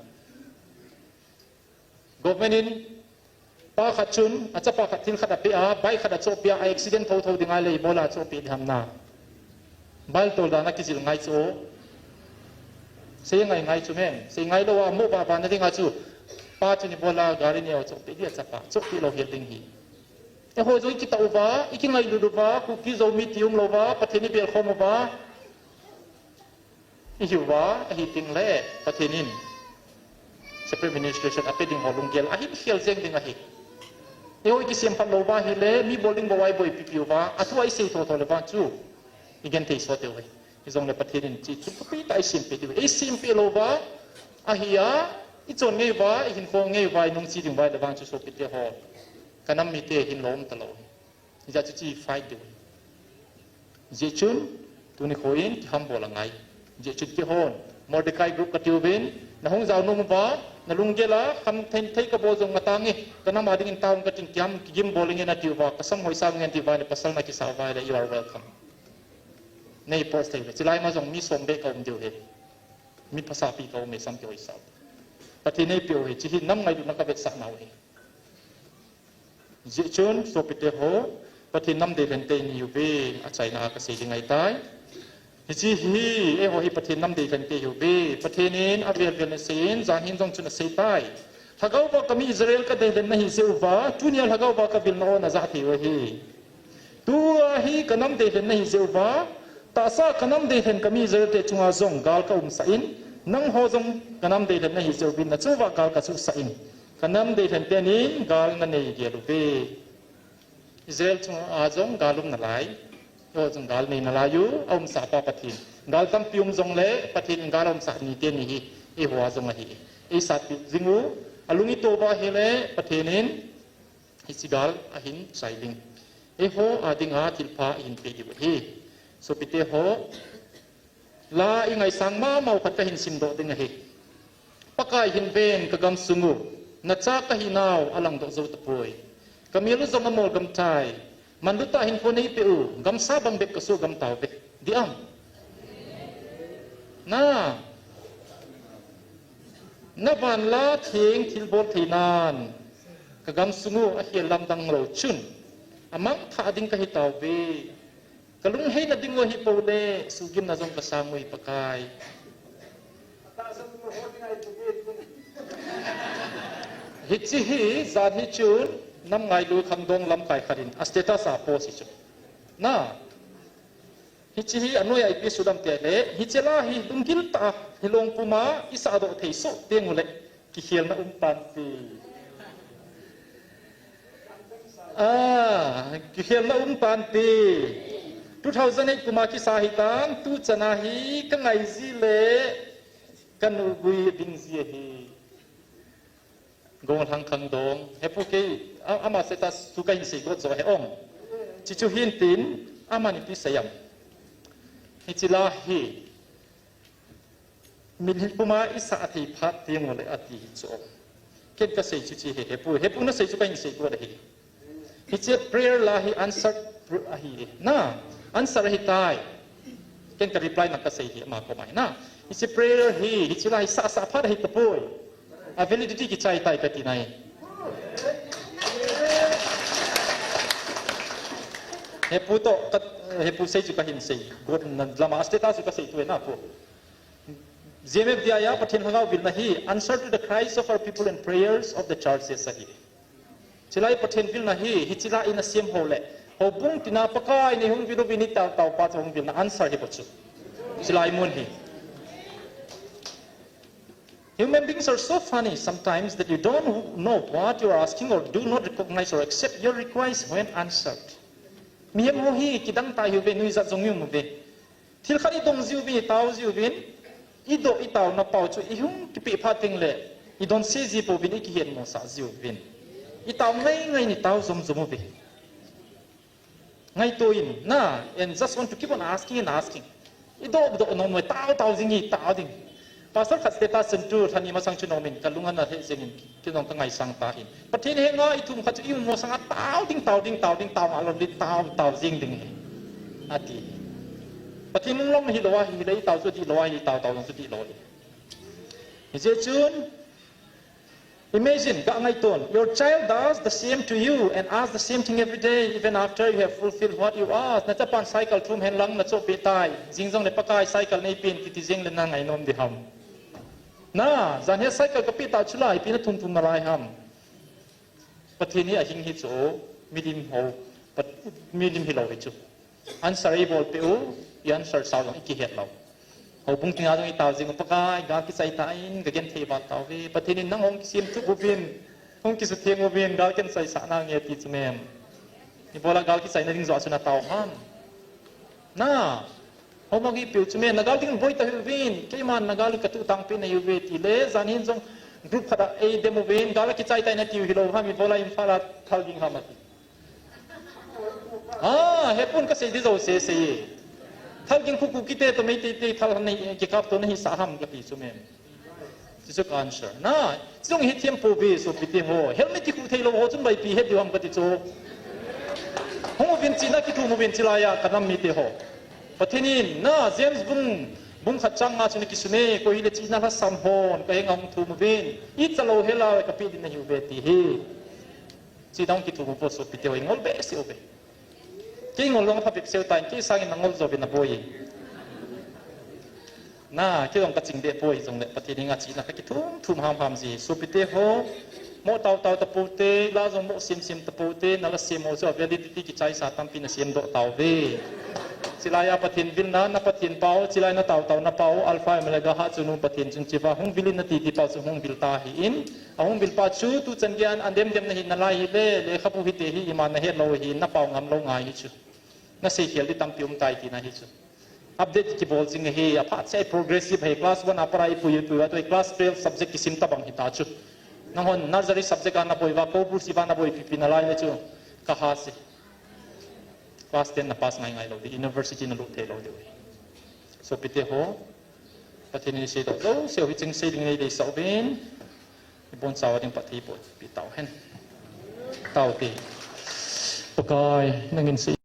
Government in pa khat chun, achapa khat thil khat apeh a, bike khat achohpeh a, a accident thotho ding ahile ibola achohpeh ding ham na. Bike tol dan a kijil ngai chu. Sei ngai ngai chu men, sei ngailou a mo baba na dinga chu. Pa chun ibola gari neo achohpeh ding achapa, chohpeh lou hel ding hi. Eiho jong ikitah uva, ikingailut uva, Kuki Zo mite umlou uva, Pathen ibelkhom uva. Ihiuva, ahi tengle, Pathen in separate administration ape ding ho lunggel ahin khel jeng ding ahi. Eiho ikisemphat lou uva ahile, mi bol ding bou a iboipipi uva, athua isei thotho le vang chu igenthei sot diu ahi. Hijongle Pathen in hiche thil thupi tah eisempeh diu, eisempeh lou uva, ahi a, ichon ngei uva, ihinkho ngei uva, inungche ding uva ahile vang chu sopite ho. Kanam mite hinlou umtalou. Hijeh chun hiche fight diu. Hijeh chun, tuni nikho in kihambol angai. Hijeh chun keihon, Mordecai group katiuvin, nahung jao nom uva, nalunggel a, khamthei thei kabol jong ngatange, kanam a dingin taovin katin kiham, kigim bol inge natiuva, kasam hoi sao inge natiuva, na pasal nakisah uva le, you are welcome. Nei post thei uve, chulai ma jong mi som beh kaum diu ahi. Mi phasapi kaum e, sam kihoi sao. Pathen in eipeh u ahi, hiche hi nam ngailutna kavetsah nau ahi. Hijeh chun, sopite ho, Pathen nam deilhen te inei uve, achaina a kasei ding ahitai. Hiche hi, eiho hi Pathen nam deilhen te ihiuve, Pathen in avel vel in asei in, jan hin jong chun asei tai. Lhagao va kami Israel kadeilhen nahi jeh uva, tunia lhagao va kavilna ho najah thei u ahi. Tua hi kanam deilhen nahi jeh uva, tahsa kanam deilhen kami Israel te chunga jong gal kaumsah in, nangho jong kanam deilhen nahi jeh uvin, nachunguva gal kachuhsah in. Kanam deilhen tenin gal nanei gel uve. Israel chunga jong gal um nalai. Eiho jong gal nei nalai u, aumsah pa Pathen. Gal tampi um jongle, Pathen in gal aumsah nite ni hi, eiho a jong ahi. Eisatpi jing u, alung ito uva ahile, Pathen in, hiche gal ahin chai ding. Eiho a dinga thilpha ahin pe diu ahi. Sopite ho, la ingaisang mama u khat kahin simdoh ding ahi. Pakai hin ven kagamsung u, nacha kahinau alangdoh jou tapoi. Kamel u jong amol gamthai. Manlu tah hinkho neipeh u, gamsa bang bep kasoh gam tauve. Diam? Na, navanla theng thilbol theinan, kagamsung u ahel lamdang lou chun, amangthah ding kahi tauve. Kalungheina ding u ahi poule, suhgimna jong kasang ui Pakai. Hiche hi, jan hi chun, nam ngailu khangdong lamkai khat in, a status a post hi chu. Na, hiche hi, anoiya ipi sudam tile, hiche la hi, lunggil tah a, hilong puma, isahdoh thei soh teng ule, kikhelna um tante. Ah, kikhelna um tante. Two thousand eight kuma kisa hitan, tuchana hi kangai ji le kanugui ding ji ahi. Gonglhang khangdong. Hepu kei, a-, ama status chu kahin seigot jo he ong. Chuchu hintin, aman ipi seiyam. Hiche la hi. Mitlhi puma isah thei phat teng ule ati hi chu. Ken kasei chu hiche hi, hepu, hepu nasei chu kahin seigot ahi. Hiche prayer la hi answer pr-, ahi. Na, answer ahitai. Ken ka reply na kasei hi ama koma hi na. Hiche prayer hi, hiche la hi sah sah phat ahi tapoi. A validity kichai tai kati nai. Hepu to, ka, hepu sei chu kahin sei. Got na lama status chu kasei tu na pu. G M F D I a Pathen Lhagao vilna hi answer to the cries of our people and prayers of the churches ahi. Chulai Pathen vilna hi, hichila in a siam ho le. Houbung tina Pakai nei hung vil uvin i tao tao pa chu hung vilna answer hi bou chu. Chulai mun hi. Human beings are so funny sometimes that you don't know what you are asking or do not recognize or accept your request when answered. Mihem ho hi kidang ta hiu ve, nuijat jong um ve. Thil khat i dong jiu vin, i tao jiu vin, i doh i tao na pau chu i hung kipeh phat teng le, i don se ji pouvin, i kihet mo sa jiu vin. I tao ngai ngai in i tao jom jom uve. Ngaito in, na, and just want to keep on asking and asking. I doh doh nom mo, tao tao jing i tao ding. Pastor khat status chun tu, thani masang chu nom in, ka lung ana he jing in. Kei jong ka ngaisang ta hin. Pathen henga i thum khat chu i um masang a tao ding, tao ding, tao ding, tao a lo ding, tao, tao jing ding hi. Ati. Pathen lung lom hi lou a hi le i tao chu ti lou a hi, tao, tao jong chu ti lou hi. Hijeh chun, imagine, ka ngaiton, your child does the same to you and asks the same thing every day, even after you have fulfilled what you ask. Na chapan cycle thum hen lang na chohpeh tai. Jing jong le Pakai cycle nei pen kiti jing le na ngai nom di ham. Na, jan hi cycle ka pe tau chu lai, ipi na thum thum na lai ham. Pathen hi a hing hi chu, milim ho, Pat-, milim hi lou hi chu. Answer i bol peh u, i answer sao jong i kihet lou. Houbung tina jong i tao jing u Pakai, gal kichai ta in, ka genthei val tau ve. Pathen in nang hung kisem thup uvin, hung kisutheng uvin, gal ken chai sah nange ti chu mem. Ibola gal kichai na ding joh chu na tao ham. Na, Houbung hi piu chu me, na gal ding boi ta hiu vin, keiman na gal ka tu tang pe na hiu ve ti le, jan hin jong group khat a ei dem uvin, gal kichai tai na tiu hilou ham, ibola Imphal a thal ging ham ati. Ah, hepun ka sei di jo se sei. Thal ging khu Kuki te to Meitei te thal han nei, kikap to na hi sa ham ka ti chu me. Chu chu ka answer. Na, chung hi thiam pouve, sopite ho. Helmet kikhu thei lou ho chun vaipi het diu ham kati chu. Hung uvin chihna kithum uvin chulai a ka nam mite ho. Pathen in, na, James bung, bung khat chang nga chun akisun e, koi hile chihna lhasam hon, ka henga hung thum uvin. Icha lou hela ka pe ding nahiu ve ti hi. Chihna hung kithum uvo sopite ho, i ngol behseh uve. Kei ngol jong apha bep seu tan, kei sangin na ngol jo vin na boi. Na, kei jong ka ching deh poi jongle, Pathen henga chihna ka kithum thum ham ham ji. Sopite ho, mo tau tau ta poute, la jong mo sim sim ta poute, na la sim mo chu validity kichai sa tampi na sim doh tau ve. Chulai a Pathen vilna, na Pathen pau, chulai na tau tau na pau, Alpha Omega ha chu nu Pathen chun chiva, hung vil in na ti ti pau chu hung vil ta hi in. Ahung vil pa chu, tu chan geiya, an dem dem na hi na lai hi le, lekhabu hi te hi, iman na het lou hi, na pau ngam lou ngai hi chu. Na sei khel di tampi um tai tina hi chu. Update kibol jing hi, aphat se progressive hi, class one a para i pui, i pui, va tu class twelve subject kisim tabang hi ta chu. Nang hon nursery subject a na boi va, ko bu si va na boi pipi na lai le chu. Ka ha se. Class ten na pass ngai ngai lou di, university na lut thei lou di. Sopite ho, Pathen in sei doh jouse u hi ching sei ding nei deisah uvin. I bon chau ding Pathen in boh pi tau hen. Tau te. Pakai, nangin sei